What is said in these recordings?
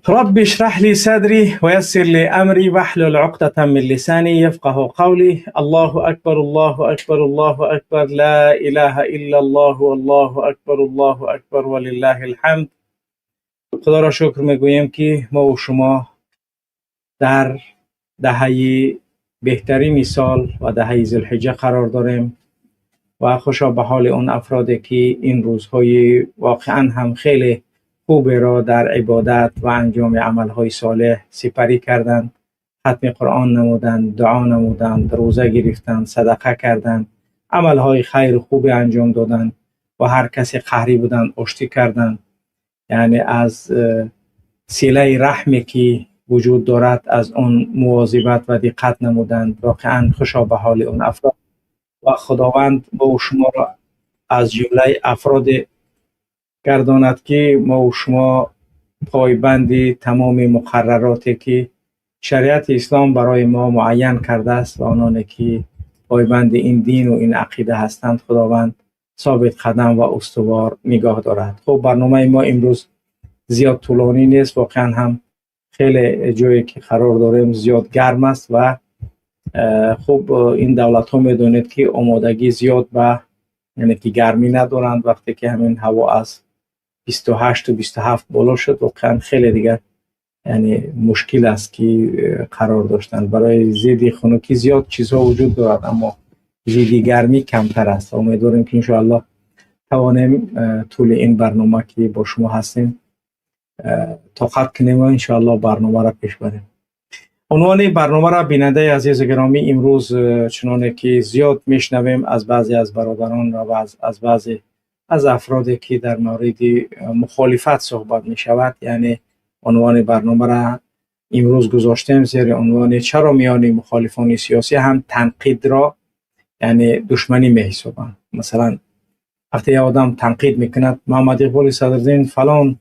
رب اشرح لي صدري ويسر لي أمري واحلل عقدة من لساني يفقه قولي. الله أكبر، الله أكبر، الله أكبر، لا إله إلا الله، والله أكبر، الله أكبر، ولله الحمد. خدا را شکر میگوییم که ما و شما در دهه بهترین سال و دهه ذوالحجه قرار داریم و خوشا به حال اون افرادی که این روزهای واقعا هم خیلی خوب را در عبادت و انجام عملهای صالح سپری کردند، ختم قرآن نمودند، دعا نمودند، روزه گرفتند، صدقه کردند، عملهای خیر خوب انجام دادند و هر کسی قهری بودند آشتی کردند. یعنی از صله رحمی که وجود دارد از آن مواظبت و دقت نمودند. واقعا خوشا به حال اون افراد و خداوند با شما را از جمله افراد گرداند که ما و شما پایبند تمام مقرراتی که شریعت اسلام برای ما معین کرده است و آنانی که پایبند این دین و این عقیده هستند خداوند ثابت قدم و استوار نگاه دارد. خب، برنامه ما امروز زیاد طولانی نیست. واقعا هم خیلی جایی که قرار داریم زیاد گرم است و خب، این دولت ها میدونید که آمادگی زیاد به یعنی که گرمی ندارند. وقتی که همین هوا از 28 و 27 بالا شد، واقعا خیلی دیگر یعنی مشکل است که قرار داشتن. برای ضد خنکی زیاد چیزها وجود دارد، اما ضد گرمی کمتر است. امیدواریم که انشاءالله توانیم طول این برنامه که با شما هستیم طاقت کنیم و انشاءالله برنامه را پیش بریم. عنوان برنامه را، بیننده عزیز گرامی، امروز چنانه که زیاد میشنویم از بعضی از برادران و از بعضی از افرادی که در مورد مخالفت صحبت می شود، یعنی عنوان برنامه را امروز گذاشتیم زیر عنوان چرا میان مخالفان سیاسی هم تنقید را یعنی دشمنی می حسابند. مثلا وقتی یه آدم تنقید میکند، محمد اقبال صدرالدین، فلان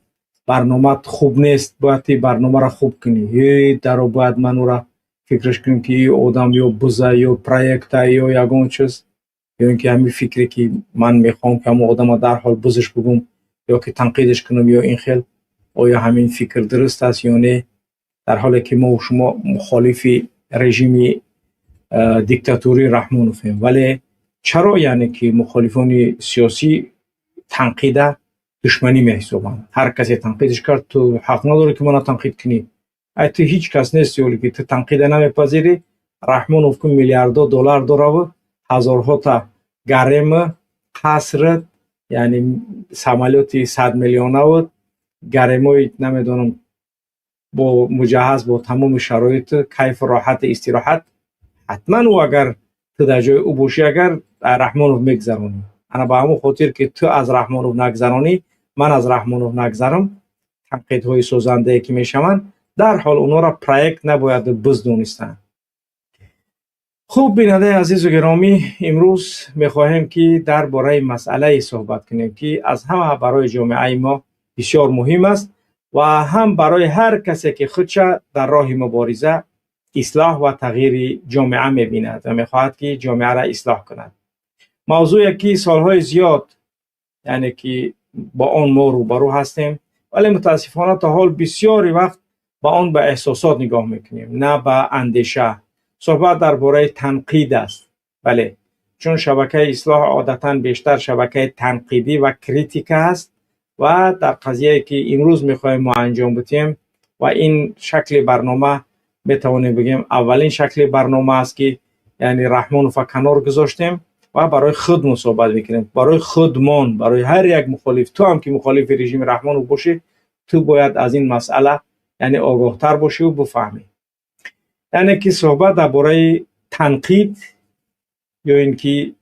برنامه خوب نیست، باید برنامه را خوب کنی، هی در باید من او را فکرش کنیم که ای آدم یا بزه یا проект یا یگان چیز، یا اینکه همین فکری که من میخوام که همون آدم در حال بزش بگم یا که تنقیدش کنم یا این خیل، آیا همین فکر درست است یا نه؟ در حالی که ما و شما مخالف رژیم دیکتاتوری رحمانوفیم، ولی چرا یعنی که مخالفان سیاسی تنقید دشمنی میحسابند؟ هر کسی تنقیدش کرد، تو حق نداری که منو تنقید کنی، ای تو هیچ کس نیستی ولی که تو تنقید نمیپذیری. رحمانوف که میلیاردها دلار داره و هزارها تا гарем، قصر، یعنی самолёт 100 میلیونه و гарем ой نمیدونم با مجهز با تمام شرایط کیف راحت استراحت، حتما او اگر تو در جای او باشی، اگر رحمانوف میگذرونی. انا به همون خاطر که تو از رحمانوف نگذرانی، من از رحمانوف نگذرم، تنقیدهای سازنده که میشوند در حال اونا را проект نباید بز دونستن. خوب، بیننده عزیز و گرامی، امروز میخواهیم که درباره مسئله صحبت کنیم که از همه برای جامعه ما بسیار مهم است و هم برای هر کسی که خودش در راه مبارزه، اصلاح و تغییر جامعه میبیند و میخواهد که جامعه را اصلاح کند. موضوعی که سالهای زیاد یعنی که با آن ما روبرو هستیم، ولی متاسفانه تا حال بسیاری وقت با آن به احساسات نگاه میکنیم نه به اندیشه. صحبت درباره تنقید است. بله، چون شبکه اصلاح عادتا بیشتر شبکه تنقیدی و критика است و در قضیه که امروز میخوایم ما انجام بدیم و این شکل برنامه میتوانیم بگیم اولین شکل برنامه است که یعنی رحمانوف کنار گذاشتیم و برای خودمون صحبت میکنیم، برای خودمان، برای هر یک مخالف. تو هم که مخالف رژیم رحمانوف باشی، تو باید از این مسئله یعنی آگاهتر باشی و بفهمی. یعنی که صحبت درباره تنقید یا اینکه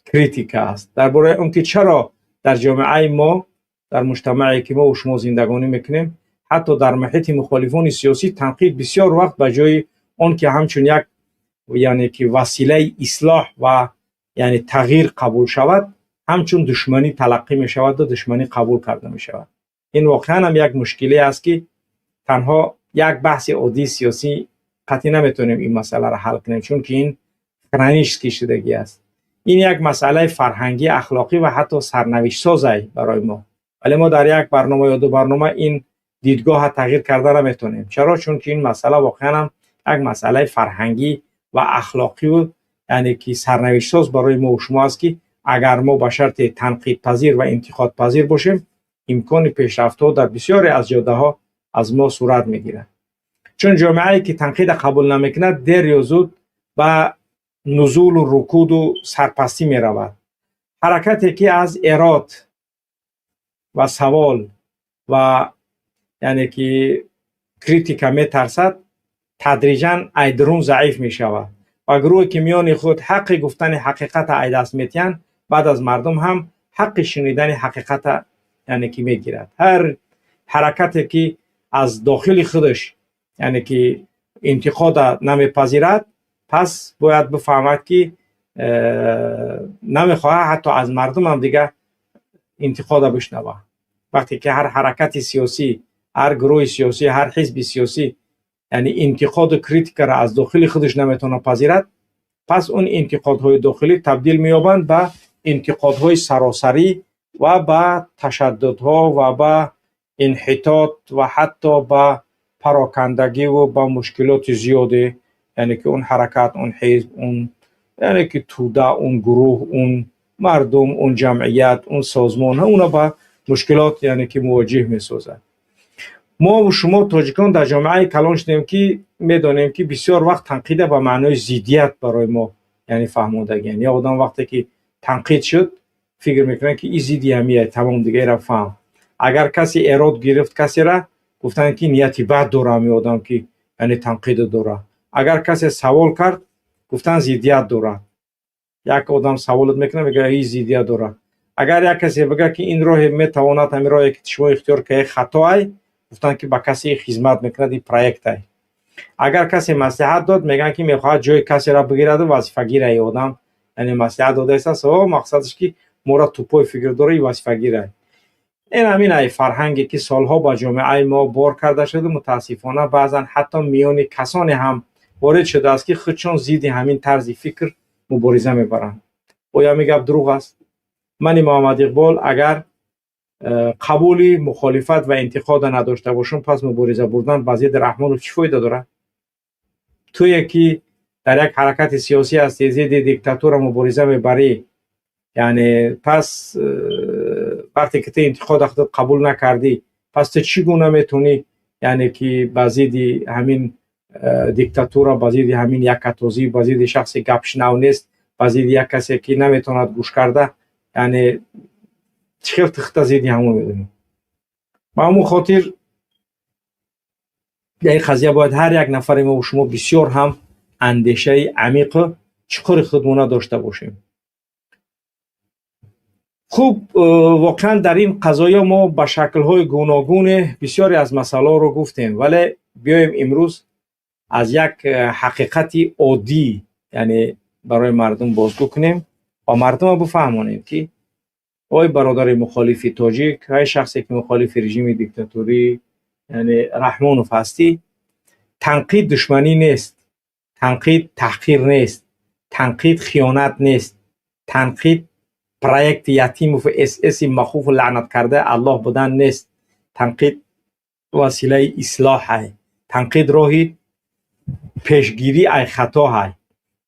критика است، درباره اون که چرا در جامعه ما، در مجتمعی که ما و شما زندگانی میکنیم، حتی در محیط مخالفان سیاسی تنقید بسیار وقت به جای آن که همچون یک یعنی که وسیله اصلاح و یعنی تغییر قبول شود، همچون دشمنی تلقی می شود و دشمنی قبول کرده می شود. این واقعا هم یک مشکلی است که تنها یک بحث عادی سیاسی قطعی نمیتونیم این مسئله را حل کنیم، چون که این хронический شدگی است. این یک مسئله فرهنگی، اخلاقی و حتی سرنوشت سازی برای ما، ولی ما در یک برنامه یا دو برنامه این دیدگاه تغییر کرده نمیتونیم. چرا؟ چون که این مسئله واقعا هم یک مسئله فرهنگی و اخلاقی و یعنی که سرنوشت ساز برای ما و شما است که اگر ما به شرط تنقید پذیر و انتقاد پذیر باشیم، امکان پیشرفت ها در بسیاری از جاده ها از ما صورت میگیرد. چون جامعه که تنقید قبول نمیکند، دیر یا زود به نزول و رکود و سرپستی می رود. حرکتی که از ایراد و سوال و یعنی که критика میترسد، تدریجا ای درون ضعیف می شود و گروهی که میان خود حق گفتن حقیقت ای دست میتین، بعد از مردم هم حق شنیدن حقیقت یعنی که میگیرد. هر حرکتی که از داخل خودش یعنی که انتقاد نمیپذیرد، پس باید بفهمد که نمیخواهد حتی از مردم هم دیگه انتقاد بشنوه. وقتی که هر حرکت سیاسی، هر گروه سیاسی، هر حزب سیاسی یعنی انتقاد و критика را از داخل خودش نمیتونه پذیرد، پس اون انتقادهای داخلی تبدیل مییابند به انتقادهای سراسری و به تشددها و به انحطاط و حتی به پراکندگی و به مشکلات زیاده، یعنی که اون حرکت، اون حزب، اون یعنی که توده، اون گروه، اون مردم، اون جمعیت، اون سازمان ها، اونا به مشکلات یعنی که مواجه میسازد. ما و شما تاجیکان در جامعه کلان شدیم که میدانیم که بسیار وقت تنقید به معنای ضدیت برای ما یعنی فهموندگی. یعنی آدم وقتی که تنقید شد، فکر میکنه که این ضدی همیه، تمام دیگه را فهم. اگر کسی ایراد گرفت کسی را، گفتن که نیتی بد داره همی آدم که یعنی تنقید داره. اگر کسی سوال کرد، گفتن ضدیت داره. یک آدم سوالت میکنه، میگه این ضدیت داره. اگر یک کسی بگه که این راه میتواند، همین راهی که شما اختیار که خطا، گفتن که با کسی خدمت میکند، این проект. اگر کسی مصلحت داد، میگن که میخواهد جای کسی را بگیرد و وظیفه گیره ای آدم، یعنی مصلحت داده است، مقصدش که ما را тупой فکر داره، ای وظیفه گیره. این همین ای فرهنگی که سالها با جامعه ما بار کرده شده، متاسفانه بعضا حتی میان کسانی هم وارد شده است که خودشون ضد همین طرز فکر مبارزه میبرند. آیا میگم دروغ است؟ من محمد اقبال اگر قبول مخالفت و انتقاد نداشته باشم، پس مبارزه بردن با ضد رحمان چی فایده داره؟ تو یکی در یک حرکت سیاسی هستی، ضد دیکتاتور مبارزه میبری، یعنی پس وقتی که تو انتقاد خودت قبول نکردی، پس تو چگونه میتونی یعنی که با ضد همین دیکتاتور، با ضد همین یکتازی، با ضد شخص گپشنو نیست، با ضد یک کسی که نمیتواند گوش کرده، یعنی چه تخت ضد همون میدونی؟ با همون خاطر در این قضیه باید هر یک نفر ما و شما بسیار هم اندیشه عمیق چقدر خودمونه داشته باشیم. خوب، واقعا در این قضایا ما به شکل‌های گوناگون بسیاری از مسائل رو گفتیم، ولی بیایم امروز از یک حقیقت عادی یعنی برای مردم بازگو کنیم و مردم رو بفهمانیم که آی برادر مخالف تاجیک، ای شخصی که مخالف رژیم دیکتاتوری یعنی رحمانوف هستی، تنقید دشمنی نیست، تنقید تحقیر نیست، تنقید خیانت نیست، تنقید проект یتیم و اس اس مخوف و لعنت کرده الله بودن نیست. تنقید وسیله اصلاح های، تنقید راهی پیشگیری ای خطا های،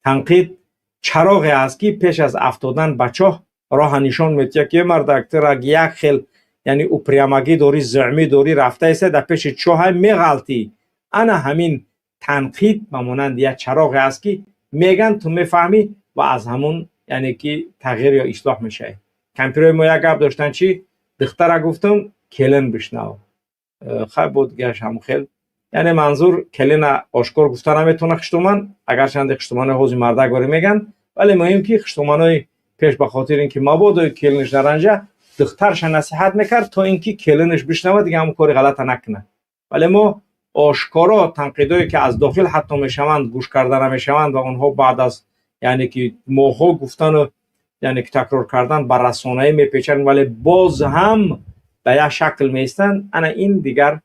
تنقید چراغ است که پیش از افتادن به چاه راه نشان میده که مردک تر یک خیل یعنی упрямый داری، زعمی داری، رفته است در پیش چاه میغلطی. انا همین تنقید مانند یک چراغ است که میگن تو میفهمی و از همون یعنی که تغییر یا اصلاح میشه. کمپیرای ما یک گپ داشتن چی؟ دختره گفتم келин بشنو. خیلی بود گش هم خیلی، یعنی منظور келин آشکار گفته نمیتونه خشتومن، اگر چند خشتومن حوزی مردک واری میگن، ولی مهم که خشتومنای پیش به خاطر اینکه مبادا келин ش نرنجه، دخترش نصیحت میکرد تا اینکه келин ش بشنوه، دیگه هم کاری غلط نکنه. ولی ما آشکارا تنقیدایی که از داخل حتی میشوند گوش کرده نمیشوند و آنها بعد از یعنی که ماها گفتن و یعنی که تکرار کردن بر رسانه میپیچن، ولی باز هم به یک شکل میستن. انا این دیگر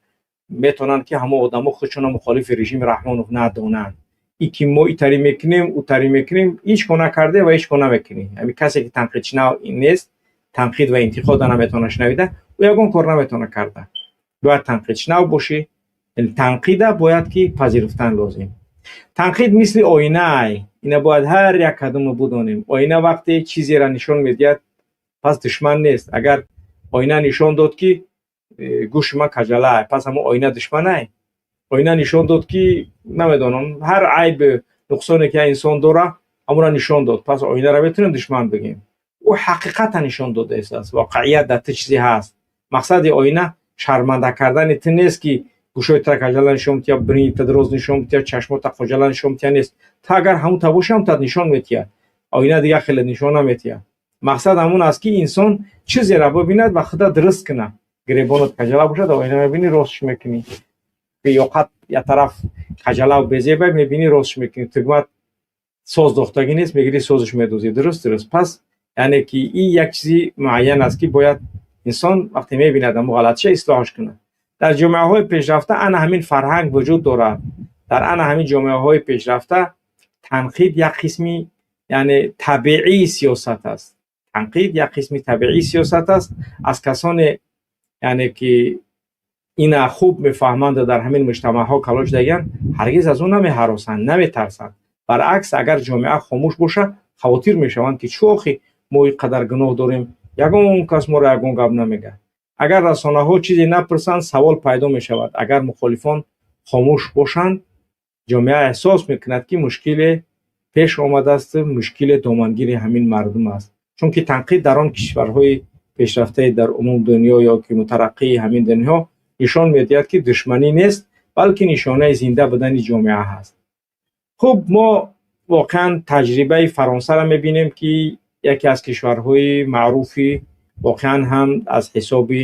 میتونن که همه آدمو خودشون مخالف رژیم رحمانوف ندونن. ای که ما ایتری میکنیم اوتری میکنیم، هیچ کو نکرده و هیچ کو نمیکنیم. یعنی کسی که تنقید شنو نیست، تنقید و انتقاد نمیتونه شنویده و یگان کار نمیتونه کرده. Бояд танқидшунав бошӣ, танқида бояд ки пазируфтан лозим. Танқид мисли оинае, ина бояд ҳар як кадомро будонем. Оина вақте чизеро нишон медиҳад, пас душман нест. Агар оина нишон дод, ки гӯши ман каҷалае, пас ҳамон оина душманае. Оина нишон дод, ки намедонам, ҳар айб нуқсоне ки инсон дора, ҳамонро нишон дод, пас оинаро метавонем душман бигем? Ӯ ҳақиқата нишон додааст, воқеият дар ту чизе ҳаст. Мақсади оина шарманда кардани ту нест, ки гӯшои тура каҷала нишон метиҳад, бинита дроз нишон метиҳад, чашмота қоҷала нишон метиҳад, нест. Ту агар ҳамун та боши, ҳамун нишон метиҳад. Оина дигар хеле нишон наметиҳад. Мақсад ҳамун аст, ки инсон чизеро бибинад ва худа дуруст кунад. Гиребонат каҷала бошад, оина мебинӣ, ростш мекунӣ. Ёқат як тараф каҷалаву безеба, мебинӣ, ростш мекунӣ. Тугмат соз дохтагӣ нест, мегирӣ, созиш медозӣ. Дуруст. Пас яъне ки ин як чизи муайян аст, ки бояд инсон вақте мебинад ҳамун ғалатиша, ислоҳаш кунад. Дар ҷомеаҳои пешрафта ана ҳамин фарҳанг вуҷуд дорад. Дар ана ҳамин ҷомеаҳои пешрафта танқид як қисми, яъне, табиии сиёсат аст. Танқид як қисми табиии сиёсат аст. Аз касоне, яъне ки ина хуб мефаҳманду дар ҳамин муҷтамаъҳо калон шудагиянд, ҳаргиз аз ӯ намеҳаросанд, наметарсанд. Баръакс, агар ҷомеа хомӯш бошад, хавотир мешаванд, ки чӯ охи мо ин қадар гуноҳ дорем, ягон кас моро ягон гап намегӯяд. Агар расонаҳо чизе напурсанд, савол пайдо мешавад. Агар мухолифон хомӯш бошанд, ҷомеа эҳсос мекунад, ки мушкиле пеш омадааст, мушкиле домангири ҳамин мардум аст. Чунки танқид дар он кишварҳои пешрафтаи дар умум дунё ё ки мутараққии ҳамин дунё нишон медиҳад, ки душманӣ нест, балки нишонаи зинда будани ҷомеа ҳаст. Хуб, мо воқеан таҷрибаи Фаронсаро мебинем, ки яке аз кишварҳои маъруфи воқеан ҳам аз ҳисоби,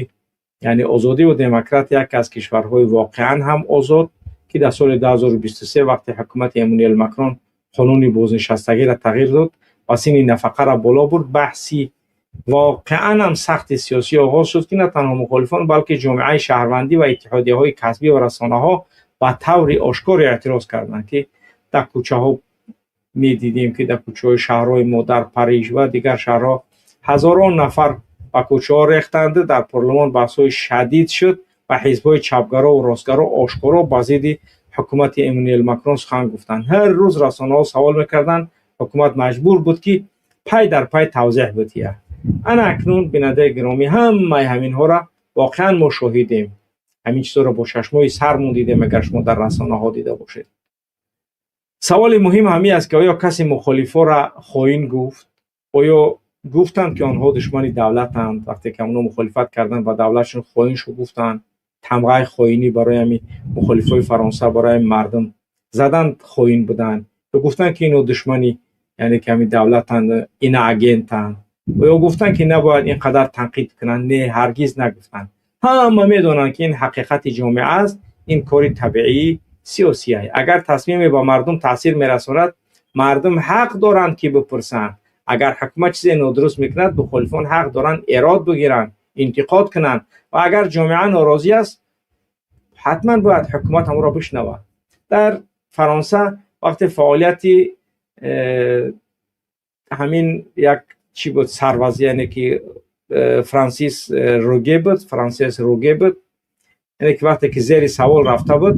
яъне, озодӣ ва демократия, яке аз кишварҳои воқеан ҳам озод, ки дар соли 2023, вақте ҳукумати Эммануэл Макрон қонуни бознишастагиро тағйир дод ва синни нафақаро боло бурд, баҳси воқеан ҳам сахти сиёсӣ оғоз шуд, ки на танҳо мухолифон, балки ҷомеаи шаҳрвандӣ ва иттиҳодияҳои касбӣ ва расонаҳо ба таври ошкоре эътироз карданд, ки дар кӯчаҳо медидем, ки дар кӯчаҳои шаҳрҳои мо, дар Париж ва дигар шаҳрҳо, ҳазорон нафар ба кӯчаҳо рехтанд. Дар парлумон баҳсҳои шадид шуд ва ҳизбҳои чапгаро ва ростгаро ошкоро ба зидди ҳукумати Эммануэл Макрон сухан гуфтанд. Ҳар рӯз расонаҳо савол мекарданд, ҳукумат маҷбур буд, ки пай дар пай тавзеҳ бидиҳад. Ана акнун, бинандаи гиромӣ, ҳамаи ҳаминҳоро воқеан мо шоҳидем, ҳамин чизҳоро бо чашмои сармон дидем. Агар шумо дар расонаҳо дида бошед, саволи муҳим ҳамин аст, ки оё касе мухолифоро хоин гуфт? Оё гуфтанд, ки онҳо душмани давлатанд? Вақте ки онҳо мухолифат карданд, ба давлатшон хоин шу гуфтанд, тамғаи хоинӣ барои ҳамин мухолифои Фаронса, барои ҳамин мардум заданд, хоин буданд? Ё гуфтанд, ки ино душмани, яъне ки, ҳамин давлатанд, иноагентанд? Оё гуфтанд, ки набояд ин қадар танқид кунанд? Не, ҳаргиз нагуфтанд. Ҳама медонанд, ки ин ҳақиқати ҷомеа аст, ин кори табиии сиёсия. Агар тасмиме ба мардум таъсир мерасонад, мардум ҳақ доранд, ки бипурсанд. Агар ҳукумат чизе нодуруст мекунад, мухолифон ҳақ доранд эрод бигиранд, интиқод кунанд. Ва агар ҷомеа норозӣ аст, ҳатман бояд ҳукумат ҳамонро бишнавад. Дар Фаронса вақте фаъолияти ҳамин як чӣ буд, сарвазир, яъне ки Франсис Руге буд, Франсис Руге буд, яъне ки вақте ки зери савол рафта буд,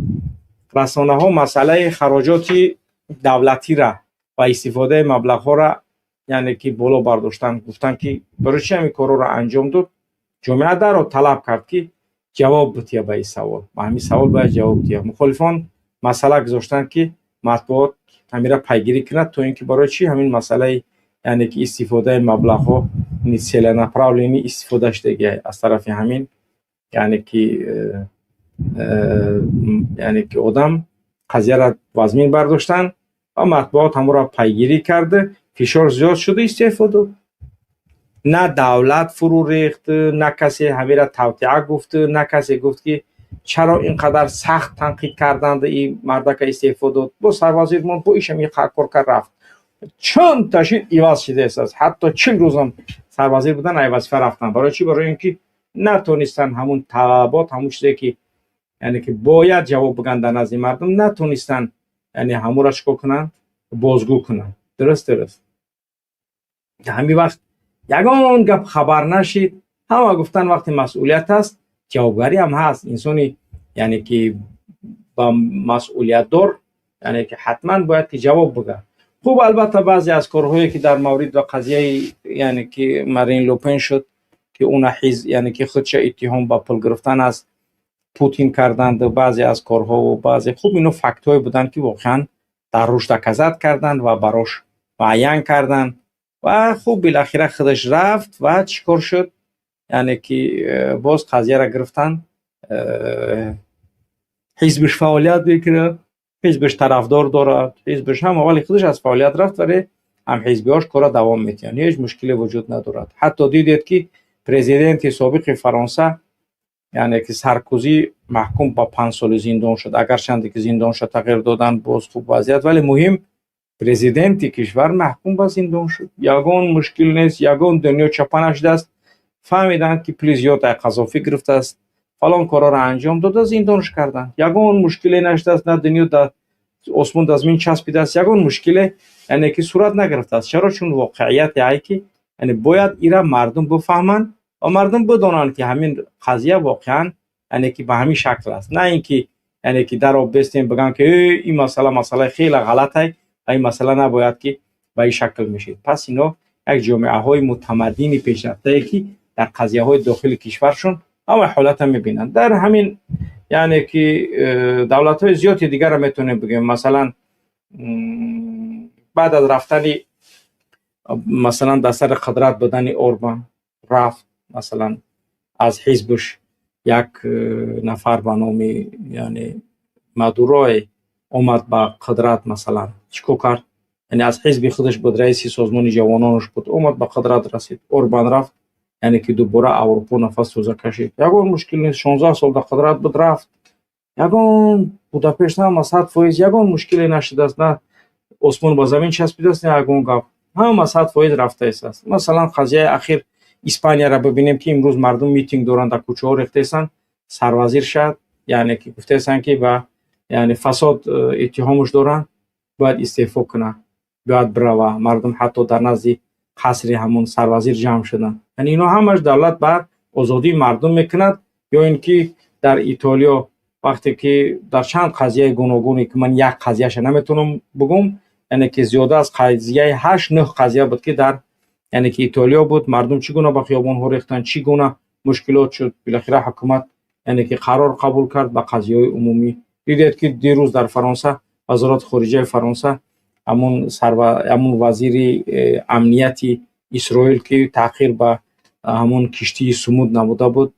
расонаҳо масъалаи хароҷоти давлатира ва истифодаи маблағҳоро, яъне ки, боло бардоштанд, гуфтанд, ки барои чи ҳамин корҳоро анҷом дод. Ҷомеа дарҳол талаб кард, ки ҷавоб бидиҳад ба ин савол, ба ҳамин савол бояд ҷавоб диҳад. Мухолифон масъала гузоштанд, ки матбуот ҳаминро пайгирӣ кунад, то ин ки барои чӣ ҳамин масъалаи, яъне ки, истифодаи маблағҳо целенаправленно истифода шудагӣ аз тарафи ҳамин, яъне ки одам. Қазияро вазмин бардоштанд ва матбуот ҳамонро пайгирӣ карда, фишор зиёд шуду истеъфо дод. На давлат фурӯ рехт, на касе ҳаминро тавтиа гуфт, на касе гуфт, ки чаро ин қадар сахт танқид карданд, ин мардака истеъфо дод. Бо сарвазир монд, бо ишам кор кард, рафт. Чанд ташид иваз шудааст, ҳатто 40 рӯзам сарвазир будан, ай вазифа рафтанд. Барои чӣ? Барои ин ки натонистанд ҳамун талабот, ҳамун чизе ки, яъне ки, бояд ҷавоб бигӯянд дар назди мардум, натонистанд, яъне ҳамонро чикор кунанд, бозгӯ кунанд. Дуруст, ҳамин вақт ягон гап хабар нашид. Ҳама гуфтанд, вақте масъулият аст. Ҷавобгарӣ ҳам ҳаст. Инсони, яъне ки ба масъулиятдор, яъне ки ҳатман бояд ки ҷавоб бигӯяд. Хуб, албатта, баъзе аз корҳое ки дар маврид ва қазияи, яъне ки Марин Лопен шуд, ки уна ҳиз, яъне ки худша иттиҳом ба пул гирифтан аз Путин карданд, баъзе аз корҳову баъзе, хуб, ино фактҳое буданд, ки воқеан дар рӯш доказать карданд ва барош муайян карданд. Ва хуб, билахира худаш рафт ва чӣ кор шуд? Яъне ки боз қазияро гирифтанд, ҳизбиш фаъолият мекунад, ҳизбиш тарафдор дорад, ҳизбиш ҳам, вале худаш аз фаъолият рафт, вале ҳамҳизбиҳош кора давом медиҳанд, ҳеҷ мушкиле вуҷуд надорад. Ҳатто дидед, ки президенти собиқи Фаронса, яъне ки Саркози, маҳкум ба 5 соли зиндон шуд. Агарчанде ки зиндонша тағйир доданд, боз хуб вазъият, вале муҳим, президенти кишвар маҳкум ба зиндон шуд. Ягон мушкил нест, ягон дунё чапа нашудааст. Фаҳмиданд, ки пули зиёд ай Қазофӣ гирифтааст, фалон корҳоро анҷом дода, зиндонш карданд. Ягон мушкиле нашудааст, на дунё да осмон да замин часпидааст, ягон мушкиле, яъне ки, сурат нагирифтааст. Чаро? Чун воқеияте ай, ки яъне бояд ира мардум бифаҳманд ва мардум бидонанд, ки ҳамин қазия воқеан, яъне ки, ба ҳамин шакл аст, на ин ки, яъне ки, дар об бестем, бигӯянд, ки ин масъала масъалаи хеле ғалатай ва ин масъала набояд ки ба ин шакл мешид. Пас ино як ҷомеаҳои мутамаддини пешрафтае, ки дар қазияҳои дохили кишваршон ҳама ҳолата мебинанд. Дар ҳамин, яъне ки, давлатҳои зиёди дигарро метавонем бигӯем. Масалан, баъд аз рафтани, масалан, дар сари қудрат будани Орбан рафт, масалан, аз ҳизбш як нафар ба номи, яъне, Мадурое омад ба қудрат. Масалан, чӣ кор кард? Яъне аз ҳизби худаш буд, раиси созмони ҷавононаш буд, омад, ба қудрат расид. Орбан рафт, яъне ки дубора Аврупо нафас тоза кашид. Ягон мушкил нест. 16 сол дар қудрат буд, рафт, ягон Будапешт ҳама 100%, ягон мушкиле нашудааст, на осмон ба замин часпидааст, на ягон гап, ҳама 100% рафтаистааст. Масалан, қазияи ахир Испанияро бибинем, ки имрӯз мардум митинг доранд, дар кӯчаҳо рехтаистанд, сарвазир шад, яъне ки гуфтаистанд, ки ба, яъне, фасод иттиҳомаш доранд, бояд истеъфо кунад, бояд бирава. Мардум ҳатто дар назди қасри ҳамон сарвазир ҷамъ шуданд. Яъне ино ҳамаш давлат бар озодии мардум мекунад. Ё ин ки дар Итолиё, вақте ки дар чанд қазияи гуногуне, ки ман як қазияша наметавонам бигӯм, яъне ки зиёда аз қазияи ҳашт нӯҳ қазия буд, ки дар, яъне ки, Итолиё буд, мардум чӣ гуна ба хиёбонҳо рехтанд, чӣ гуна мушкилот шуд. Билохира ҳукумат, яъне ки, қарор қабул кард ба қазияҳои умумӣ. Дидед, ки дирӯз дар Фаронса вазорати хориҷаи Фаронса ҳамун вазири амнияти Исроил, ки таъхир ба ҳамун киштии Сумуд намуда буд,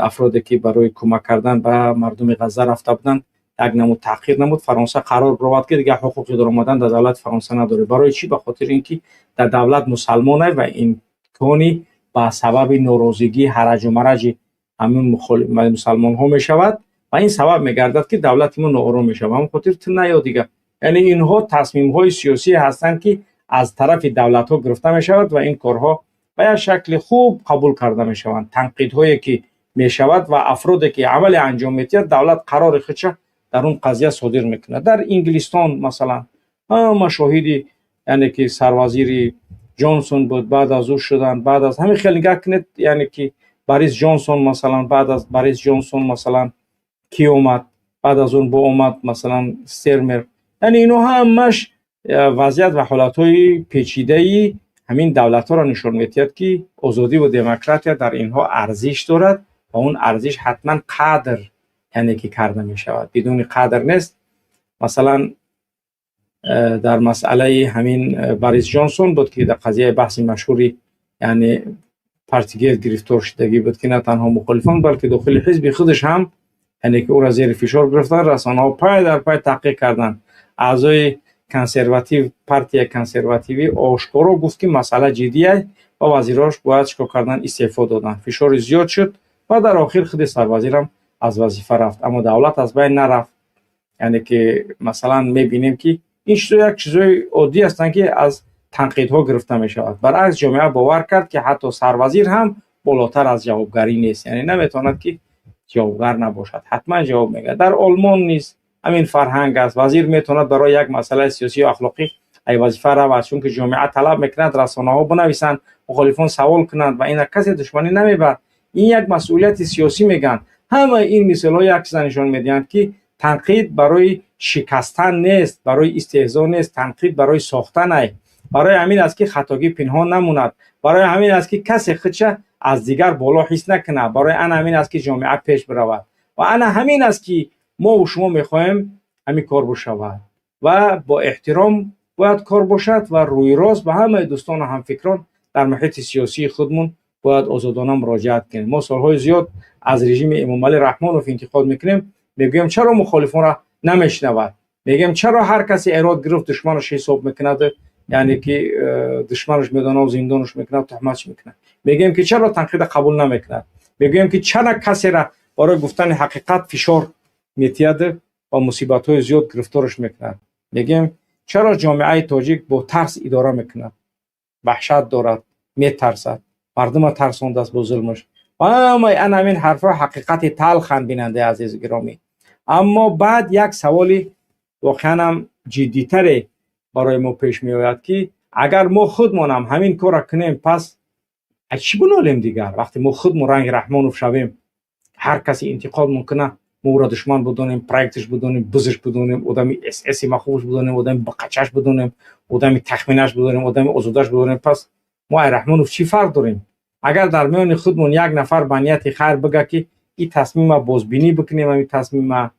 афроде ки барои кӯмак кардан ба мардуми Ғазза рафта буданд, як намуд таъхир намуд. Фаронса қарор баровард, ки дигар ҳуқуқи даромадан дар давлати Фаронса надоред. Барои чӣ? Ба хотири ин ки дар давлат мусалмонай ва имкони ба сабаби норозигӣ, ҳараҷу мараҷи ҳамин мусалмонҳо мешавад ва ин сабаб мегардад, ки давлати мо ноором мешавад. Ҳамон хотир ту наё дигар. Яъне инҳо тасмимҳои сиёсие ҳастанд, ки аз тарафи давлатҳо гирифта мешавад ва ин корҳо ба як шакли хуб қабул карда мешаванд. Танқидҳое ки мешавад ва афроде ки амале анҷом медиҳад, давлат қарори худша дар он қазия содир мекунад. Дар Инглистон, масалан, ҳама шоҳиди, яъне ки, сарвазири Ҷонсон буд, баъд аз ӯ шуданд, баъд аз ҳамин хел нигоҳ кунед, яъне ки, Борис Ҷонсон, масалан, баъд аз Борис Ҷонсон, масалан, кӣ омад? Баъд аз он бо омад, масалан, Стармер. Яъне ино ҳамаш вазъият ва ҳолатҳои печидаи ҳамин давлатҳоро нишон медиҳад, ки озодӣ ва демократия дар инҳо арзиш дорад ва он арзиш ҳатман қадр, яъне ки, карда мешавад, бидуни қадр нест. Масалан, дар масъалаи ҳамин Борис Ҷонсон буд, ки дар қазияи баҳси машҳури, яъне, Партигейт гирифтор шудагӣ буд, ки на танҳо мухолифон, балки дохили ҳизби худаш ҳам, яъне ки, ӯро зери фишор гирифтанд, расонаҳо пай дар пай таҳқиқ карданд. Аъзои консерватив, партияи консервативӣ ошкоро гуфт, ки масъала ҷиддия ва вазирҳош бояд чикор кардан? Истеъфо доданд. Фишори зиёд шуд ва дар охир худи сарвазирам аз вазифа рафт, аммо давлат аз байн нарафт. Яъне ки, масалан, мебинем, ки ин чизо як чизои оддӣ ҳастанд, ки аз танқидҳо гирифта мешавад. Баръакс, ҷомеа бовар кард, ки ҳатто сарвазир ҳам болотар аз ҷавобгарӣ нест, яъне наметавонад, ки ҷавобгар набошад, ҳатман ҷавоб мегӯяд. Дар Олмон низ ҳамин фарҳанг аст. Вазир метавонад барои як масъалаи сиёсию ахлоқӣ ай вазифа равад, чунки ҷомеа талаб мекунад, расонаҳо бинависанд, мухолифон савол кунанд ва ина касе душманӣ намебарад. Ин як масъулияти сиёсӣ мегӯянд. Ҳамаи ин мисолҳо як чиза нишон медиҳанд, ки танқид барои шикастан нест, барои истеҳзо нест, танқид барои сохтанай. Барои ҳамин аст, ки хатогӣ пинҳон намонад. Барои ҳамин аст, ки касе худша аз дигар боло ҳис накунад. Барои ана ҳамин аст, ки ҷомеа пеш биравад. Ва ана ҳамин аст, ки мо шумо мехоҳем ҳамин кор бошавад. Ва бо эҳтиром бояд кор бошад ва рӯи рост ба ҳамаи дӯстону ҳамфикрон дар муҳити сиёсии худмон бояд озодона муроҷиат кунем. Мо солҳои зиёд аз режими Эмомалӣ Раҳмонов интиқод мекунем, мегӯем чаро мухолифонро намешнавад, мегӯем чаро ҳар касе эрод гирифт душманаш ҳисоб мекунад, яъне ки душманаш медонад, зиндонаш мекунад, туҳматш мекунад. Мегӯем ки чаро танқида қабул намекунад, мегӯем ки чаро касеро барои гуфтани ҳақиқат фишор метиҳад ва мусибатҳои зиёд гирифтораш мекунад. Мегӯем чаро ҷомеаи тоҷик бо тарс идора мекунад, ваҳшат дорад, метарсад, мардума тарсондааст бо зулмаш. Ва ҳамаи ана ҳамин ҳарфҳо ҳақиқати талханд, бинандаи азизу гиромӣ. Аммо баъд як саволи воқеан ҳам ҷиддитаре барои мо пеш меояд, ки агар мо худмонам ҳамин корро кунем, пас аз чӣ бинолем дигар? Вақте мо худмон ранги Раҳмонов шавем, ҳар касе интиқод мекунад, мо ӯро душман бидонем, проекташ бидонем, бузаш бидонем, одами сси махуфш бидонем, одами бақачаш бидонем, одами тахминаш бидонем, одами озодаш бидонем, пас мо ай Раҳмонов чӣ фарқ дорем? Агар дар миёни худмон як нафар ба нияти хайр бигӯяд, ки ин тасмима бозбинӣ бикунем, ҳамин тасмима,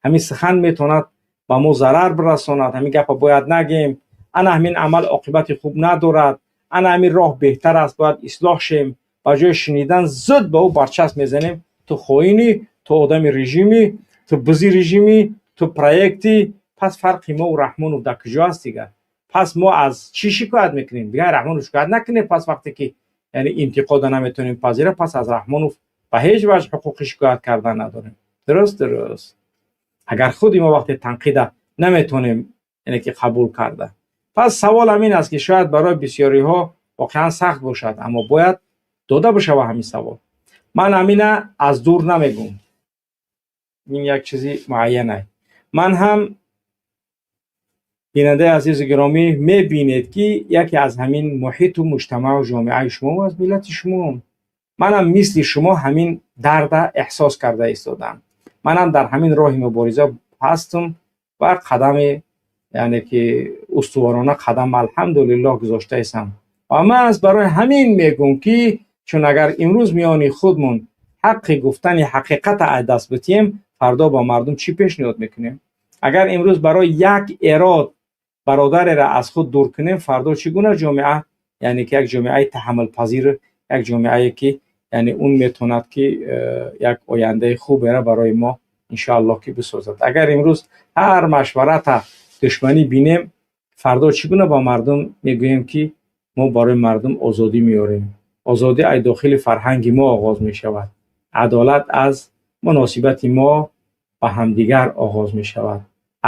ҳамин сухан метавонад ба мо зарар бирасонад, ҳамин гапа бояд нагем, ана ҳамин амал оқибати хуб надорад, ана ҳамин роҳ беҳтар аст, бояд ислоҳ шем, ба ҷои шунидан зуд ба ӯ барчасп мезанем: ту хоинӣ, ту одами режимӣ, ту бузи режимӣ, ту проектӣ. Пас фарқи мо Раҳмонов дар куҷо аст дигар? Пас мо аз чӣ шикоят мекунем? Дигар Раҳмонов шикоят накунем. Пас вақте ки яъне интиқода наметавонем пазира, пас аз Раҳмонов ба ҳеҷ ваҷҳ ҳуқуқи шикоят кардан надорем. Дуруст, дуруст. Агар худи мо вақте танқида наметавонем, яъне ки қабул карда. Пас савол ҳамин аст, ки шояд барои бисёриҳо воқеан сахт бошад, аммо бояд дода бишава ҳамин савол. Ман ҳамина аз дур намегӯм, ин як чизи муайянай. Ман ҳам, бинандаи азизу гиромӣ, мебинед, ки яке аз ҳамин муҳиту муҷтамаъу ҷомеаи шумо аз миллати шумо, манам мисли шумо ҳамин дарда эҳсос карда истодам. Манам дар ҳамин роҳи мубориза ҳастам ва қадами, яъне ки устуворона қадам, алҳамдулиллоҳ, гузоштаистам. Ва ман аз барои ҳамин мегӯм, ки чун агар имрӯз миёни худмон ҳаққи гуфтани ҳақиқата аз даст битиҳем, фардо ба мардум чӣ пешниҳод мекунем? Агар имрӯз барои як эрод бародареро аз худ дур кунем, фардо чӣ гуна ҷомеа, яъне ки як ҷомеаи таҳаммулпазир, як ҷомеае ки яъне он метавонад, ки як ояндаи хуберо барои мо иншоаллоҳ ки бисозад? Агар имрӯз ҳар машварата душманӣ бинем, фардо чӣ гуна ба мардум мегӯем, ки мо барои мардум озодӣ меорем? Озодӣ аз дохили фарҳанги мо оғоз мешавад. Адолат аз муносибати мо ба ҳамдигар оғоз мешавад.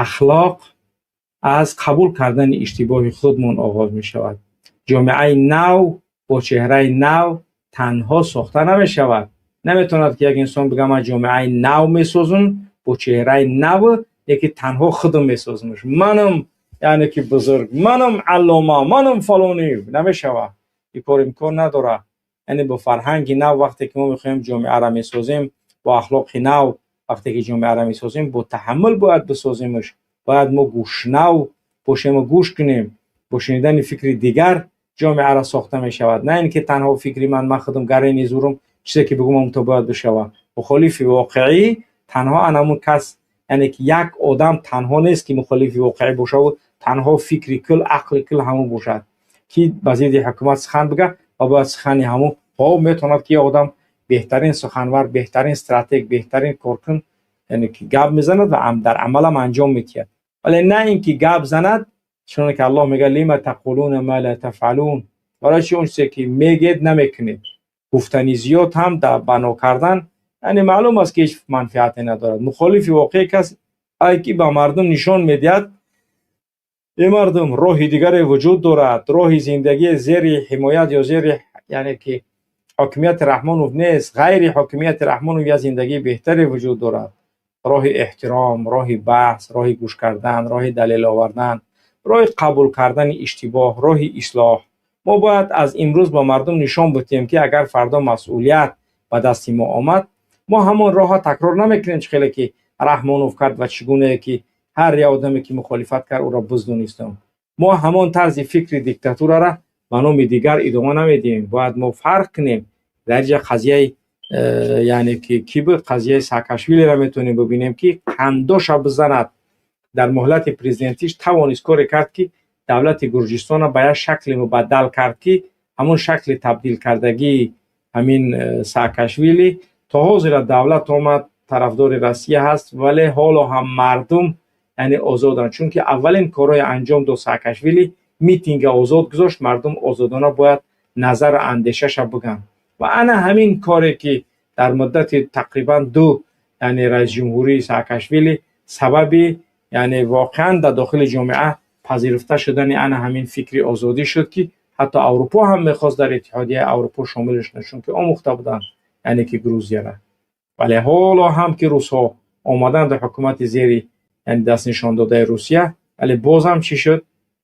Ахлоқ аз қабул кардани иштибоҳи худмон оғоз мешавад. Ҷомеаи нав бо чеҳраи нав танҳо сохта намешавад. Наметавонад, ки як инсон бигӯяд: ман ҷомеаи нав месозам бо чеҳраи нав, яки танҳо худам месозамш, манам, яъне ки бузург, манам аллома, манам фалонӣ. Намешавад, ин кор имкон надорад. Яъне бо фарҳанги нав вақте ки мо мехоҳем ҷомеаро месозем, бо ахлоқи нав вақте ки ҷомеаро месозем, бо таҳаммул бояд бисоземш. Бояд мо гӯшнав бошему гӯш кунем. Бо шунидани фикри дигар ҷомеаро сохта мешавад, на ин ки танҳо фикри ман, ман худам гарени зурум, чизе ки бигӯм то бояд бишавад. Мухолифи воқеӣ танҳо анамун кас, яъне ки як одам танҳо нест, ки мухолифи воқеӣ бошаву танҳо фикри кул, ақли кул ҳамун бошад, ки ба зидди ҳукумат сухан бига ва бояд сухани ҳамун. Ҳо, метавонад, ки як одам беҳтарин суханвар, беҳтарин стратег, беҳтарин коркун, яъне ки гап мезанад ва дар амалам анҷом медиҳад, вале на ин ки гап занад. Чуноне ки Аллоҳ мегӯяд: лима тақулуна ма ла тафъалун, барои чи он чизе ки мегед, намекунед? Гуфтани зиёд ҳам дар бано кардан, яъне маълум аст, ки ҳеҷ манфиате надорад. Мухолифи воқеӣ кас ай ки ба мардум нишон медиҳад: э мардум, роҳи дигаре вуҷуд дорад, роҳи зиндагии зери ҳимоят ё зери, яъне ки ҳокимияти Раҳмонов нест, ғайри ҳокимияти Раҳмонов як зиндагии беҳтаре вуҷуд дорад: роҳи эҳтиром, роҳи баҳс, роҳи гӯш кардан, роҳи далел овардан, роҳи қабул кардани иштибоҳ, роҳи ислоҳ. Мо бояд аз имрӯз ба мардум нишон бидиҳем, ки агар фардо масъулият Ба дасти мо омад. Мо ҳамон роҳа такрор намекунем, чӣ хеле ки Раҳмонов кард ва чӣ гунае ки ҳар як одаме, ки мухолифат кард, ӯро буздонистем. Мо ҳамон тарзи фикри диктатурара ба номи дигар идома намедиҳем. Бояд мо фарқ кунем. Дар инҷа қазияи яъне ки кӣ буд, қазияи Саакашвилиро метавонем бибинем, ки қандоша бизанад, дар муҳлати президентиш тавонист коре кард, ки давлати Гурҷистонро ба як шакле мубаддал кард, ки ҳамон шакли табдил кардагии ҳамин Саакашвили то ҳозира давлат омад, тарафдори Россия ҳаст, вале ҳоло ҳам мардум яъне озоданд, чунки аввалин корҳои анҷом дод Саакашвили, митинга озод гузошт, мардум озодона бояд назару андешаша бигӯянд. Ва ана ҳамин коре, ки дар муддати тақрибан ду яъне раисҷумҳурии Саакашвили сабаби яъне воқеан дар дохили ҷомеа пазируфта шудани ана ҳамин фикри озодӣ шуд, ки ҳатто Аврупо ҳам мехост дар Иттиҳодияи Аврупо шомил шуда, чунки омӯхта буданд яъне ки Грузияра. Вале ҳоло ҳам ки русҳо омаданд дар ҳукумати зери яъне дастнишондодаи Русия, вале бозам чӣ шуд?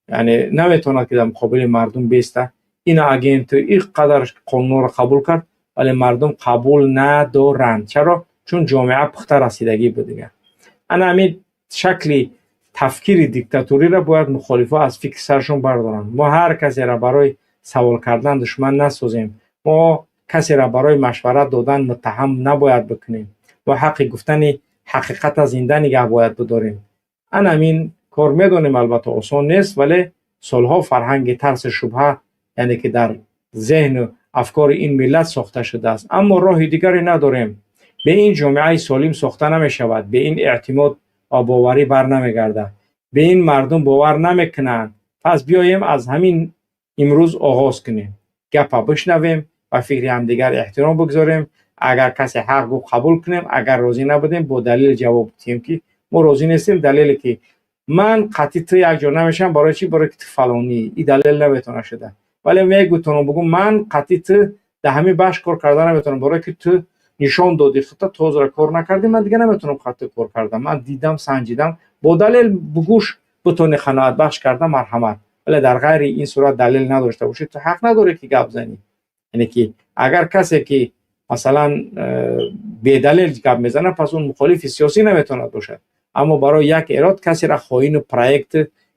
Яъне наметавонад, ки дар муқобили мардум беста. Ина агенту ин қадар қонунҳоро қабул кард, вале мардум қабул надоранд. Чаро? Чун ҷомеа пухта расидагӣ буд дигар. Ана ҳамин шакли тафкири диктатуриро бояд мухолифо аз фикри сарашон бардоранд. Мо ҳар касеро барои савол кардан душман насозем. Мо касеро барои машварат додан муттаҳам набояд бикунем. Мо ҳаққи гуфтани ҳақиқата зинда нигаҳ бояд бидорем. Ана ҳамин кор, медонем, албатта, осон нест, вале солҳо фарҳанги тарсу шубҳа яъне ки дар зеҳну афкори ин миллат сохта шудааст, аммо роҳи дигаре надорем. Бе ин ҷомеаи солим сохта намешавад, бе ин эътимод ва боварӣ бар намегардад, бе ин мардум бовар намекунанд. Пас биёем, аз ҳамин имрӯз оғоз кунем, гапа бишнавем ва фикри ҳамдигар эҳтиром бигзорем. Агар касе ҳақ гуфт, қабул кунем, агар розӣ набудем, бо далел ҷавоб диҳем, ки мо розӣ нестем. Далеле ки ман қатъи ту якҷо намешавам, барои чӣ? Барои ки ту фалонӣ, и далел наметавона шуда. Вале мегӯтонам, бугӯ: ман қатъи ту дар ҳамин бахш кор карда наметавонам, барое ки ту нишон додӣ хута, тозра кор накардӣ, ман дига наметавонам қатъи кор кардам, ман дидам, санҷидам. Бо далел бугӯш, бутони қаноатбахш карда, марҳамат. Вале дар ғайри ин сурат далел надошта бошӣ, ту ҳақ надорӣ, ки гап занӣ. Яъне ки агар касе ки масалан бедалел гап мезанад, пас он мухолифи сиёсӣ наметавонад бошад. Аммо барои як эрод касеро хоину проект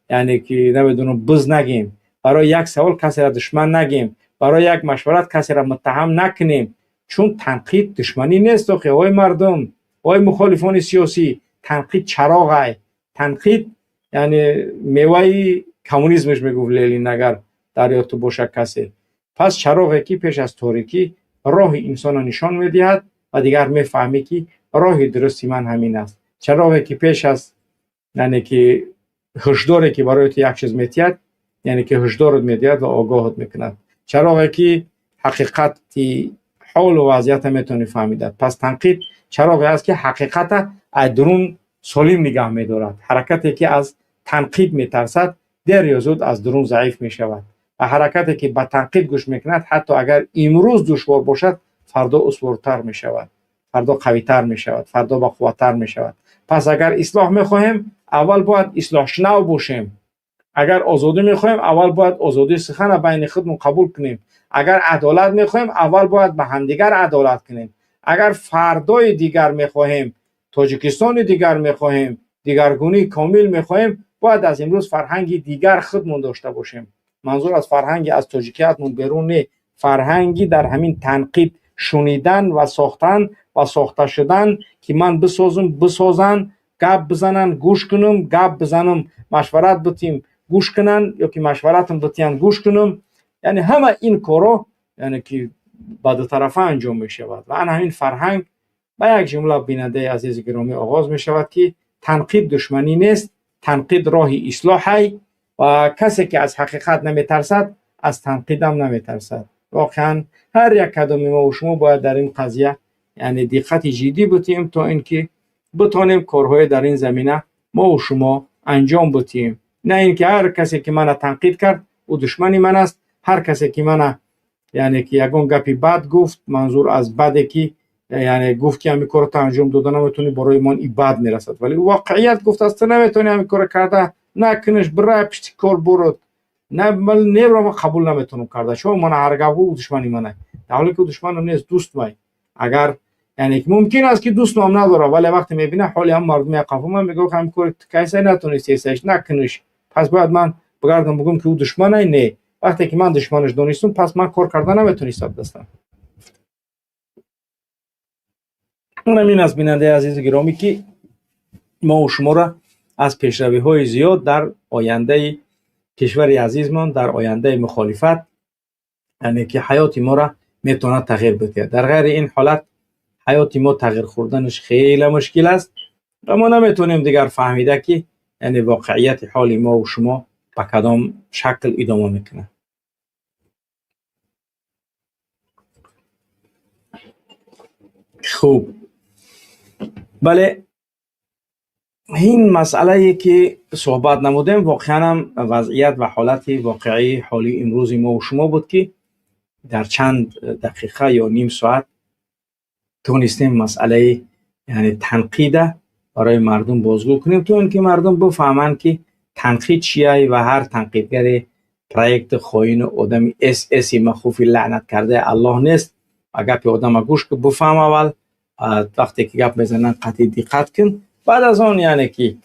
яъне ки намедонам буз нагем, барои як савол касеро душман нагем, барои як машварат касеро муттаҳам накунем, чун танқид душманӣ нест. Охи, ой мардум, ой мухолифони сиёсӣ, танқид чароғай, танқид яъне меваи коммунизмш, мегуфт Ленин, агар дар ёдту бошад касе. Пас чароғе, ки пеш аз торикӣ роҳи инсонро нишон медиҳад ва дигар мефаҳмӣ, ки роҳи дурусти ман ҳамин аст. Чароғе, ки пеш аз яъне ки ҳушдоре, ки барои ту як чиз метиҳад, яъне ки ҳушдорат медиҳад ва огоҳат мекунад. Чароғе, ки ҳақиқати ҳолу вазъията метавонӣ фаҳмидад. Пас танқид чароғе аст, ки ҳақиқата аз дурун солим нигаҳ медорад. Ҳаракате, ки аз танқид метарсад, дер ё зуд аз дурун заиф мешавад, ва ҳаракате, ки ба танқид гӯш мекунад, ҳатто агар имрӯз душвор бошад, фардо устувортар мешавад, фардо қавитар мешавад, фардо бақувваттар мешавад. Пас агар ислоҳ мехоҳем, аввал бояд ислоҳшунав бошем. Агар озодӣ мехоҳем, аввал бояд озодии сухана байни худмон қабул кунем. Агар адолат мехоҳем, аввал бояд ба ҳамдигар адолат кунем. Агар фардои дигар мехоҳем, Тоҷикистони дигар мехоҳем, дигаргунии комил мехоҳем, бояд аз имрӯз фарҳанги дигар худмон дошта бошем. Манзур аз фарҳанги аз тоҷикиятмон берун не, фарҳанги дар ҳамин танқид шунидан ва сохтан ва сохта шудан, ки ман бисозум, бисозан, гап бизанан, гӯш кунам, гап бизанам, машварат битим, гӯш кунан, ё ки машваратам битиян, гӯш кунам. Яъне ҳама ин корҳо яъне ки ба дутарафа анҷом мешавад. Ва ана ҳамин фарҳанг ба як ҷумла, бинандаи азизи гиромӣ, оғоз мешавад, ки танқид душманӣ нест, танқид роҳи ислоҳай, ва касе, ки аз ҳақиқат наметарсад, аз танқидам наметарсад. Воқеан, ҳар як кадоми мо ва шумо бояд дар ин қазия яъне диққати ҷиддӣ бутиҳем, то ин ки битонем корҳое дар ин замина мо ва шумо анҷом бутиҳем. На ин ки ҳар касе, ки мана танқид кард, ӯ душмани ман аст, ҳар касе, ки мана яъне ки ягон гапи бад гуфт, манзур аз баде, ки яъне гуфт, ки ҳамин корро ту анҷом дода наметавонӣ, барои ман и бад мерасад, вале ӯ воқеият гуфтааст: ту наметавонӣ ҳамин корро карда, накунаш, бира пишти кор бурод. Небро, ман қабул наметавонам карда, шумо мана ҳар гап гуфт, душмани мана, дар ҳоле ки ӯ душманам нест, дӯст май. Агар яъне мумкин аст, ки дӯст ном надорад, вале вақте мебинад ҳоли ҳам мардуми қафо, ман мегӯям, ҳам кор кайса натонистесаш, накуниш. Пас бояд ман бигардам, бигӯям, ки ӯ душманай? Не. Вақте ки ман душманаш донистум, пас ман кор карда наметонистам дастам. Онам ин аст, бинандаи азизу гиромӣ, ки мо шуморо аз пешравиҳои зиёд дар ояндаи кишвари азизмон, дар ояндаи мухолифат, яъне ки ҳаёти моро метавонад тағйир бидиҳад. Дар ғайри ин ҳолат ҳаёти мо тағйир хӯрданаш хеле мушкил аст ва мо наметавонем дигар фаҳмида, ки яъне воқеияти ҳоли мо шумо ба кадом шакл идома мекунад. Хуб, бале, ин масъалае, ки суҳбат намудем, воқеан ҳам вазъият ва ҳолати воқеии ҳоли имрӯзи мо шумо буд, ки дар чанд дақиқа ё ним соат тонистем масъалаи яъне танқида барои мардум бозгӯ кунем, то ин ки мардум бифаҳманд, ки танқид чия ва ҳар танқидгари проекти хоину одами СС махуфи лаънат кардаи Аллоҳ нест. Ва гапи одама гӯш кун, бифаҳм аввал, вақте ки гап мезананд, қатъи диққат кун, баъд аз он яъне ки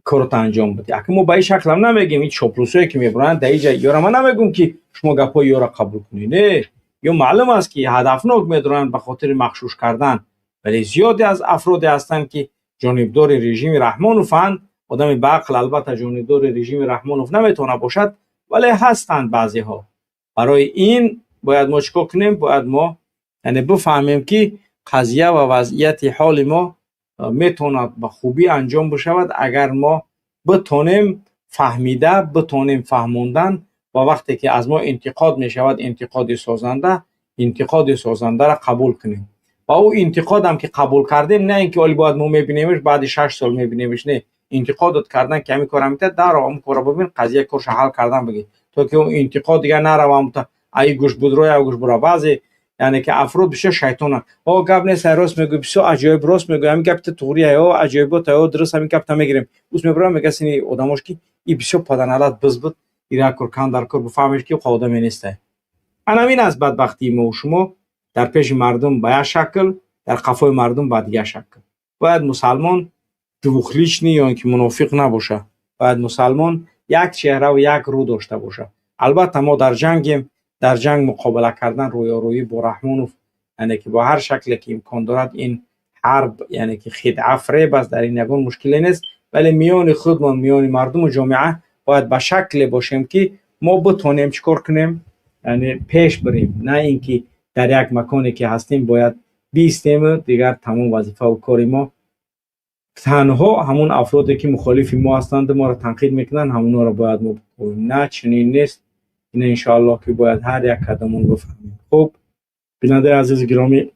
корото анҷом бидӣ. Ака, мо ба ин шаклам намегем, ин чоплусое, ки мебуранд дар иҷа, ёра ман намегӯм, ки шумо гапҳои ёра қабул кунед. Не, ё маълум аст, ки ҳадафнок медоранд ба хотири махшуш кардан, вале зиёде аз афроде ҳастанд, ки ҷонибдори режими Раҳмонованд. Одами баақл албатта ҷонибдори режими Раҳмонов наметавона бошад, вале ҳастанд баъзеҳо. Барои ин бояд мо чӣ кор кунем? Бояд мо яъне бифаҳмем, ки қазия ва вазъияти ҳоли мо метавонад ба хубӣ анҷом бишавад, агар мо битонем фаҳмида, битонем фаҳмондан ва вақте ки аз мо интиқод мешавад, интиқоди созанда, интиқоди созандаро қабул кунем. Ва ӯ интиқодам ки қабул кардем, на ин ки оли бояд мо мебинемш, баъди 6 сол мебинемш. Не, интиқодот кардан, ки ҳамин кора мета, даро ҳамн кора бибин, қазия корша ҳал кардан бигир, то ки ӯ интиқод дигар наравам, ай гӯш будро, я гӯш бура. Баъзе яъне ки афрод бисёр шайтонанд. О, гап нест, ай, рост мегӯй, бисёр аҷоиб, рост мегӯй, ҳамин гапи ту туғри, о, аҷоибот, о, дуруст, ҳамин гапта мегирем. Ус мебурам, мега сини одамош, ки и бисёр паданалат биз буд, ира кор кан дар кор, бифаҳмеш, ки одаме нестай. Анамин аст бадбахтии мо шумо: дар пеши мардум ба як шакл, дар қафои мардум ба дигар шакл. Бояд мусалмон двухличный ё ин ки мунофиқ набошад. Бояд мусалмон як чеҳраву як рӯ дошта бошад. Албатта, мо дар ҷангем. Дар ҷанг муқобила кардан, рӯёрӯӣ бо Раҳмонов, яъне ки бо ҳар шакле ки имкон дорад, ин ҳарб, яъне ки хидъа, фреб аст, дар ин ягон мушкиле нест. Вале миёни худмон, миёни мардуму ҷомеа бояд ба шакле бошем, ки мо битонем чӣ кор кунем, яъне пеш бирем, на ин ки дар як маконе ки ҳастем бояд биистему дигар тамом вазифаву кори мо танҳо ҳамон афроде, ки мухолифи мо ҳастанду моро танқид мекунанд, ҳамонҳоро бояд мо бикӯбем. На, чунин нест. Ина иншоаллоҳ, ки бояд ҳар як кадомон бифаҳмем. Хуб, бинандаи азизи гиромӣ,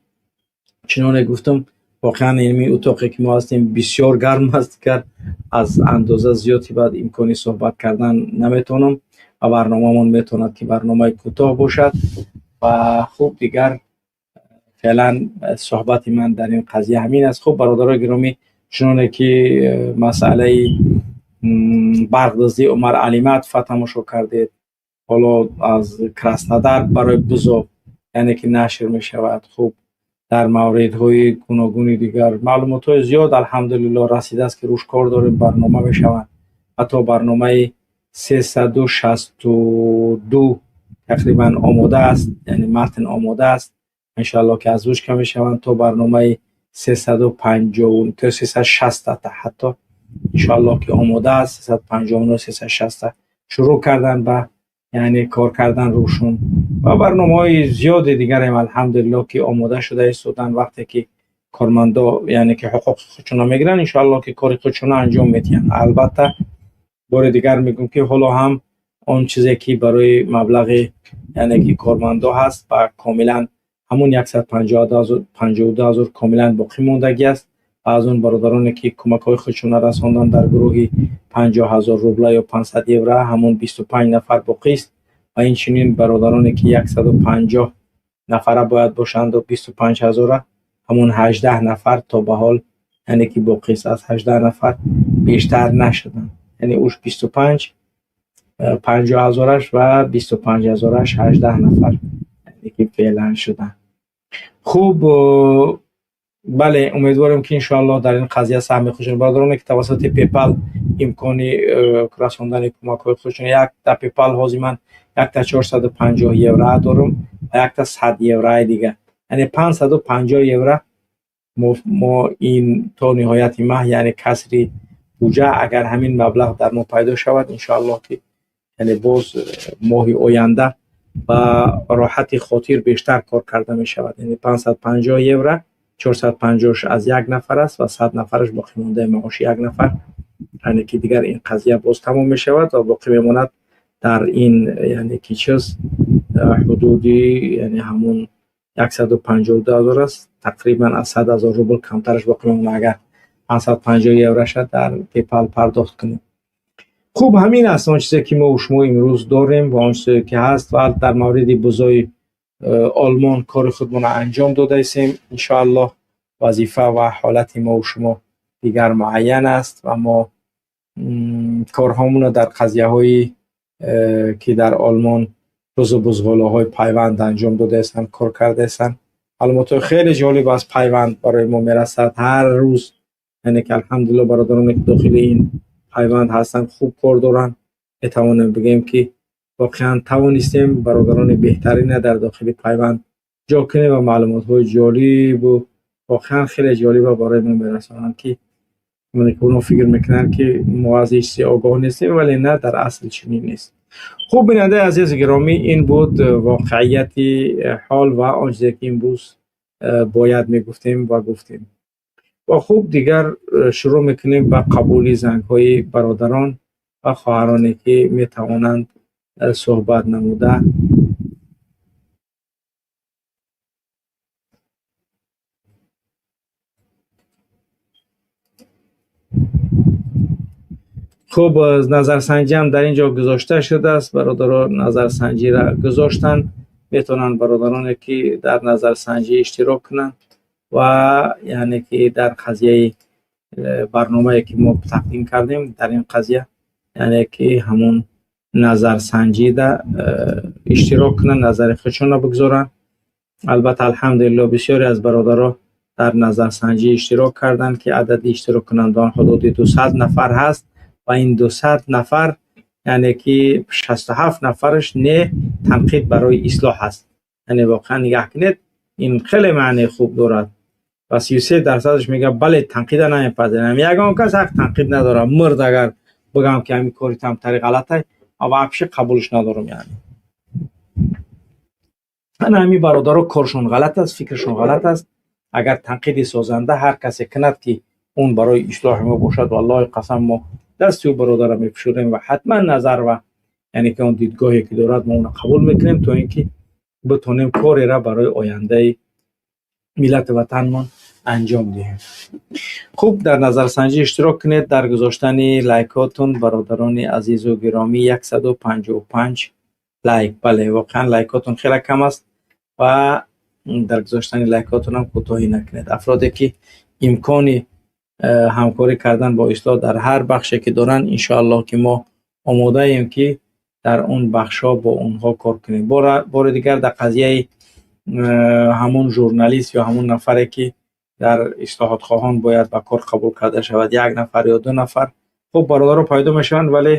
чуноне гуфтам, воқеан ин утоқе, ки мо ҳастем, бисёр гарм аст, дигар аз андоза зиёди баъд имкони суҳбат кардан наметавонам ва барномамон метавонад, ки барномаи кӯтоҳ бошад. Ва хуб, дигар феълан суҳбати ман дар ин қазия ҳамин аст. Хуб, бародарои гиромӣ, чуноне ки масъалаи барқдуздии Умар Алиматова тамошо кардед, ҳоло аз Краснодар барои бузо яъне ки нашр мешавад. Хуб, дар мавридҳои гуногуни дигар маълумотҳои зиёд, алҳамдулилло, расидааст, ки рӯш кор дорем, барнома мешаванд. Ҳатто барномаи 362 тақрибан омода аст, яъне матн омода аст, иншоалло, ки озвучка мешаванд. То барномаи 350 то 360 ҳатто иншоалло, ки омода аст. 359, 360 шурӯъ кардан ба яъне кор кардан рӯшун ва барномаҳои зиёди дигарем, алҳамдулилло, ки омода шуда истодан. Вақте ки кормандо яъне ки ҳуқуқи худшона мегиранд, иншоалло, ки кори худшона анҷом медиҳанд. Албатта, бори дигар мегӯм, ки ҳоло ҳам он чизе, ки барои маблағи яъне ки кормандо ҳаст, ба комилан ҳамон 152 000 комилан боқӣ мондагӣ аст. Ва аз он бародароне, ки кӯмакҳои худшона расонданд дар гурӯҳи 50 000 рубла ё 500 евро, ҳамон 25 нафар боқист. Ва инчунин бародароне, ки 150 нафара бояд бошанду 25 ҳазора, ҳамон 18 нафар то ба ҳол яъне ки боқист. Аз 18 нафар бештар нашуданд, яъне уш 25 50 ҳазораш ва 25 ҳазораш 18 нафар яъне ки феълан шуданд. Хуб, бале, умедворем ки иншоаллоҳ дар ин қазия саҳми худшон бародароне ки тавассути PayPal имкони расондани кӯмакҳои худшон, якта PayPal ҳозир ман якта 450 евро дорам ва якта 100 еврои дига, яъне 550 евро мо ин то ниҳояти маҳ, яъне касри буҷа, агар ҳамин маблағ дар мо пайдо шавад, иншоаллоҳ ки яъне боз моҳи оянда ба роҳати хотир бештар кор карда мешавад. Яъне 550 евро, 450 аз як нафар аст ва 100 нафараш боқӣ мондаи маоши як нафар, яъне ки дигар ин қазия боз тамом мешавад ва боқӣ мемонад дар ин, яъне ки чиз ҳудуди, яъне ҳамун 152 ҳазор аст, тақрибан аз 100 ҳазор рубл камтараш боқӣ мемонад, агар 550 евроша дар PayPal пардохт кунем. Хуб, ҳамин аст он чизе ки мо шумо имрӯз дорем ва он чизе ки ҳаст ва дар мавриди бузои олмон кори худмонро анҷом додаистем. Иншоаллоҳ вазифа ва ҳолати мо шумо дигар муайян аст ва мо корҳомонро дар қазияҳое ки дар олмон бузу бузғолаҳои пайванд анҷом додаистанд, кор кардаистанд. Маълумотҳои хеле ҷолиб аз пайванд барои мо мерасад ҳар рӯз, яъне ки алҳамдулиллоҳ бародароне ки дохили ин пайванд ҳастанд хуб кор доранд. Метавонем бигӯем ки воқеан тавонистем бародарони беҳтарина дар дохили пайванд ҷо кунем ва маълумотҳои ҷолибу воқеан хеле ҷолиба барои мо мерасонанд, ки онҳо фикр мекунанд ки мо аз ҳеҷ чизе огоҳ нестем, вале на, дар асл чунин нест. Хуб, бинандаи азизи гиромӣ, ин буд воқеияти ҳол ва он чизе ки имрӯз бояд мегуфтем ва гуфтем. Ва хуб, дигар шурӯъ мекунем ба қабули зангҳои бародарон ва хоҳароне ки метавонанд суҳбат намуда. Хуб, назарсанҷӣ ҳам дар ин ҷо гузошта шудааст. Бародарон назарсанҷиро гузоштанд, метавонанд бародароне ки дар назарсанҷӣ иштирок кунанд ва яъне ки дар қазияи барномае ки мо тақдим кардем дар ин қазия, яъне ки ҳамон назарсанҷида иштирок кунанд, назари худшонро бигзоранд. Албатта, алҳамдулиллоҳ, бисёре аз бародаро дар назарсанҷӣ иштирок карданд ки адади иштироккунандагон ҳудуди 200 нафар ҳаст ва ин 200 нафар, яъне ки 67 нафараш не танқид барои ислоҳ аст. Яъне воқеан нигаҳ кунед, ин хеле маънии хуб дорад ва 33%-аш мегӯяд бале, танқида намепазирам, ягон кас ҳақ танқид надорад, мурд агар бигӯям ки ҳамин кори тамтари ғалатай, вообще қабулш надорам. Яъне ана ҳамин бародаро коршон ғалат аст, фикрашон ғалат аст. Агар танқиди созанда ҳар касе кунад ки он барои ислоҳи мо бошад, валлоҳи қасам, мо дасти ӯ бародарро мепӯшорем ва ҳатман назар ва яъне ки он дидгоҳе ки дорад, мо онро қабул мекунем, то ин ки битонем кореро барои ояндаи миллати ватанмон анҷом диҳем. Хуб, дар назарсанҷӣ иштирок кунед дар гузоштани лайкотон, бародарони азизу гиромӣ. 155 лайк, бале, воқеан лайкотон хеле кам аст ва дар гузоштани лайкотонам кӯтоҳӣ накунед. Афроде ки имкони ҳамкорӣ кардан бо ислоҳ дар ҳар бахше ки доранд, иншоаллоҳ ки мо омодаем ки дар он бахшҳо бо онҳо кор кунем. Бори дигар дар қазияи ҳамон журналист ё ҳамон нафаре ки дар ислоҳотхоҳон бояд ба кор қабул карда шавад, як нафар ё ду нафар, хуб, бародаро пайдо мешаванд, вале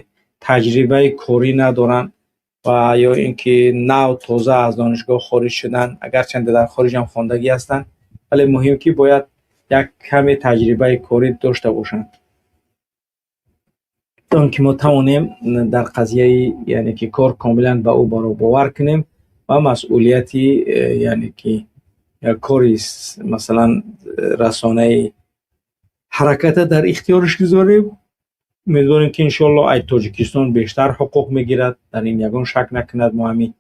таҷрибаи корӣ надоранд ва ё ин ки нав тоза аз донишгоҳ хориҷ шуданд, агарчанде дар хориҷ ҳам хондагӣ ҳастанд, вале муҳим ки бояд як каме таҷрибаи корӣ дошта бошанд, то ин ки мо тавонем дар қазияи, яъне ки кор комилан ба ӯ бовар кунем ва масъулияти, яъне ки кори, масалан, расонаи ҳараката дар ихтиёраш гузорем. Умедворем ки иншоаллоҳ ай Тоҷикистон бештар ҳуқуқ мегирад, дар ин ягон шак накунад. Мо ҳамин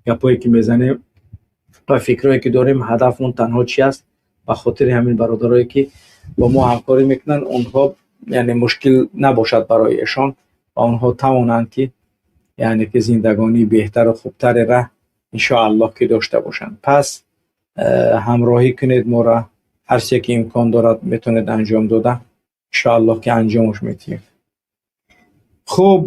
гапое ки мезанем ва фикрое ки дорем, ҳадафмон танҳо чи аст? Ба хотири ҳамин бародарое ки бо мо ҳамкорӣ мекунанд, онҳо, яъне мушкил набошад барои эшон ва онҳо тавонанд ки, яъне ки зиндагонии беҳтару хубтареро иншоаллоҳ ки дошта бошанд. Пас ҳамроҳӣ кунед моро, ҳар чизе ки имкон дорад метавонед анҷом дода, иншоаллоҳ ки анҷомаш медиҳем. Хуб,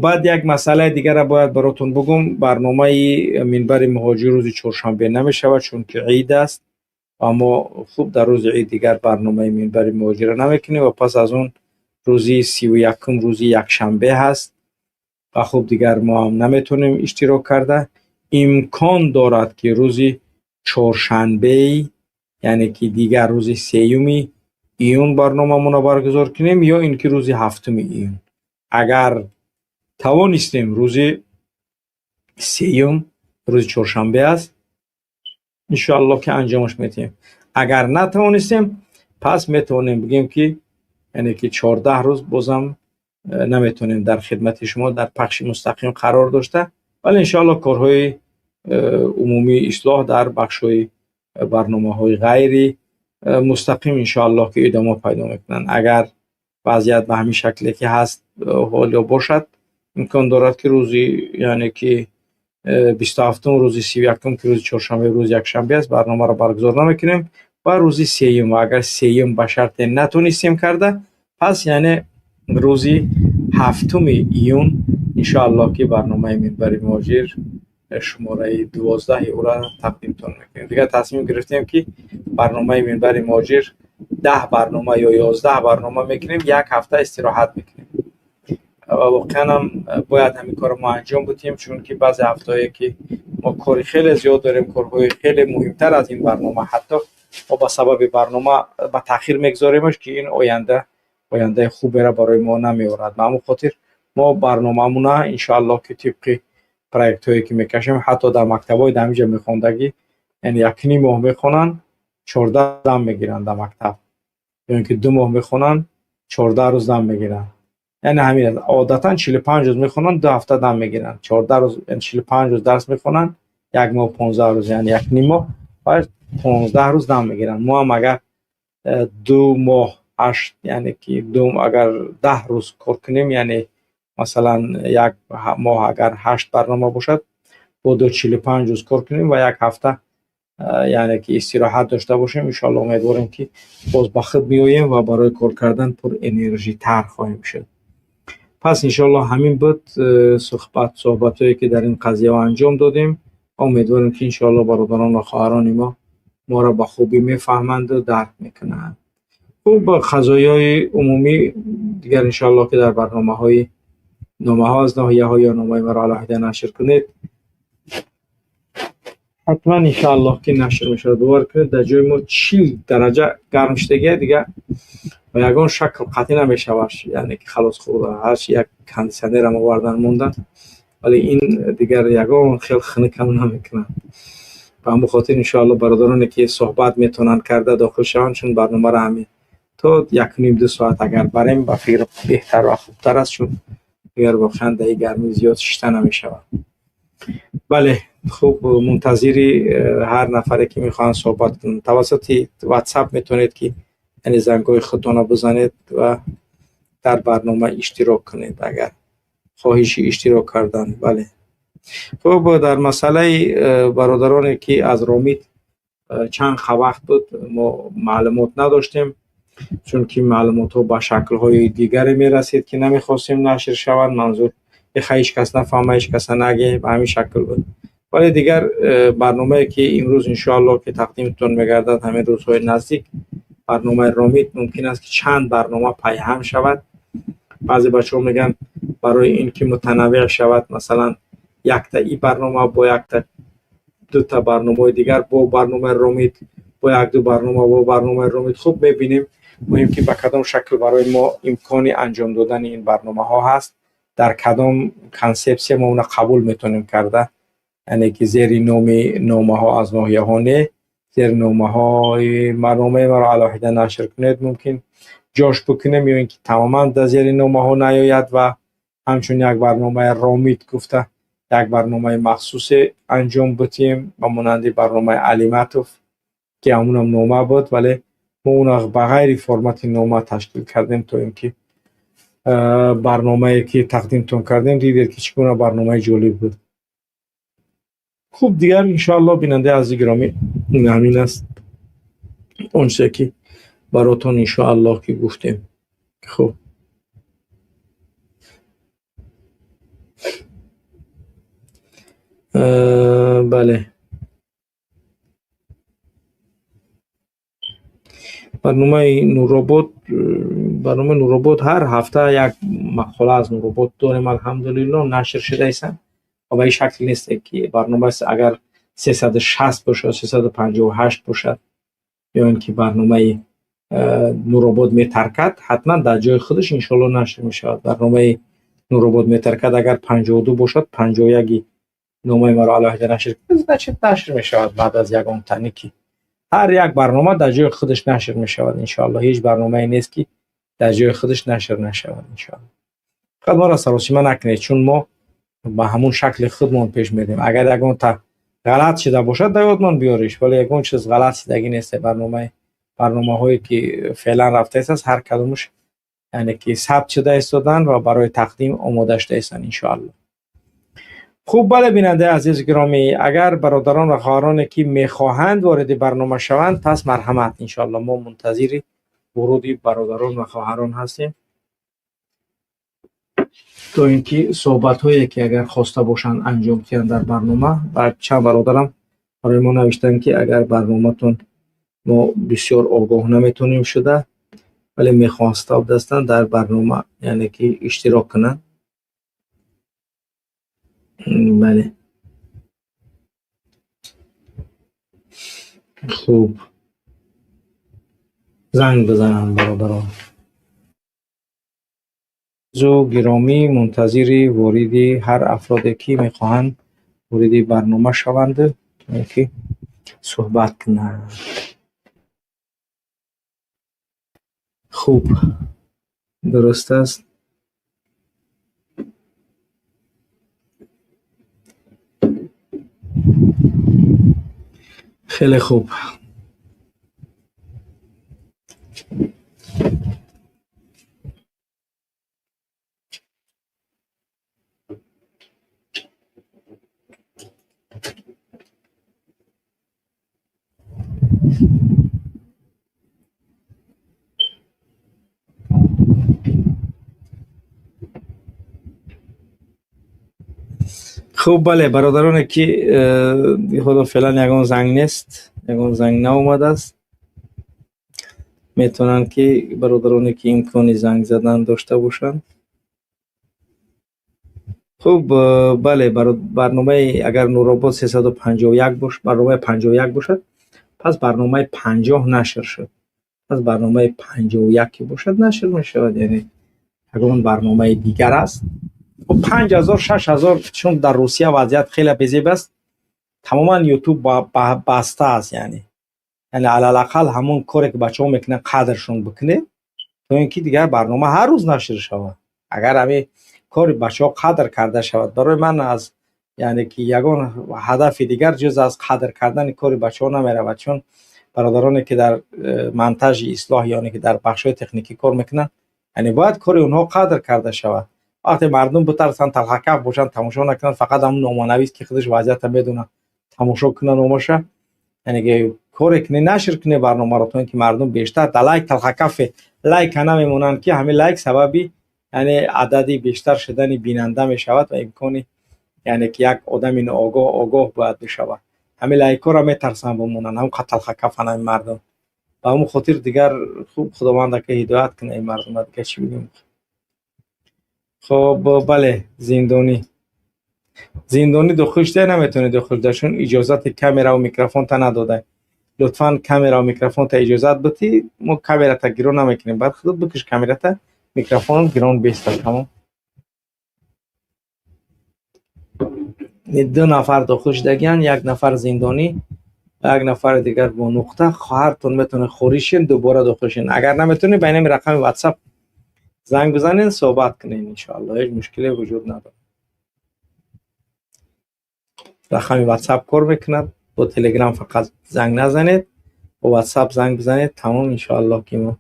баъд як масъалаи дигарро бояд баротон бугум. Барномаи Минбари муҳоҷир рӯзи чоршанбе намешавад, чунки ид аст ва мо хуб дар рӯзи ид дигар барномаи Минбари муҳоҷирро намекунем ва пас аз он рӯзи 31-ум рӯзи якшанбе ҳаст ва хуб дигар мо ҳам наметавонем иштирок карда. Имкон дорад, ки рӯзи чоршанбе, яъне ки дигар рӯзи 3-юми июн барномамонро баргузор кунем ё ин ки рӯзи 7-уми июн. Агар тавонистем, рӯзи 3-юм, рӯзи чоршанбе аст, иншоаллоҳ ки анҷомаш медиҳем. Агар натавонистем, пас метавонем бигӯем, ки яъне ки 14 рӯз бозам наметавонем дар хидмати шумо дар пахши мустақим қарор дошта, вале иншоаллоҳ корҳои умумии ислоҳ дар бахшҳои барномаҳои ғайри мустақим иншоаллоҳ ки идома пайдо мекунанд. Агар вазъият ба ҳамин шакле ки ҳаст ҳоло бошад, имкон дорад, ки рӯзи, яъне ки 27-ум, рӯзи 31-ум, ки рӯзи чоршанбе, рӯзи якшанбе аст, барномаро баргузор намекунем ва рӯзи 3-юм, ва агар 3-юм ба шарте натонистем карда, пас яъне рӯзи 7-уми июн иншоаллоҳ ки барномаи Минбари муҳоҷир шумораи 12-и ӯро тақдимтон мекунем. Дигар тасмим гирифтем, ки барномаи Минбари муҳоҷир 10 барнома ё 11 барнома мекунем, як ҳафта истироҳат мекунем ва воқеан ҳам бояд ҳамин корро мо анҷом бидиҳем, чунки баъзе ҳафтаҳое ки мо кори хеле зиёд дорем, корҳои хеле муҳимтар аз ин барнома, ҳатто мо ба сабаби барнома ба таъхир мегузоремаш, ки ин оянда ояндаи хуберо барои мо намеорад. Ба ҳамон хотир мо барномаамона иншоаллоҳ ки тибқи проектҳое ки мекашем, ҳатто дар мактабҳои дар ҳаминҷа мехондагӣ, яъне 1,5 моҳ мехонанд, 14 дам мегиранд дар мактаб, ё ин ки 2 моҳ мехонанд, 14 рӯз дам мегиранд. Яъне ҳамин аст. Одатан 45 рӯз мехонанд, 2 ҳафта дам мегиранд. 14 рӯз, яъне 45 рӯз дарс мехонанд, як моҳ 15 рӯз, яъне 1,5 моҳ ва 15 рӯз дам мегиранд. Мо ҳам агар 2 моҳ ҳашт, яъне ки ду, агар 10 рӯз кор кунем, яъне масалан як моҳ агар ҳашт барнома бошад, бо ду 45 рӯз кор кунем ва як ҳафта яъне ки истироҳат дошта бошем, иншоалло умедворем, ки боз ба худ меоем ва барои кор кардан пурэнержитар хоҳем шуд. Пас иншоалло ҳамин буд суҳбатҳое ки дар ин қазияҳо анҷом додем. Умедворем, ки иншоалло бародарон ва хоҳарони мо моро ба хубӣ мефаҳманду дарк мекунанд. Хуб, қазоёи умумӣ дигар иншоалло ки дар барномаҳои номаҳо аз ноҳияҳо ё номаи маро алоҳида нашр кунед, ҳатман иншоаллоҳ ки нашр мешавад. Бовар кунед, дар ҷои мо 40 дараҷа гарм шудагия, дигар ба ягон шакл қатъӣ намешавад, яъне ки халос хӯрда ҳарчи як кондитсионерам овардан мондан, вале ин дигар ягон хел хунукам намекунад. Ба ҳамон хотир иншоалло бародароне ки суҳбат метавонанд карда, дохил шаванд, чун барномаро ҳамин то 1,5, 2 соат агар барем, ба фикр беҳтар ва хубтар аст, чун дигар воқеан дар ин гармӣ зиёд шишта намешавад. Бале, хуб, мунтазири ҳар нафаре ки мехоҳанд суҳбат кунанд, тавассути WhatsApp метавонед ки яъне зангҳои худтонро бизанед ва дар барнома иштирок кунед, агар хоҳиши иштирок кардан. Бале, хуб, дар масъалаи бародароне ки аз Ромит чанд вақт буд мо маълумот надоштем, чунки маълумотҳо ба шаклҳои дигаре мерасид, ки намехостем нашр шаванд. Манзур иха ҳеҷ кас нафаҳма, ҳеҷ каса наге, ба ҳамин шакл буд. Вале дигар барномае ки имрӯз иншоаллоҳ ки тақдимтон мегардад, ҳамин рӯзҳои наздик, барномаи Ромит мумкин аст, ки чанд барнома пайҳам шавад. Баъзе бачаҳо мегӯянд, барои ин ки мутанаввеъ шавад, масалан якта и барнома бо якта дута барномаҳои дигар бо барномаи Ромит, бо як-ду барнома бо барномаи Ромит. Хуб, мебинем, муҳим ки ба кадом шакл барои мо имкони анҷом додани ин барномаҳо ҳаст, дар кадом консепсия мо онро қабул метавонем карда, яъне ки зери номи номаҳо аз ноҳияҳо не, зери номаҳои барномаи маро алоҳида нашр кунед, мумкин ҷош бикунем, ё ин ки тамоман дар зери номаҳо наёяд ва ҳамчун як барномаи Ромит гуфта як барномаи махсусе анҷом бидиҳем, ба монанди барномаи Алиматов, ки ҳамунам нома буд, вале мо онро ба ғайри формати нома ташкил кардем, то ин ки барномае ки тақдимтон кардем, дидед, ки чӣ гуна барномаи ҷолиб буд. Хуб, дигар иншоалло, бинандаи азизи гиромӣ, ин ҳамин аст он чизе ки баротон иншоаллоҳ ки гуфтем. Хуб. Бале, барномаи Нуробод, барномаи Нуробод ҳар ҳафта як мақола аз Нуробод дорем, алҳамдулилло, нашр шудаистанд ва ба ин шакл нест, ки барнома агар 360 бошад, 358 бошад ё ин ки барномаи Нуробод метаркад, ҳатман дар ҷои худаш иншоалло нашр мешавад. Барномаи Нуробод метаркад агар 52 бошад, 51 номаи маро алоҳида нашр кунад, значит, нашр мешавад. Баъд аз ягон таники ҳар як барнома дар ҷои худаш нашр мешавад, иншоалло. Ҳеҷ барномае нест, ки дар ҷои худаш нашр нашавад, иншоалло. Фақат моро саросима накунед, чун мо ба ҳамун шакли худмон пеш мерем. Агар ягонта ғалат шуда бошад, дар ёдмон биёриш, вале ягон чиз ғалат шудагӣ нест. Барномаҳое ки феълан рафтааст, ҳар кадомаш, яъне ки, сабт шуда истодан ва барои тақдим омода шуда истанд, иншоалло. Хуб, бале, бинандаи азиз гиромӣ, агар бародарон ва хоҳароне ки мехоҳанд вориди барнома шаванд, пас марҳамат, иншоалло, мо мунтазири вуруди бародарон ва хоҳарон ҳастем, то ин ки суҳбатҳое ки агар хоста бошанд, анҷом диҳанд дар барнома. Ва чанд бародарам барои мо навиштанд, ки агар барноматон мо бисёр огоҳ наметонем шуда, вале мехоста будастанд дар барнома, яъне ки, иштирок кунанд. Бале, хуб, занг бизананд бародарон зу гиромӣ. Мунтазири вориди ҳар афроде ки мехоҳанд вориди барнома шаванд, то ин ки суҳбат кунанд. Хуб, дуруст аст. Хеле хуб. Хуб, бале, бародароне ки худо, феълан ягон занг нест, ягон занг наомадааст. Метавонанд ки бародароне ки имкони занг задан дошта бошанд. Хуб, бале, барномаи агар Нуробод 351 бош, барномаи 51 бошад, пас барномаи 50 нашр шуд. Пас барномаи 51 ки бошад, нашр мешавад, яъне ягон барномаи дигар аст. 5000, 6000, чун дар Русия вазъият хеле безеб аст, тамоман Ютуб баста аст. Яъне алалақал ҳамон коре ки бачаҳо мекунанд, қадршон бикунед, то ин ки дигар барнома ҳар рӯз нашр шавад. Агар ҳамин кори бачаҳо қадр карда шавад, барои ман аз, яъне ки, ягон ҳадафи дигар ҷуз аз қадр кардани кори бачаҳо намеравад, чун бародароне ки дар монтажи ислоҳ, яъне ки дар бахшҳои техникӣ кор мекунанд, яъне бояд кори онҳо қадр карда шавад. Вақте мардум битарсанд, талхакаф бошанд, тамошо накунанд, фақат ҳамун номанавис, ки худаш вазъията медонад, тамошо кунад номаша, яъне ки коре кунӣ, нашр кунӣ барномаро, то ин ки мардум бештар дар лайк талхакафе лайка намемонанд, ки ҳамин лайк сабаби, яъне, адади бештар шудани бинанда мешавад ва имкони, яъне ки, як одами ноогоҳ огоҳ бояд бишавад. Ҳамин лайкҳоро метарсанд бимонанд, ҳамн талхакафан ҳамин мардум. Ба ҳамун хотир дигар хуб, Худованда ки ҳидоят кунад ин мардума, дигар чӣ бигӯем? Хоб, бале, зиндонӣ дохил шуда наметавонед дохил шуда, чун иҷозати камераву микрофонта надода. Лутфан камераву микрофонта иҷозат битӣ, мо камерата гирон намекунем. Баъд худат бикиш камерата, микрофон гирон беста, тамом. Ду нафар дохил шудагиянд, як нафар зиндонӣ ва як нафари дигар бо нуқта. Хоҳартон метавонед хориҷ шен, дубора дохил шен. Агар наметавонед, ба инами рақами Ватсап занг бизанед, суҳбат кунед, иншоалло, ҳеҷ мушкиле вуҷуд надорад. Рақами Ватсап кор мекунад, бо Телеграм фақат занг назанед, бо Ватсап занг бизанед, тамом. Иншоалло ки мо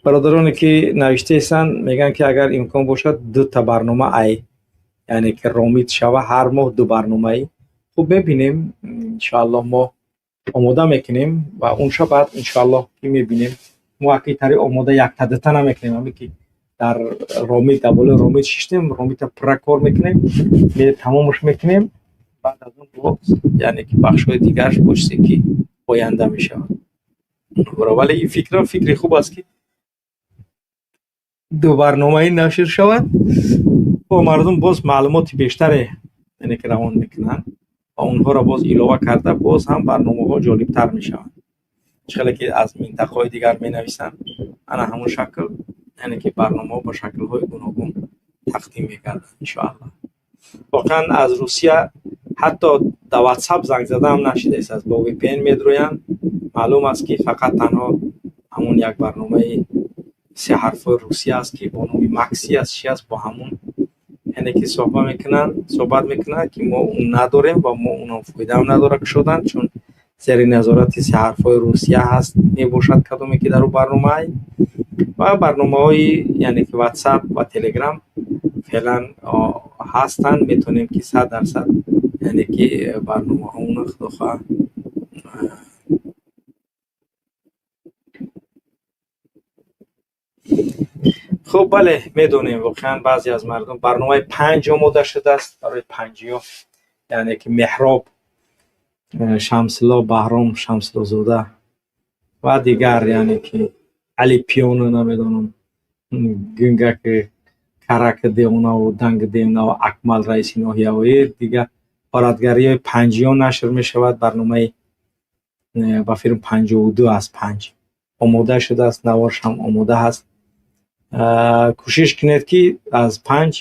бародароне ки навиштаистанд, мегӯянд ки агар имкон бошад, дута барнома ай, яъне ки, ромит шава, ҳар моҳ ду барномаи. Хуб, мебинем, иншоалло, мо омода мекунем ва унша баъд, иншоалло, ки мебинем. Мо акитари омода якта дута намекунем, ҳаме ки Дар Ромит, дар болои Ромит шиштем, Ромита пурра кор мекунем, тамомаш мекунем. Баъд аз он боз, яъне ки бахшҳои дигараш бо чизе ки оянда мешавад. Вале ин фикрам фикри хуб аст, ки ду барномаи нашр шавад бо мардум, боз маълумоти бештаре, яъне ки равон мекунанд ва онҳоро боз илова карда, боз ҳам барномаҳо ҷолибтар мешаванд. Чӣ хеле ки аз минтақаҳои дигар менависанд, ана ҳамон шакл, яъне ки барномаҳо ба шаклҳои гуногун тақдим мегарданд, иншоаллоҳ. Воқеан, аз Русия ҳатто дар Ватсап занг задаам нашидааст, бо VPN медроянд. Маълум аст, ки фақат танҳо ҳамон як барномаи се ҳарфҳои русия аст, ки бо номи Макси аст, чи аст, бо ҳамун, яъне ки суҳбат мекунанд, ки мо он надорем ва мо онам фоидаам надорад кушодан, чун зери назорати се ҳарфҳои Русия ҳаст мебошад. Кадоме ки дар ӯ барномаи ва барномаҳои, яъне ки Ватсап ва Телеграм феълан ҳастанд, метавонем ки 100%, яъне ки барномаҳоамонро, худо хоҳад. Хуб, бале, медонем, воқеан баъзе аз мардум барномаи панҷ омода шудааст барои панҷиё, яъне ки Меҳроб, Шамсулло, Баҳром Шамсуллозода ва дигар, яъне ки Али Пиёно, намедонам, Гунгаки Караки Девонаву Данги Девонаву Акмал раиси ноҳиявӣ, дигар ғоратгариҳои панҷиё нашр мешавад. Барномаи ба филм 52 аз панҷ омода шудааст, наворшам омода ҳаст. Кӯшиш кунед, ки аз панҷ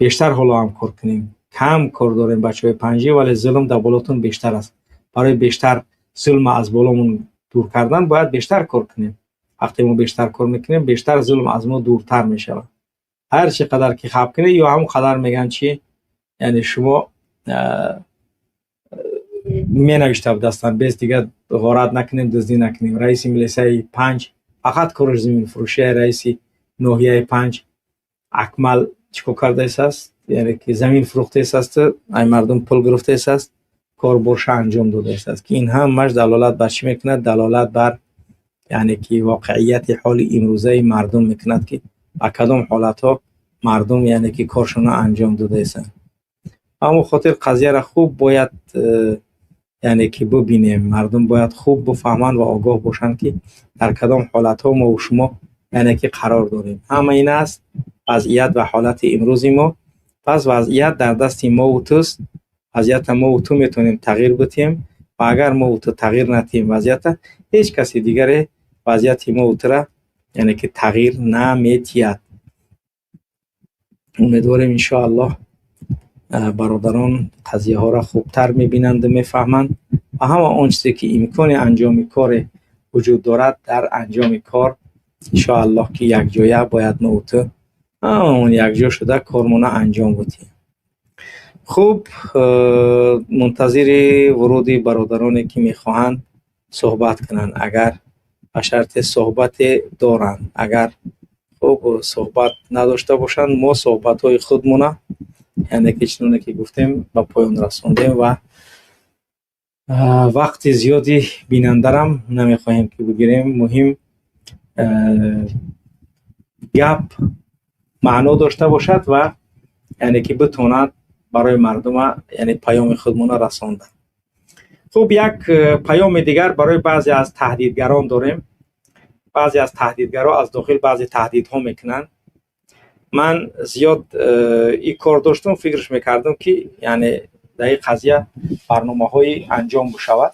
бештар ҳоло ҳам кор кунем. Кам кор дорем, бачаҳои панҷӣ, вале зулм дар болотон бештар аст. Барои бештар зулма аз боломон дур кардан бояд бештар кор кунем. Вақте мо бештар кор мекунем, бештар зулм аз мо дуртар мешавад. Ҳар чӣ қадар ки хаб кунед, ё ҳамон қадар мегӯянд, чи, яъне шумо менавишта будастанд, бес дигар ғорат накунем, дуздӣ накунем. Раиси милисаи панҷ фақат кораш заминфурӯшия. Раиси ноҳияи панҷ Акмал чӣ кор кардааст? Яъне ки замин фурӯхтааст, ай мардум пул гирифтааст, корборша анҷом додааст, ки ин ҳамаш далолат бар чӣ мекунад? Далолат бар, яъне ки воқеияти ҳоли имрӯзаи мардум мекунад, ки ба кадом ҳолатҳо мардум, яъне ки коршона анҷом додаистанд. Ба ҳамон хотир қазияро хуб бояд, яъне ки бубинем. Мардум бояд хуб бифаҳманд ва огоҳ бошанд, ки дар кадом ҳолатҳо мову шумо, яъне ки қарор дорем. Ҳама ин аст вазъият ва ҳолати имрӯзи мо. Пас вазъият дар дасти мову туст. Вазъията мову ту метавонем тағйир бидиҳем ва агар мову ту тағйир надиҳем вазъията, ҳеҷ каси дигаре вазъияти мову тура, яъне ки тағйир наметиҳад. Умедворем, иншоаллоҳ, бародарон қазияҳоро хубтар мебинанду мефаҳманд ва ҳама он чизе ки имкони анҷоми коре вуҷуд дорад, дар анҷоми кор, иншоаллоҳ, ки якҷоя бояд мову ту ҳамаамон якҷо шуда кормона анҷом бидиҳем. Хуб, мунтазири вуруди бародароне, ки мехоҳанд суҳбат кунанд, агар ба шарте суҳбате доранд. Агар хуб суҳбат надошта бошанд, мо суҳбатҳои худмона, яъне ки чуноне ки гуфтем, ба поён расондем ва вақти зиёди бинандарам намехоҳем ки бигирем. Муҳим гап маъно дошта бошад ва, яъне ки битавонад барои мардума, яъне паёми худмона расонда. Хуб, як паёми дигар барои баъзе аз таҳдидгарон дорем. Баъзе аз таҳдидгарон аз дохил баъзе таҳдидҳо мекунанд. Ман зиёд ин кор доштум, фикраш мекардам, ки яъне дар ин қазия барномаҳое анҷом бишавад,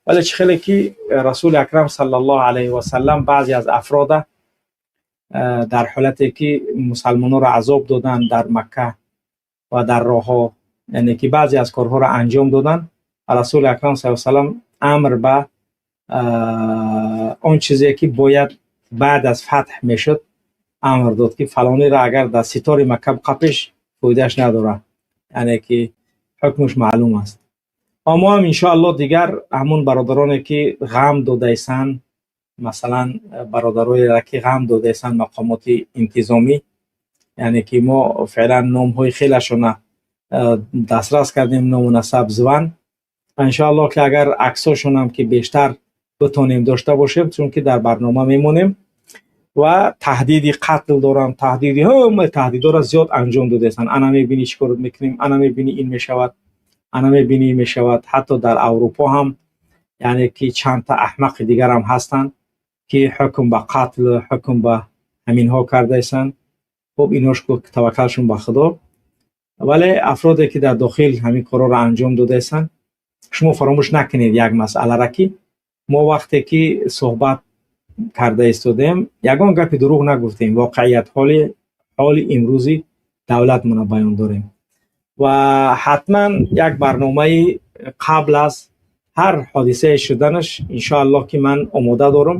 вале чӣ хеле ки Расули Акрам саллаллоҳу алайҳи васаллам баъзе аз афрода дар ҳолате ки мусалмононро азоб доданд дар Макка ва дар роҳҳо, яъне ки баъзе аз корҳоро анҷом доданд, Расули Акрам саллаллоҳу алайҳи васаллам амр ба он чизе ки бояд баъд аз фатҳ мешуд амр дод, ки фалонеро агар дар ситори Макка қапиш, фоидааш надорад, яъне ки ҳукмаш маълум аст. Ва мо ҳам, иншоаллоҳ, дигар ҳамун бародароне ки ғам додаистанд, масалан бародароеро ки ғам додаистанд мақомоти интизомӣ, яъне ки мо феълан номҳои хелашона дастрас кардем, ному насаб, зван. Иншоаллоҳ, ки агар аксошонам ки бештар битонем дошта бошем, чунки дар барнома мемонем. Ва таҳдиди қатл доранд, таҳдиди ҳама таҳдидҳоро зиёд анҷом додаистанд. Ана мебинӣ, чӣ кор мекунем, ана мебинӣ, ин мешавад, ана мебинӣ, ин мешавад. Ҳатто дар Аврупо ҳам, яъне ки чандта аҳмақи дигарам ҳастанд, ки ҳукм ба қатл, ҳукм ба ҳаминҳо кардаистанд. Хуб, инош таваккалшон ба Худо, вале афроде ки дар дохил ҳамин корҳоро анҷом додаистанд, шумо фаромӯш накунед як масъаларо, ки мо вақте ки суҳбат карда истодем, ягон гапи дурӯғ нагуфтем, воқеият ҳоли имрӯзи давлатмона баён дорем. Ва ҳатман як барномаи қабл аз ҳар ҳодисае шуданаш, иншоаллоҳ, ки ман омода дорам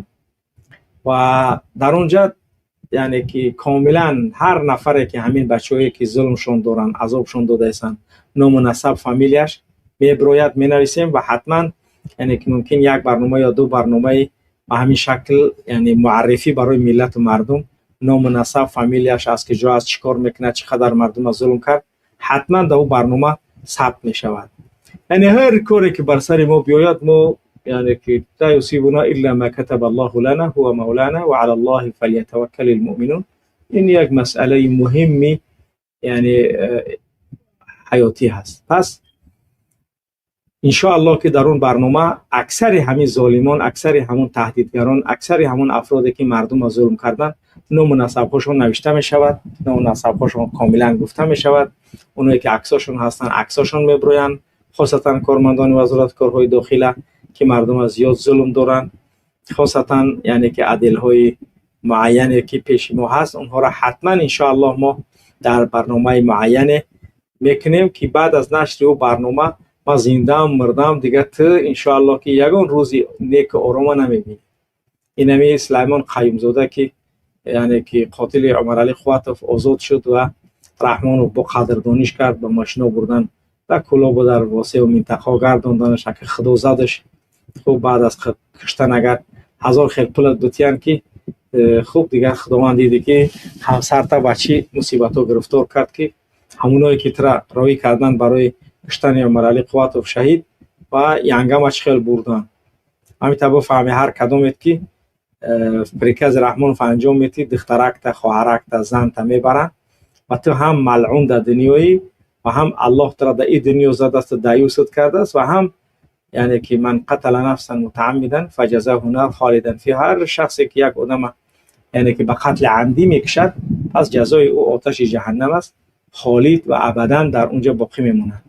ва дар он ҷа, яъне ки комилан ҳар нафаре ки ҳамин бачаҳое ки зулмшон доранд, азобшон додаистанд, ному насаб, фамилияш мебирояд, менависем. Ва ҳатман, яъне ки мумкин як барнома ё ду барномаи ба ҳамин шакл, яъне муаррифӣ барои миллату мардум, ному насаб, фамилияш, аз куҷо аст, чӣ кор мекунад, чӣ қадар мардума зулм кард, ҳатман дар ӯ барнома сабт мешавад. Яъне ҳар коре ки бар сари мо биёяд, мо, яъне ки ла юсибуна илла ма катаба Аллоҳу лана ҳува мавлана ва ала Аллоҳи фалятаваккалил муъминун. Ин як масъалаи муҳимми, яъне ҳаётӣ ҳаст. Пас иншоаллоҳ, ки дар он барнома аксари ҳамин золимон, аксари ҳамон таҳдидгарон, аксари ҳамон афроде ки мардумро зулм карданд, ному насабҳошон навишта мешавад, ному насабҳошон комилан гуфта мешавад. Оное ки аксошон ҳастанд, аксошон мебироянд, хосатан кормандони Вазорати корҳои дохила, ки мардума зиёд зулм доранд, хосатан, яъне ки отделҳои муайяне ки пеши мо ҳаст, онҳоро ҳатман иншоаллоҳ мо дар барномаи муайяне мекунем, ки баъд аз нашри ӯ барнома ман зиндаам, мурдам, дигар ту иншоаллоҳ ки ягон рӯзи неку орома намебинӣ. Инами Сулаймон Қаюмзода, ки яъне ки қотили Умаралӣ Қувватов, озод шуд ва Раҳмонов бо қадрдониш кард, ба машино бурдан, дар Кӯлобу дар Восеу минтақаҳо гардонданаш, ака Худо задаш. Хуб, баъд аз куштан агар ҳазор хел пулат бутиянд, ки хуб, дигар Худованд диде, ки ҳамсарта ба чӣ мусибатҳо гирифтор кард, ки ҳамоное ки тура роҳӣ кардан барои куштани Умаралӣ Қувватов шаҳид ва янгама чӣ хел бурдан. Ҳамин та бифаҳми, ҳар кадомет ки прикази Раҳмонов анҷом метӣ, духтаракта, хоҳаракта, занта мебаранд ва ту ҳам малъун дар дунёӣ ва ҳам Аллоҳ тура дар ин дунё задааст, даюсат кардааст. Ва ҳам, яъне ки ман қатала нафсан мутааммидан фаҷазаҳу нар холидан фи, ҳар шахсе ки як одама, яъне ки ба қатли амдӣ мекушад, пас ҷазои ӯ оташи ҷаҳаннам аст, холид ва абадан дар он ҷо боқӣ мемонад.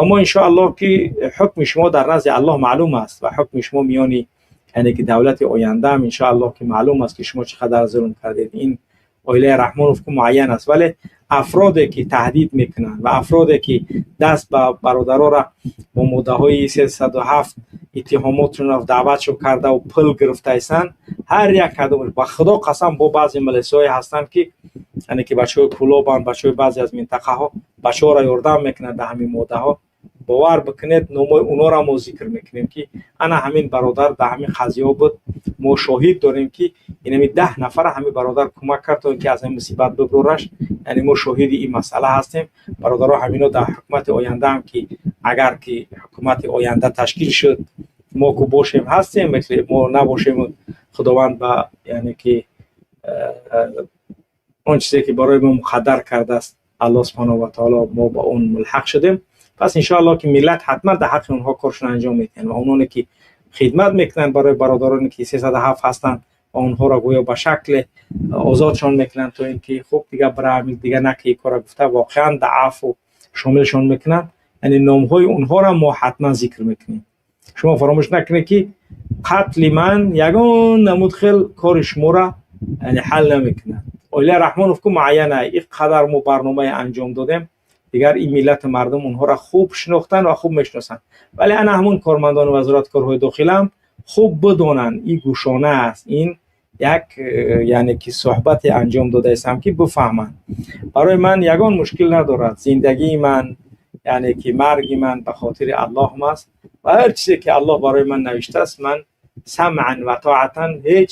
Аммо иншоаллоҳ ки ҳукми шумо дар назди Аллоҳ маълум аст ва ҳукми шумо миёни, яъне ки давлати ояндаам иншоаллоҳ ки маълум аст, ки шумо чӣ қадар зулм кардед. Ин оилаи Раҳмонов ку муайян аст, вале афроде ки таҳдид мекунанд ва афроде ки даст ба бародарора бо моддаҳои 307 иттиҳомотшонро даъватшон кардаву пул гирифтаистанд, ҳар як кадомаш, ба Худо қасам, бо баъзе милисҳое ҳастанд, ки яъне ки бачаҳои Кӯлобанд, бачаҳои баъзе аз минтақаҳо, бачаҳоро ёрдам мекунанд дар ҳамин моддаҳо. Бовар бикунед, номои онҳоро мо зикр мекунем, ки ана ҳамин бародар дар ҳамин қазияҳо буд, мо шоҳид дорем, ки инами 10 нафара ҳамин бародар кӯмак кард, то ин ки аз ҳамин мусибат биброраш. Яъне мо шоҳиди ин масъала ҳастем. Бародаро, ҳамино дар ҳукумати ояндаам, ки агар ки ҳукумати оянда ташкил шуд, мо ку бошем, ҳастем, мисли мо набошем, Худованд ба, яъне ки он чизе ки барои мо муқаддар кардааст Аллоҳ субҳанаҳу ва таоло, мо ба он мулҳақ шудем. Пас иншоаллоҳ ки миллат ҳатман дар ҳаққи онҳо коршон анҷом медиҳанд ва ононе ки хидмат мекунанд барои бародароне ки 307 ҳастанд ва онҳоро гӯё ба шакле озодшон мекунанд, то ин ки хуб, дигар бира, дигар наки кора гуфта, воқеан дар афву шомилшон мекунанд. Яъне номҳои онҳоро мо ҳатман зикр мекунем. Шумо фаромӯш накунед, ки қатли ман ягон намуд хел кори шуморо, яъне, ҳал намекунад. Оилаи Раҳмонов ку муайяна, ин қадар мо барномае анҷом додем, дигар ин миллату мардум онҳоро хуб шинохтанд ва хуб мешиносанд. Вале ана ҳамон кормандони Вазорати корҳои дохилаам хуб бидонанд, ин гӯшона аст, ин як яъне ки суҳбате анҷом додаистам, ки бифаҳманд. Барои ман ягон мушкил надорад. Зиндагии ман, яъне ки марги ман ба хотири Аллоҳам аст ва ҳар чизе ки Аллоҳ барои ман навиштааст, ман самъан ва тоатан, ҳеҷ,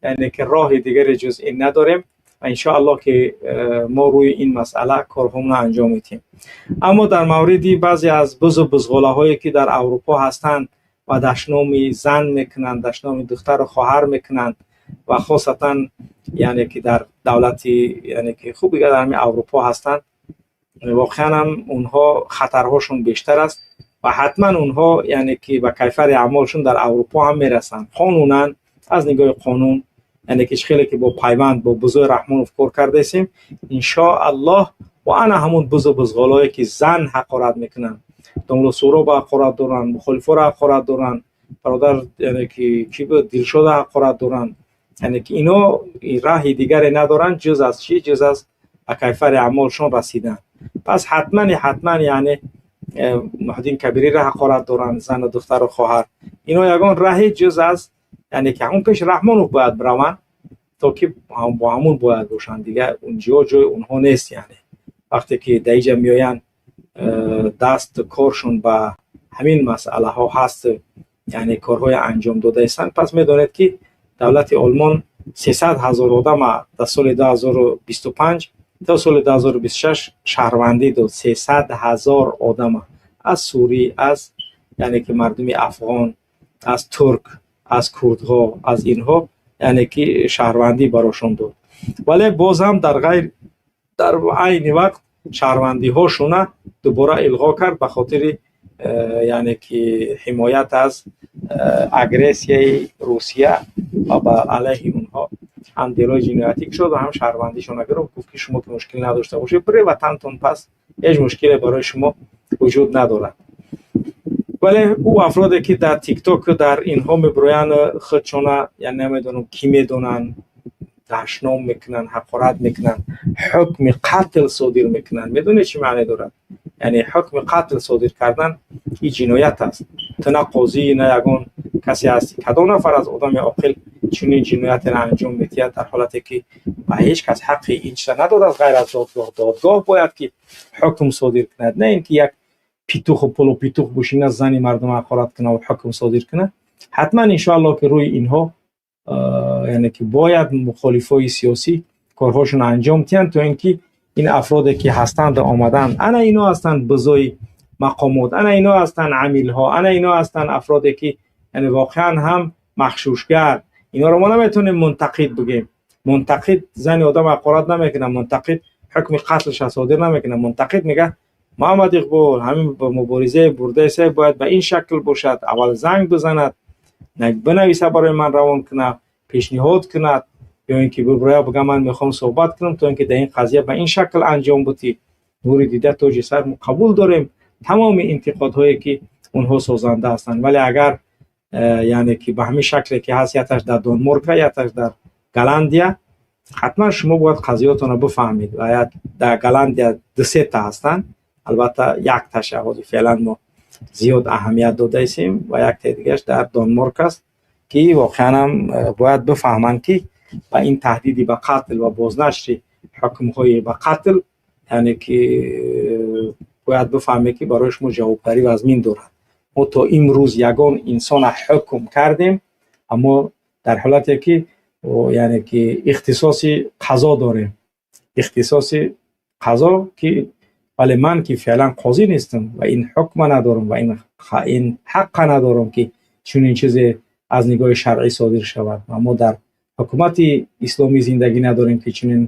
яъне ки роҳи дигаре ҷуз ин надорем. Ва иншоаллоҳ ки мо рӯи ин масъала корҳомонро анҷом медиҳем. Аммо дар мавриди баъзе аз бузу бузғолаҳое ки дар Аврупо ҳастанд ва дашноми зан мекунанд, дашноми духтару хоҳар мекунанд. Ва хосатан, яъне ки дар давлати, яъне ки хуб, дигар дар ҳамин Аврупо ҳастанд, воқеан ҳам онҳо хатарҳошон бештар аст ва ҳатман онҳо, яъне ки ба кайфари аъмолшон дар Аврупо ҳам мерасанд. Қонунан, аз нигоҳи қонун, яъне ки хеле ки бо Пайванд, бо Бузои Раҳмонов кор кардаистем, иншоаллоҳ. Ва ана ҳамун бузу бузғолое ки зан ҳақорат мекунанд, домло Суроба ҳақорат доранд, мухолифоро ҳақорат доранд, бародар, яъне ки ки буд, Дилшода ҳақорат доранд, яъне ки ино раҳи дигаре надоранд, ҷуз аз чӣ? Ҷуз аз ба кайфари аъмолшон расидан. Пас ҳатмани ҳатман, яъне Муҳиддин Кабириро ҳақорат доранд, зану духтару хоҳар, ино ягон раҳи ҷуз аз, яъне ки ҳамон пеш Раҳмонов бояд бираванд, то ки бо ҳамун бояд бошанд. Дигар унҷо ҷои онҳо нест. Яъне вақте ки дар иҷа меоянд, даст коршон ба ҳамин масъалаҳо ҳаст, яъне корҳои анҷом додаистанд. Пас медонед, ки давлати Олмон 300 000 одама дар соли 2025 то соли 2026 шаҳрвандӣ дод. 300 000 одама аз Сурӣ, аз, яъне ки мардуми афғон, аз турк, аз курдҳо, аз инҳо, яъне ки шаҳрвандӣ барошон дод. Вале боз ҳам дар ғайр дар айни вақт шаҳрвандиҳошона дубора илғо кард ба хотири яъне ки ҳимоят аз агрессияи Русия ва ба алайҳи онҳо ҳам делои ҷиноятӣ кушод ва ҳам шаҳрвандишона гирифт. Гуфт, ки шумо ки мушкил надошта бошед, бире ватантон, пас ҳеҷ мушкиле барои шумо вуҷуд надорад. Вале ӯ афроде ки дар ТикТок, дар инҳо мебироянд, худшона я намедонам кӣ медонанд, дашном мекунанд, ҳақорат мекунанд, ҳукми қатл содир мекунанд. Медонед, чӣ маъне дорад? Яъне ҳукми қатл содир кардан ин ҷиноят аст. Ту на қозӣ, на ягон касе ҳастӣ. Кадом нафар аз одами оқил чунин ҷиноятеро анҷом медиҳад, дар ҳолате ки ба ҳеҷ кас ҳаққи ин чиза надорад, ғайр аз додгоҳ? Додгоҳ бояд ки ҳукм содир кунад, на ин ки як петух у полупетух бошина, зани мардум ҳақорат кунад ва ҳукм содир кунад. Ҳатман, иншоаллоҳ, ки рӯи инҳо, яъне ки бояд мухолифои сиёсӣ корҳошонро анҷом диҳанд, то ин ки ин афроде ки ҳастанд, омаданд, ана ино ҳастанд бузои мақомот, ана ино ҳастанд амилҳо, ана ино ҳастанд афроде ки, яъне воқеан ҳам махшушгар. Инҳоро мо наметавонем мунтақид бигӯем. Мунтақид зани одам ҳақорат намекунад, мунтақид ҳукми қатлша содир намекунад. Мунтақид мегӯяд: «Муҳаммад Иқбол, ҳамин муборизаи бурдаиса бояд ба ин шакл бошад». Аввал занг бизанад, бинависа, барои ман равон кунад, пешниҳод кунад ё ин ки биброя, бигӯяд: «Ман мехоҳам суҳбат кунам, то ин ки дар ин қазия ба ин шакл анҷом бутӣ». Нури дида, тоҷи сар, мо қабул дорем тамоми интиқодҳое ки онҳо созанда ҳастанд. Вале агар яъне ки ба ҳамин шакле ки ҳаст, якташ дар Данмарка, якташ дар Голландия, ҳатман шумо бояд қазиётонро бифаҳмед. Ва дар Голландия дусета ҳастанд, албатта якташа ҳозир феълан мо зиёд аҳамият додаистем ва яктаи дигараш дар Данмарк аст, ки воқеан ҳам бояд бифаҳманд, ки ба ин таҳдиди ба қатл ва бознашри ҳукмҳои ба қатл, яъне ки бояд бифаҳмед, ки барои шумо ҷавобгарӣ вазмин дорад. Мо то имрӯз ягон инсона ҳукм кардем, аммо дар ҳолате ки, яъне ки ихтисоси қазо дорем, ихтисоси қазо ки, вале ман ки феълан қозӣ нестам ва ин ҳукма надорам ва ин ҳаққа надорам, ки чунин чизе аз нигоҳи шаръӣ содир шавад. Ва мо дар ҳукумати исломӣ зиндагӣ надорем, ки чунин,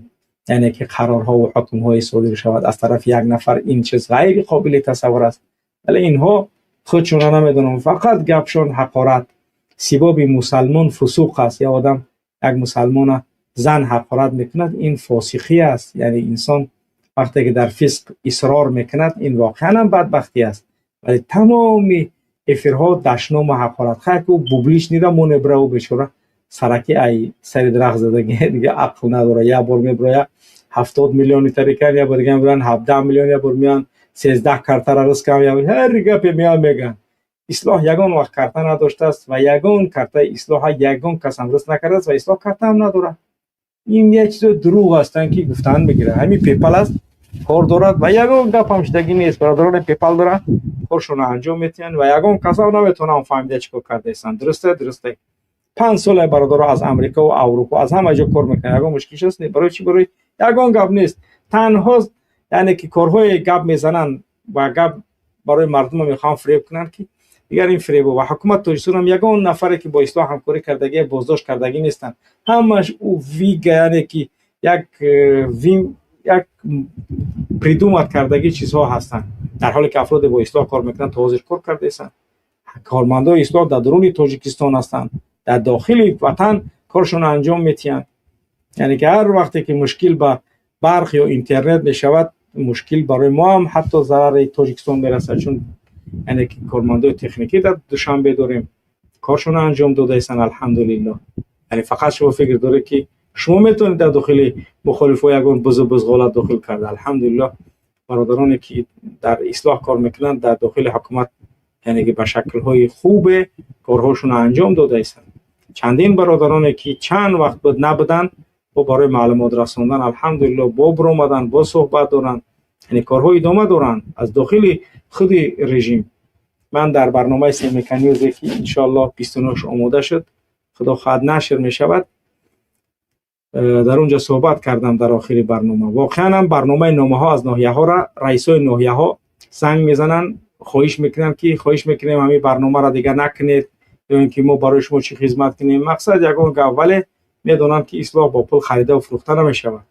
яъне ки қарорҳо ва ҳукмҳое содир шавад аз тарафи як нафар. Ин чиз ғайри қобили тасаввур аст. Вале инҳо худшонро намедонам, фақат гапшон ҳақорат. Сибоби мусалмон фусуқ аст. Як одам як мусалмона зан ҳақорат мекунад, ин фосиқӣ аст. Яъне инсон вақте ки дар фисқ исрор мекунад, ин воқеан ҳам бадбахтӣ аст. Вале тамоми эфирҳо дашному ҳақорат. Хайр, ку публичный да монебра, ӯ бечора сараки ай сари дарахт задаги, дига ақл надора. Як бор меброя, 70 миллиони тарикан, як бор дига меброян, 17 миллион, як бор меян, 13 картара рискам, ҳар гапе меян меган. Ислоҳ ягон вақт карта надоштааст ва ягон картаи ислоҳа ягон кас ҳам риск накардааст ва ислоҳ картаам надорад. Ин як чизи дурӯғ ҳастанд, ки гуфтан мегирад. Ҳамин ПейПал аст, кор дорад ва ягон гапам шудагӣ нест. Бародароне ПейПал доранд, коршонро анҷом медиҳанд ва ягон касам наметавонам фаҳмида, чӣ кор кардаистанд. Дурусте, дурусте. 5 сола бародаро аз Амрико ва Аврупо, аз ҳама ҷо кор мекунанд, ягон мушкил шаст. Барои чӣ? Барои ягон гап нест. Танҳо, яъне ки корҳое гап мезананд ва гап барои мардума мехоҳанд фиреб кунанд, ки Дигар ин фиребо ва ҳукумати Тоҷикистон ҳам ягон нафаре ки бо ислоҳ ҳамкорӣ кардагӣ боздошт кардагӣ нестанд. Ҳамаш ӯ вига, яъне ки як вим, як придумать кардагӣ чизҳо ҳастанд, дар ҳоле ки афроде бо ислоҳ кор мекунанд, то ҳозир кор кардаистанд. Кормандои ислоҳ дар дуруни Тоҷикистон ҳастанд, дар дохили ватан коршонро анҷом метиҳанд. Яъне ки ҳар вақте ки мушкил ба барқ ё интернет мешавад, мушкил барои мо ҳам ҳатто зарари Тоҷикистон мерасад, чун яъне ки кормандои техникӣ дар Душанбе дорем, коршонро анҷом додаистанд, алҳамдулиллоҳ. Яъне фақат шумо фикр доред, ки шумо метавонед дар дохили мухолифҳо ягон бузу бузғола дохил карда. Алҳамдулиллоҳ, бародароне ки дар ислоҳ кор мекунанд, дар дохили ҳукумат, яъне ки ба шаклҳои хубе корҳошонро анҷом додаистанд. Чандин бародароне ки чанд вақт буд набуданд, бо барои маълумот расондан, алҳамдулиллоҳ, бо биромаданд, бо суҳбат доранд, яъне корҳо идома доранд аз дохили худи режим. Ман дар барномаи Семика Ньюзе, ки иншоаллоҳ 29-ш омода шуд, худо хоҳад, нашр мешавад, дар он ҷо суҳбат кардам дар охири барнома. Воқеан ҳам барномаи номаҳо аз ноҳияҳоро раисои ноҳияҳо занг мезананд, хоҳиш мекунанд, ки хоҳиш мекунем, ҳамин барномаро дигар накунед ё ин ки мо барои шумо чӣ хизмат кунем, мақсад ягон гап. Вале медонам, ки ислоҳ бо пул харидаву фурӯхта намешавад.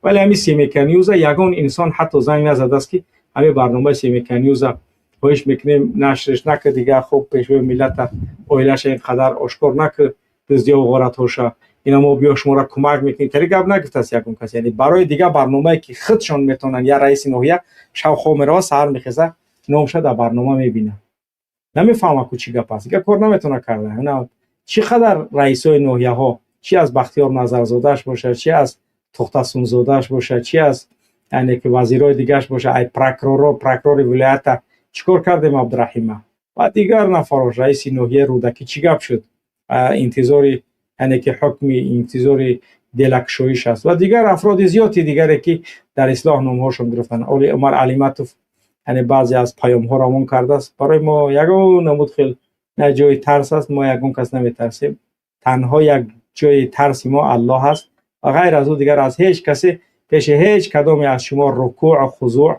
Вале ҳамин Семика Ньюза ягон инсон ҳатто занг назадааст, ки ҳамин барномаи Семика Ньюза хоҳиш мекунем, нашрш накӣ дигар, хуб, пешвои миллата, оилаша ин қадар ошкор накӣ, дуздиёву ғоратҳоша, ина мо биё шуморо кӯмак мекунем, тари гап нагуфтааст ягон кас. Яъне барои дигар барномае ки худшон метавонанд, я раиси ноҳия шав хоб мерава, саҳар мехеза, номша дар барнома мебинад, намефаҳма ку чӣ гап аст, дигар кор наметавона карда. Чӣ қадар раисои ноҳияҳо, чӣ аз Бахтиёр Назарзодааш бошад, чӣ аз Тухтасунзодааш бошад, чӣ аз, яъне ки, вазирҳои дигараш бошад, ай прокуроро, прокурори вилоята чӣ кор кардем, Абдураҳима ва дигар нафарош, раиси ноҳияи Рӯдакӣ чӣ гап шуд, интизори, яъне ки, ҳукми, интизори делакушоиш аст ва дигар афроди зиёди дигаре, ки дар ислоҳ номҳошон гирифтанд. Оли Умар Алиматов, яъне баъзе аз паёмҳо равон кардааст барои мо. Ягон намуд хел на ҷои тарс аст, мо ягон кас наметарсем. Танҳо як ҷои тарси мо Аллоҳ аст ва ғайр аз ӯ дигар аз ҳеҷ касе пеши ҳеҷ кадоме аз шумо рукӯъ, хузӯъ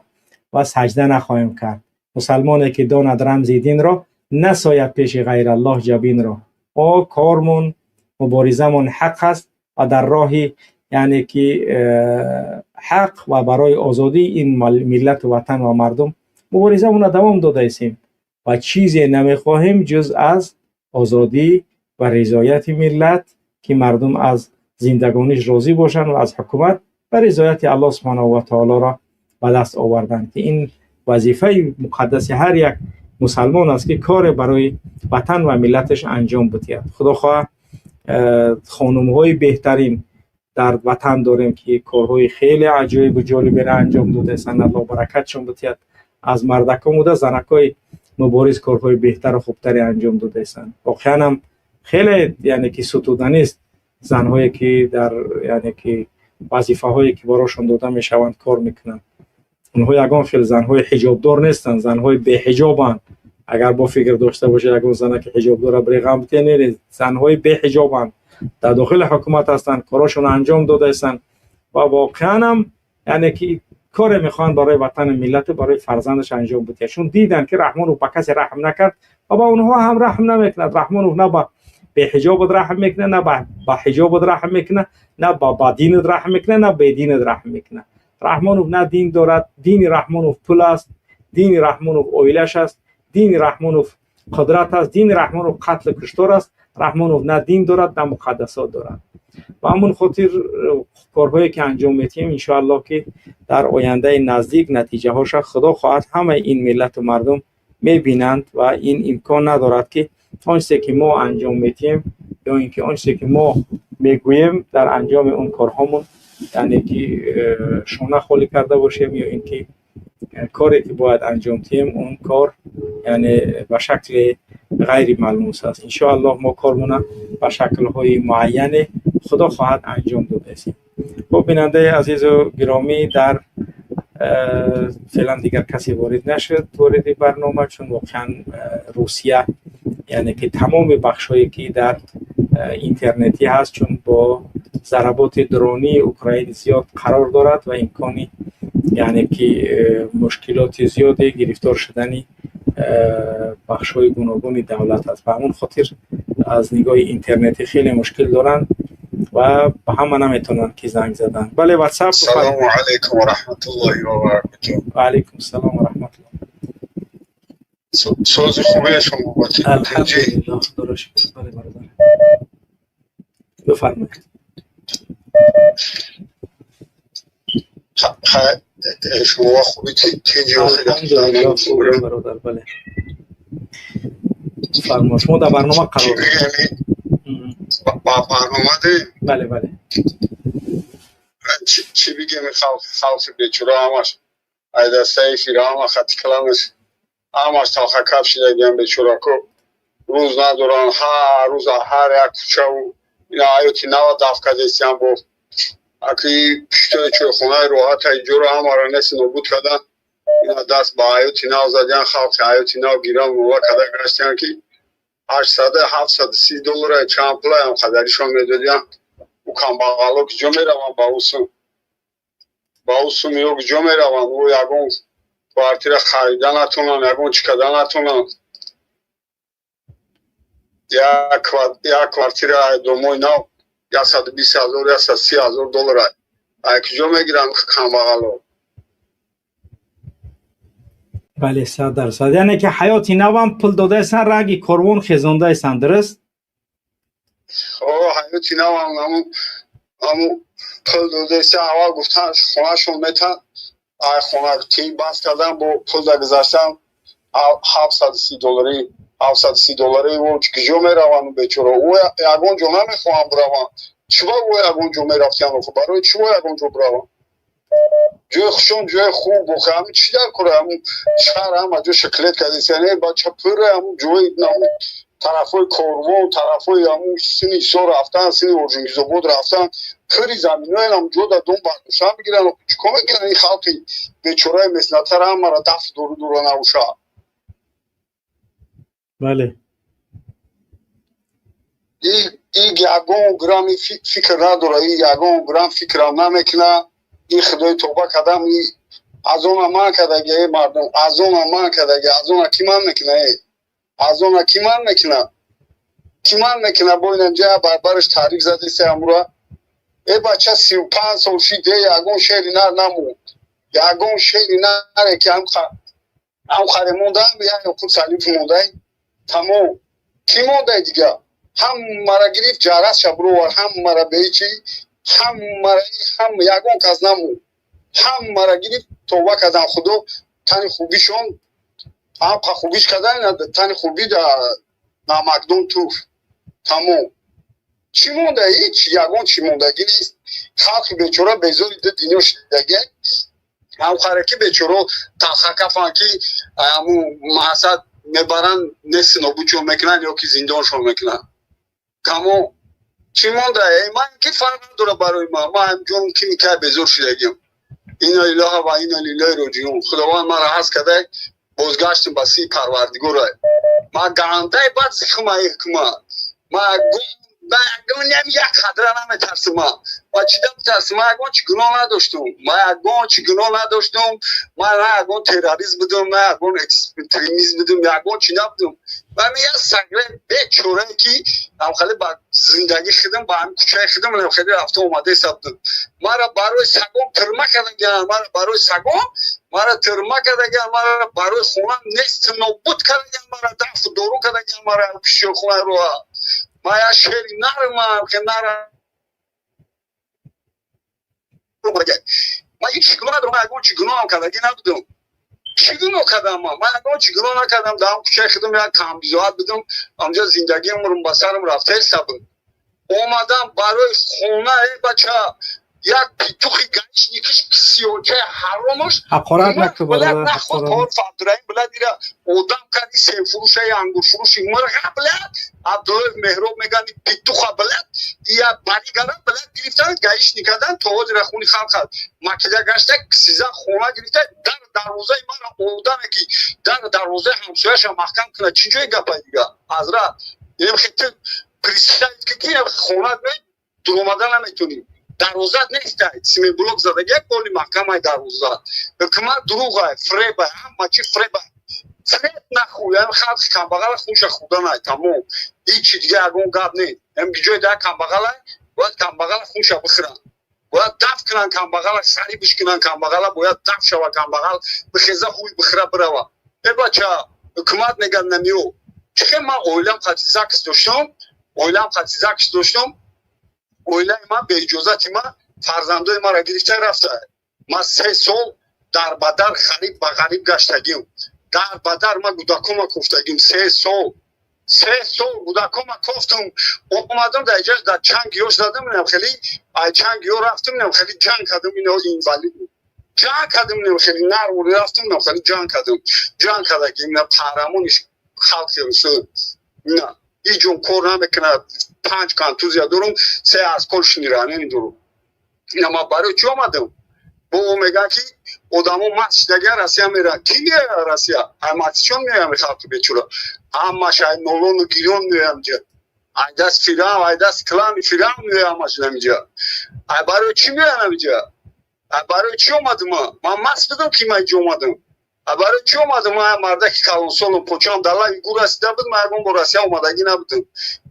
ва саҷда нахоҳем кард. Мусалмоне ки донад рамзи динро, насояд пеши ғайраллоҳ ҷабинро. Мо кормон, муборизамон ҳақ аст ва дар роҳи, яъне ки, ҳақ ва барои озодии ин миллату ватан ва мардум муборизамонро давом додаистем ва чизе намехоҳем ҷуз аз озодӣ ва ризояти миллат, ки мардум аз зиндагониш розӣ бошанд ва аз ҳукумат ва ризояти Аллоҳ субҳанаҳу ва таолоро ба даст оварданд, ки ин вазифаи муқаддаси ҳар як мусалмон аст, ки коре барои ватан ва миллаташ анҷом бидиҳад. Худо хоҳад, хонумҳои беҳтарин дар ватан дорем, ки корҳои хеле аҷоибу ҷолиберо анҷом додаистанд, Аллоҳ баракатшон бидиҳад. Аз мардакон буда занакҳои мубориз корҳои беҳтару хубтаре анҷом додаистанд. Воқеан ҳам хеле, яъне ки, сутуданист занҳое ки дар, яъне ки, вазифаҳое ки барошон дода мешаванд, кор мекунанд. Онҳо ягон хел занҳои ҳиҷобдор нестанд, занҳои беҳиҷобанд. Агар бо фикр дошта бошед, ягон зана ки ҳиҷобдора бреғам бите, не, занҳои беҳиҷобанд, дар дохили ҳукумат ҳастанд, корҳошонро анҷом додаистанд ва воқеан ҳам, яъне ки, коре мехоҳанд барои ватану миллату барои фарзандаш анҷом бидиҳад, чун диданд, ки Раҳмонов ба касе раҳм накард ва ба онҳо ҳам раҳм намекунад. Раҳмонов на ба беҳиҷобат раҳм мекунад, на ба ҳиҷобат раҳм мекунад, на ба динат раҳм мекунад, на бединат раҳм мекунад. Раҳмонов на дин дорад, дини Раҳмонов пул аст, дини Раҳмонов оилаш аст, дини Раҳмонов қудрат аст, дини Раҳмонов қатлу куштор аст. Раҳмонов на дин дорад, на муқаддасот дорад. Ба ҳамон хотир корҳое ки анҷом медиҳем, иншоаллоҳ, ки дар ояндаи наздик натиҷаҳоша, худо хоҳад, ҳамаи ин миллату мардум мебинанд ва ин имкон надорад, ки он чизе ки мо анҷом медиҳем ё ин ки он чизе ки мо мегӯем, дар анҷоми он корҳомон, яъне ки, шона холӣ карда бошем ё ин ки коре ки бояд анҷом диҳем, он кор, яъне, ба шакли ғайрималмус аст. Иншоаллоҳ, мо кормона ба шаклҳои муайяне, худо хоҳад, анҷом додаистем. Хуб, бинандаи азизу гиромӣ, дар феълан дигар касе ворид нашуд вориди барнома, чун воқеан Русия, яъне ки, тамоми бахшҳое ки дар интернетӣ ҳаст, чун бо зарботи дронии Украин зиёд қарор дорад ва имкони, яъне ки, мушкилоти зиёде гирифтор шудани бахшҳои гуногуни давлат аст. Ба ҳамон хотир аз нигоҳи интернетӣ хеле мушкил доранд ва ба ҳама наметавонанд ки занг задан. Бале, WhatsApp. Салому алайкум ва раҳматуллоҳи ва баракатуҳ. Ва алайкум салом ва раҳматуллоҳ. Сози хубе шумо? Алҳамдулиллоҳ, худоро шукр. Бале, бародар, бифармоед. Шумо хуби? Тинҷи? Алҳамдулиллоҳ, хубем, бародар. Бале, фармо, шумо дар барнома қарор Ба барнома дем? Бале, бале. Чӣ бигем? Халқи бечора ҳамаш ай дастаи Фиръавна хати каламаш, ҳамаш талхакап шидагиам. Бечорако рӯз надоранд, ҳар рӯз ҳар як кӯчаву ина ҳаёти нава даф кардестиям. Бо аки пуштои чойхонаи роҳата иҷора ҳамаро нест нобуд кардан. Ина даст ба ҳаёти нав задиан. Халқи ҳаёти нав гирам мова карда гаштиан, ки 800, 730 доллара чанд пулаям қадаришон медодиан. Ӯ камбағало куҷо мераванд? Ба ӯ сум ё куҷо мераванд? Ӯ ягон квартира харида натонанд, ягон чӣ карда натонанд. Як квартира домои нав 120 000, 130 000 доллара. Ай куҷо мегиранд камбағало? Бале, 100%. Яъне ки ҳаёти навам пул додаесан, ранги корвон хезондаесан, дуруст? О, ҳаёти навам ҳаму пул додаесан. Аввал гуфтан, хонашон метан, ай хона ти бас кардан, бо пул да гузаштан 730 доллари, 730 доллари. Ӯ куҷо мераванд бечора? Ӯ ягон ҷо намехоҳанд бираванд. Чӣ ба ӯ ягон ҷо мерафтиан? Барои чӣ ӯ ягон ҷо бираванд? Ҷои хушон, ҷои хуб. Охи ҳамин чӣ дар кора? Ҳамун шаҳр ҳама ҷо шаклет кардест. Бача пура ҳамун ҷои ҳамун тарафҳои Корвон, тарафҳои ҳамун сини Исо рафтан, сини Орҷунгизобод рафтан, пури заминои ҳам ҷо да дом бардошта мегиранд. Чӣ кор мекунанд ин халқи бечораи меснатар? Ҳамаро дафт дору дура навуша. Бале. И ягон грамми фикр надора, и ягон грамм фикрам намекуна. И худои тоба кардам, и аз она ман кардаги. Э, мардум, аз она ман кардаги. Аз она ки ман мекуна? Э, аз она ки ман мекуна? Ки ман мекуна? Бо инам ҷа барбараш таъриф задесе амура. Э, бача 35 сол шид, э, ягон шери нар намонд, ягон шери наре ки ҳам харе мондаам, як Ёқуб Салимов мондай, тамом. Кӣ мондай дига? Ҳаммара гирифт, ҷарасша бировар, ҳаммара беҳичи, ҳаммара, ҳам ягон кас намонд, ҳаммара гирифт. Тоба кардам, худо тани хубишон ҳамқа хубиш кардан, тани хуби да намакдон туф, тамом. Чӣ монда? Ҳеч ягон чӣ мондагӣ нест. Халқи бечора безори ду дунё шидаги. Ҳамхараки бечоро талхакафанд, ки ҳамун мақсад мебаранд, нест нобудшон мекунанд ё ки зиндоншон мекунанд. Тамом. Чӣ монда? Ман ки фарқ надора барои ман. Ман ҳамҷон ки кай безор шидагим. Инна лиллаҳи ва инна илайҳи роҷиун. Худованд маро ҳаст карда, бозгаштем ба сӯи Парвардигора. Ман гандаи бад зихма ҳукма. Ман ягоням як қадра наметарсим. Ман ва чида битарсим? Ман ягон чи гуноҳ надоштум, ман ягон чи гуноҳ надоштум. Ман на ягон террорист будум, на ягон экстремист будум, ягон чи набудум. Ман як сагре бечорае, ки ҳамхеле ба зиндагӣ хидам, ба ҳамин кӯчаи хидам хеле рафта омадаеса будум. Мара барои сагон тирма кардагиан, мара барои сагон мара тирма кардагиан, мара барои хона нест нобуд кардагиан, мара дафту дору кардагиан, мара пишохонаи роҳа. Ман як шери нармам ки нара. Ман ҳеҷ гуноҳ надорам, ман ягон чи гуноҳам кардагӣ набудум. Чӣ гуноҳ кардам ман? Ман ягон чи гуноҳ накардам. Дар ҳам кӯчаи худам як камбизоат будум, ҳамҷо зиндагиам ба сарам рафтаеста буд. Омадам барои хона. Э, бача, як петухи гаишникиш кисиёчаи ҳаромаш. Ҳақорат накун, бародар. Наход Абдураҳим, блядь, ира одам карди, себфурӯшаи, ангурфурӯши мирға, блядь, Абдуллоев Меҳроб меган, петуха, блядь, я баригара, блядь, гирифтан, гаишник кардан. То ҳозира хуни халқа макида гашта, кисиза хона гирифта, дар дарвозаи мара одаме ки дар дарвозаи ҳамсояша маҳкам кунад, чӣ ҷои гапай дига, ҳазрат? Представить ки хонат дуромада наметонӣ, дарвозат нестай, семиблок задагия, поли маҳкамай дарвозат. Ҳукумат дурӯғай, фребай, ҳама чи фребай. Фиреб нахӯр, ям халқи камбағала хунша хӯрданай, тамом. Ҳичи дига ягон гап не. Ям ҷои да камбағала, бояд камбағала хунша бихӯранд. Бояд дафт кунанд камбағала, сари бишкунанд камбағала, бояд дафт шава камбағал, бихеза ҳуй бихӯра бирава. Э бача, ҳукумат мегӯяд намиё. Чихе ман оилам қати ЗАГС доштам, оилам қати ЗАГС доштам, оилаи ман беиҷозати ман фарзандои маро гирифта рафта. Ман 3 сол дар ба дар, ғариб ба ғариб гаштагим. Дар ба дар ман кӯдакома кофтагим 3 сол. 3 сол кӯдакома кофтум, омадам дар иҷоз дар чанг ёш задам, инам хеле ай чанг ё рафтам, инам хеле ҷанг кардам, ино инвалид ҷанг кардам, инам хеле нарвори рафтам, инам хеле ҷанг кардам, ҷанг кардагим, ина қаҳрамони халқи русу. Ина ҳеҷ кор намекунад, панҷ контузия дорум, се осколочный ранение дорум. Ина ман барои чӣ омадам? Бо мегӯянд, ки одамо маст шидагия Россия мераванд. Ки меояд Россия? Ай мастичон меоям, халқи бечора ҳамаш ай нолону гирён меоям ҷа, ай даст фирам, ай даст клани фирам меоям ҳамаш намиҷа. Ай барои чӣ меоям намиҷа? Ай барои чӣ омадам? Ман маст будам, ки ман иҷо омадам? Ай барои чӣ омадам? Ман мардаки калонсолам, почам дар лаби гур расида буд, ман ягон бор Россия омадагӣ набудам.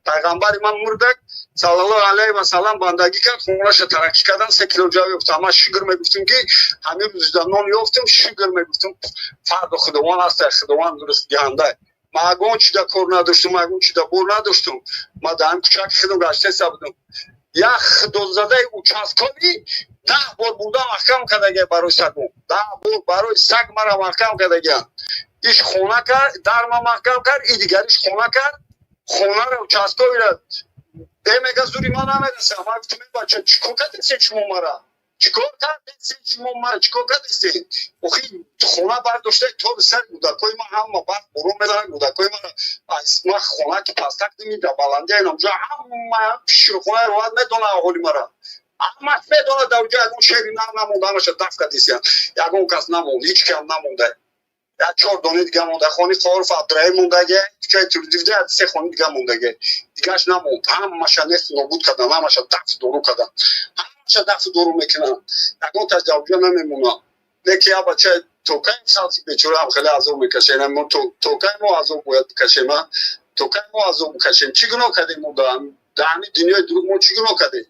Пайғамбари ман мурдак, саллаллоҳу алайҳи васаллам, бандагӣ кард, хонаша тараққӣ кардан, 3 кило ҷав ёфтам. Ман шукр мегуфтам, ки ҳамин рӯзда нон ёфтам, шукр мегуфтам. Фардо Худованд ҳаста, Худованд ризқдиҳанда. Ман ягон чида кор надоштам, ман ягон чида бор надоштам. Ман дар ҳамин кӯчаки худам гаштеса будам. Як худозадаи участковый 10 бор бурда маҳкам кардагия барои сагом, 10 бор барои саг мара маҳкам кардагиян. Иш хона кард, дарма маҳкам кард, и дигариш хона кард, хонаро участковый ра э мега, зури ман намераса. Ман гуфтам: «Э бача, чикор кардесен шумо мара? Чикор кардесен шумо мара? Чикор кардесен?» Охи хона бардошта то сари кӯдакои ман ҳама барқ борон мезанад кӯдакои мара. Ман хона ки пастак дими дар баландия инамҷо ҳама пиширхона роҳат медона, аҳоли мара ҳамаш медонад. Дар ҷо ягон шери нар намонда, ҳамаша даф кардесиян. Ягон кас намонд, ҳеҷ кам намонда, як чор дони дига монда. Хони Қоров Абдураҳим мондаге, кӯчаи Турдивда се хони дига мондаге, дигаш намонд. Ҳамаша нест, нобуд кардан, ҳамаша дафт дору кардан, ҳамаша дафту дору мекунанд, ягон таш ҷавобҷо намемонад. Леки я бача, то кай халқи бечора ҳам хеле азоб мекашем? Мо то кай мо азоб бояд бикашем? То кай мо азоб бикашем? Чӣ гуноҳ кардем мо дар ҳамин дунёи дурӯғ? Мо чӣ гуноҳ кардем?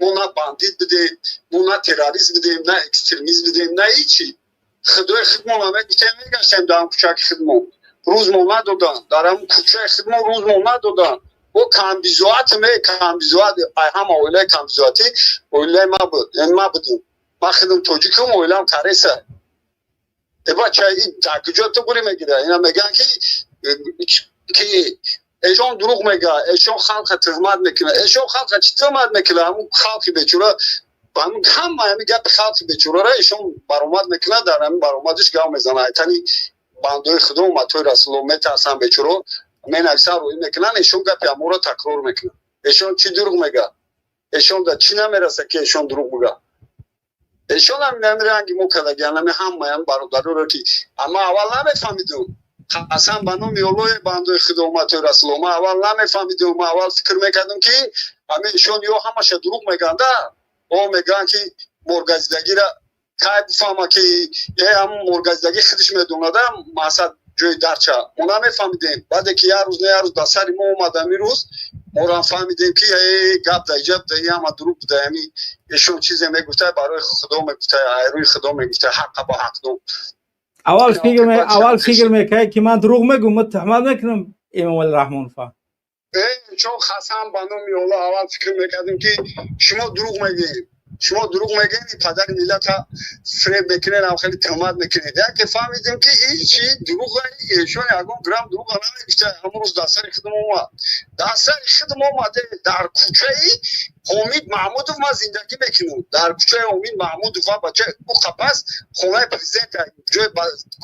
Мо на бандит будем, мо на террорист будем, на экстремист будем, на ҳичи. Худои худмон мегуфтем, мегаштем дар ҳам кӯчаки худмон, рӯзмон надоданд, дар ҳам кӯчаи худмон рӯзмон надоданд. О камбизоат ме камбизоат, ай ҳама оилаи камбизоатӣ оилаи ма буд, яъне ма будем. Ман худам тоҷикам, оилам кареса. Э бача, дар куҷо ту бури мегира? Ина мегӯянд, ки эшон дурӯғ мегӯяд, эшон халқа туҳмат мекунад. Эшон халқа чӣ туҳмат мекунад? Ҳамун халқи бечора, ҳама ҳамин гапи халқи бечорара эшон баромад мекунад, дар ҳамин баромадиш гап мезанад. Айтани бандои худо, умматҳои Расулло метарсанд бечоро, менависанд, рӯӣ мекунанд, эшон гапи ҳамонро такрор мекунад. Эшон чӣ дурӯғ мегӯяд? Эшон да чӣ намераса, ки эшон дурӯғ бигӯяд? Эшон ҳамин ҳамин ранги мо кардагиан, ҳами ҳамаям бародароро, ки ама аввал намефаҳмидум. Қасам ба номи Оллоҳи, бандои худо, умматҳои Расулло, ман аввал намефаҳмидум. Ман аввал фикр мекардам, ки ҳамин эшон ё ҳамаша дурӯғ мегӯянд. О мегӯянд, ки моргазидагира кай бифаҳма, ки э ҳамн моргазидагӣ худиш медонада масад ҷои дарча. Мо намефаҳмидем. Баъде ки як рӯз, не як рӯз ба сари мо омад, ҳамин рӯз морам фаҳмидем, ки э гап да иҷаб да ҳама дурӯғ буда. Ҳами эшон чизе мегуфта, барои Худо мегуфта, айрӯи Худо мегуфта, ҳаққа ба ҳақдон. Аввал фикр мекард, ки ман дурӯғ мегӯм, ман туҳмат мекунам Эмомали Раҳмонова. Чон қасам ба номи Оллоҳ, аввал фикр мекардем, ки шумо дурӯғ мегӯед, шумо дурӯғ мегӯед, падари миллата фиреб мекунед, ҳам хеле туҳмат мекунед. Яке фаҳмидем, ки ин чи дурӯға, эшон ягон грамм дурӯға намегуфта. Ҳамон рӯз дар сари худам омад, дар сари худам омаде. Дар кӯчаи Ҳомид Маҳмудов ман зиндагӣ мекунам, дар кӯчаи Ҳомид Маҳмудов ва бача ӯ қапас хонаи президент, ҷои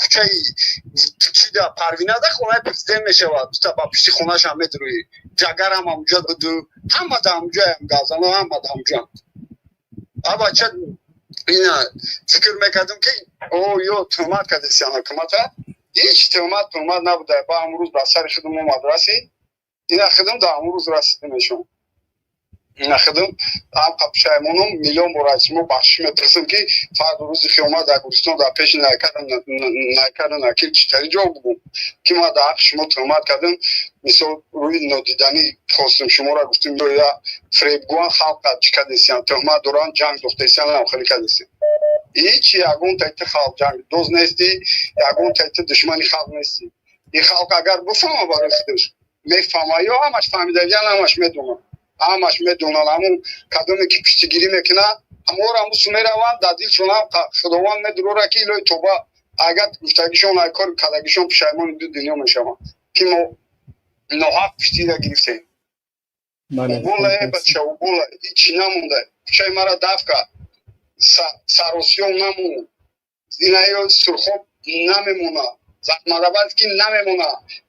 кӯчаи чида Парвинада хонаи президент мешавад. Дута ба пишти хонаашам медурӯӣ, ҷагарам ҳамуҷа буду, ҳама да ҳамуҷаям, газано ҳама да ҳамуҷам. Абача, ина фикр мекардам, ки о ё туҳмат кардесиан ҳукумата. Ҳеҷ туҳмат набуда. Ба ҳамун рӯз ба сари худам омад, расид. Ина худам дар ҳамун рӯз расидем эшон. Нахидам ҳам пушаймонам, миллион бор аз шумо бахшиш мепурсам, ки фардо рӯзи қиёмат дар Гулистон дар пеши Найкару Накир читари ҷавоб бугум, ки ман дар ҳаққи шумо туҳмат кардам. Мисол, рӯи нодиданӣ хостем шуморо, гуфтем, я фиребгӯан, халқа чӣ кардесиян, туҳмат доранд, ҷанг дохтесиян, хеле кардесиян. Ҳичи ягон тайти халқ ҷанг доз нестӣ, ягон тайти душмани халқ нестӣ. Ин халқ агар бифаҳма, барои худаш мефаҳма, ё ҳамаш фаҳмидагиан, ҳамаш медонад, ҳамаш медонанд. Ҳамун кадоме ки пуштигирӣ мекунад, ҳаморо ҳамусу мераванд, дар дилшон Худованд медурора, ки илоҳи тоба, агар гуфтагишон, ай кори кардагишон пушаймони ду дунё мешаванд, ки мо ноҳақ пуштира гирифтем. Убола, э бача, убола, ҳичи намонда. Кӯчаи мара даф кард, саросиём намонд, инаё сурхоб намемона, захмарабад ки намемона,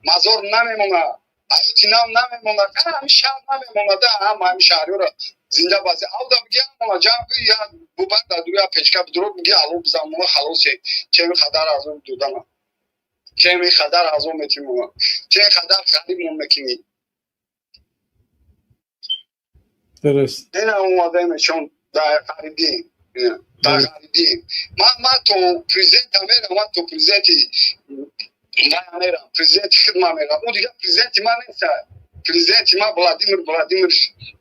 мазор намемона, ҳаёти нав намемона, ҳами шаҳр намемона да, ҳама ҳами шаҳриёра зинда бази авда биги, ҳамона ҷамъ кӯ, я бубар дар дуя печка бидуро, биги ало бизанмона, халосе. Чеми хадар азоб додана, чеми хадар азоб метимона, чеми хадар ғарибмон мекунӣ. Дуруст. Ина омадаем, чон дар ғарибӣ, дар ғарибӣ. Ман то президента мерам, ман то президенти ман мерам, президенти худ ман мерам. Ӯ дигар президенти ман нест, президенти ман Владимир Владимир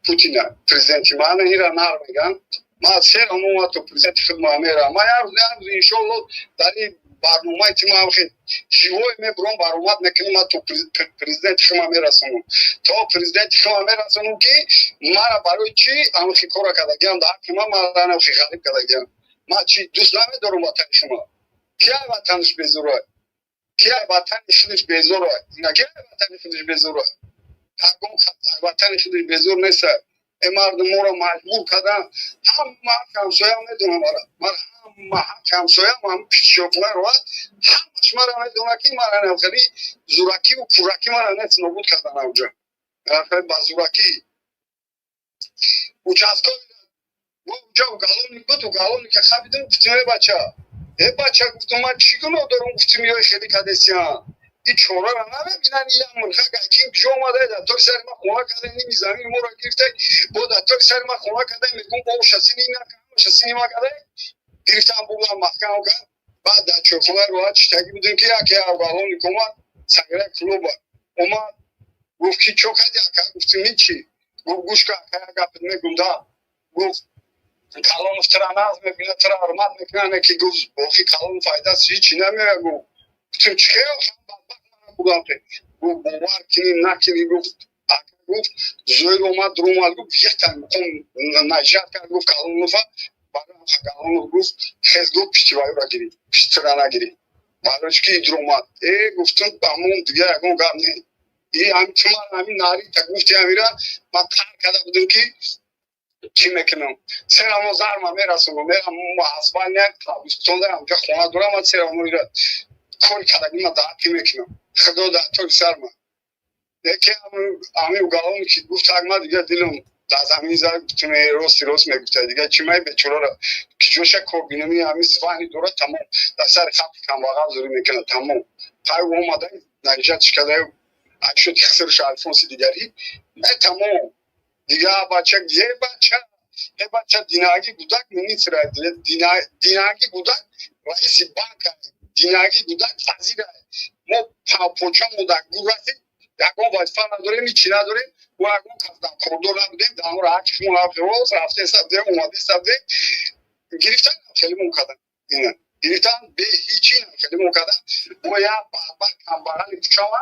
Путина президенти ман. Ира нар меган, ман серам, ман то президенти худ ман мерам. Ман як рӯз, як рӯз, иншоалло, дар ин барномаи ти ман хел живой мебурам, баромад мекунам, ман то президенти худ ман мерасонам, то президенти худ ман мерасонам, ки мара барои чӣ ҳамихи кора кардагиам, дар ҳаққи ман мара ҳамихи ғариб кардагиам. Ман чӣ, дӯст намедорам ватани худ? Ки ай ватанаш безора? Ки ай ватани худаш безора? Ки ай ватани худаш безора? Ягон ватани худаш безор нест. Э мардум, моро маҷбур кардан. Ҳама ҳаққи ҳамсоям медонам, мара мара ҳама ҳаққи ҳамсоям, ҳам пичшоқна роҳат, ҳамаш мара медонад, ки мара хеле зуракиву пуракӣ мара нест нобуд кардан авҷа ба зуракӣ. Участковый уҷа уголовник буд, уголовника хабидам, гуфтим: «Э бача, э бача», гуфтум, «ман чӣ гуноҳ дорам?» Гуфтим: «Ёи хеле кадесиян, и чорара намебинан, як мирха гайкин куҷо омада, дар тори сари ман хона карда, ними замини моро гирифта, бо дар тори сари ман хона карда, мегум бо шасини ҳама шасини ма карда, гирифтам, бурдам, маҳкам кард». Баъд дар чойхонаи роҳат чиштагӣ будем, ки яке уголовник омад, сагираи клуба омад, гуфт ки: «Чо кади, ака?» Гуфтим: «Ҳичи». Гуфт: «Гӯш кун, ака, як гапат мегум да». Гуфт: «Калонов тира нағз мебинад, тира ҳурмат мекунад, ки, гуфт, боқи калон файдас ҳичи намеояд». Гуфт: Гуфтим: «Чӣ хел бадбахт мана будам?» Гуфт: «Бовар кунӣ, накунӣ, гуфт, ака, гуфт, зоир омад, дуромад, гуфт, якта муқом наҷиҳат кард, гуфт, калонова калонов, гуфт, хез, гуфт, пишти вайра гирӣ, пишти тира нагирӣ, барои чӣ ки дуромад». Э, гуфтум, тамом, дигар ягон гап не. И ҳамин ҳамин нари та гуфти, ҳамира ман тар карда будам, ки чӣ мекунам, серамо зарма мерасонам, мерам Асбания, Қабристонда ҳамҷа хона дорам, ман серамо ира кори кардагима даҳки мекунам, худо дар тори сарма. Яке ҳамин уголовник ки гуфт, ма дигар дилам дар замин зад. Гуфтум: «Рости рост мегуфта, дигар чӣ, май бечорара киҷоша кор бинами, ҳамин звани дорад, тамом, дар сари халқи камбағал зӯрӣ мекунад, тамом». Тай омада наҷатш карда, шуд хисрш Алфонси дигарӣ, э тамом, дигар бача, е бача, е бача, динаги гудак министра, динаги гудак раиси банка, динаги гудак вазира. Мо почамо дар гур расид, ягон вазифа надорем, ҳичи надорем, мо ягон кас дар кордор набудем, дар ҳамро ҳаққи рост рафтеса будем, омадеса будем, гирифтан хелимон кардан, ина гирифтан бе ҳичи хелимон кардан. Бо як бадбахт камбағали кучава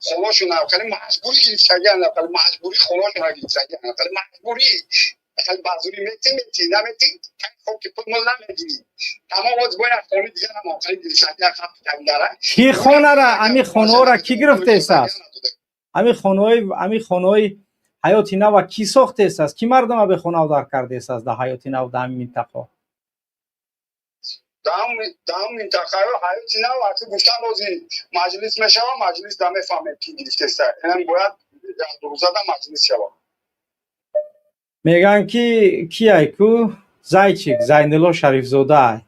хонашон хеле маҷбурӣ гирифтагиан, хеле маҷбурӣ хонашон гирифтагиан, хеле маҷбурӣ, хеле базурӣ. Мети, мети, намети, ки пул мол намегирӣ, тамом. Оз бояд хони дигар ҳам хеле гирифтагиан. Ки хонара, ами хонаҳоро кӣ гирифтесааст? Ами хонаҳои ҳаёти нава кӣ сохтесааст? Кӣ мардума бехонав дар кардесааст дар ҳаёти нав, дар ҳамин минтақа? Даҳум минтақаҳо ҳаёти нав, аки гуфтан, рози маҷлис мешава, маҷлис да мефаҳмем, ки гирифтеста. Инам бояд 1 рӯзада маҷлис шава. Мегӯянд, ки кияй ку, Зайчик Зайнулло Шарифзода.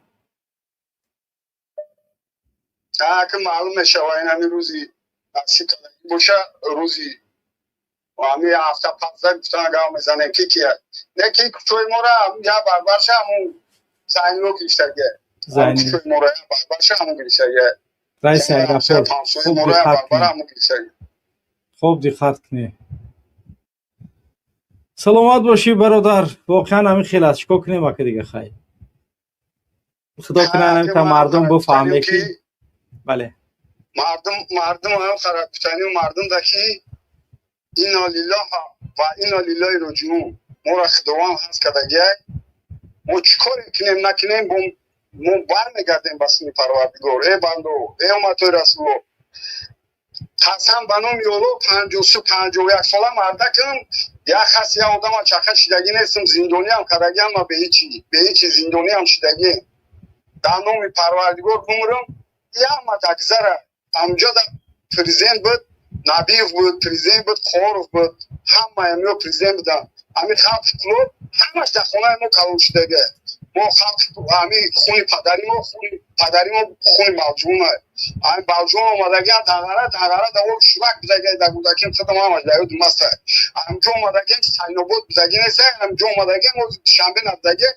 Аки маълум мешава, ин ҳамин рӯзи боша, рӯзи. Ами ҳафта панзда гуфтан гап мезанем ки кия. Не ки кӯчои мора я барбарша ҳамун Зайнило гирифтагия. Кӯчои мора я барбарша ҳамун гирифтагия. Раиси аэропорт. Хуб диққат кунед. Саломат бошӣ, бародар. Воқеан ҳамин хел аст. Чикор кунем ака дига, хай. Худо кунад ҳамин та мардум бифаҳме ки бале. Мардум ҳам харакутани мардум да ки инна лиллаҳ ва инна лиллаҳи роҷиун. Моро Худованд ҳаст кардагиай. Мо чӣ коре кунем накунем, мо бармегардем ба сӯи Парвардигор. Э бандо, э умматои Расуллоҳ. Қасам ба номи Аллоҳ, 51 сола мардакам, як хас як одама чақа шидагӣ нестам, зиндониам кардагиам, ма бе ҳечи зиндониам шидагӣ. Дар номи Парвардигор бумрам, як матакзара амҷо да президент буд, Набиев буд, президент буд, Қоров буд, ҳамаи амиё президент буданд. Ами халқи Кӯлоб ҳамаш дар хонаи мо калон шудага. Мо халқи ами хуни падари мо, хуни падари мо хуни Балҷувона. Ами Балҷувон омадагиам тағара тағара дар об шурак будага, дар гудаким худам ҳамаш дар ёдим аст. Амҷо омадагиам Сайнобод будаги нест, амҷо омадагиам мо Душанбе набудаги,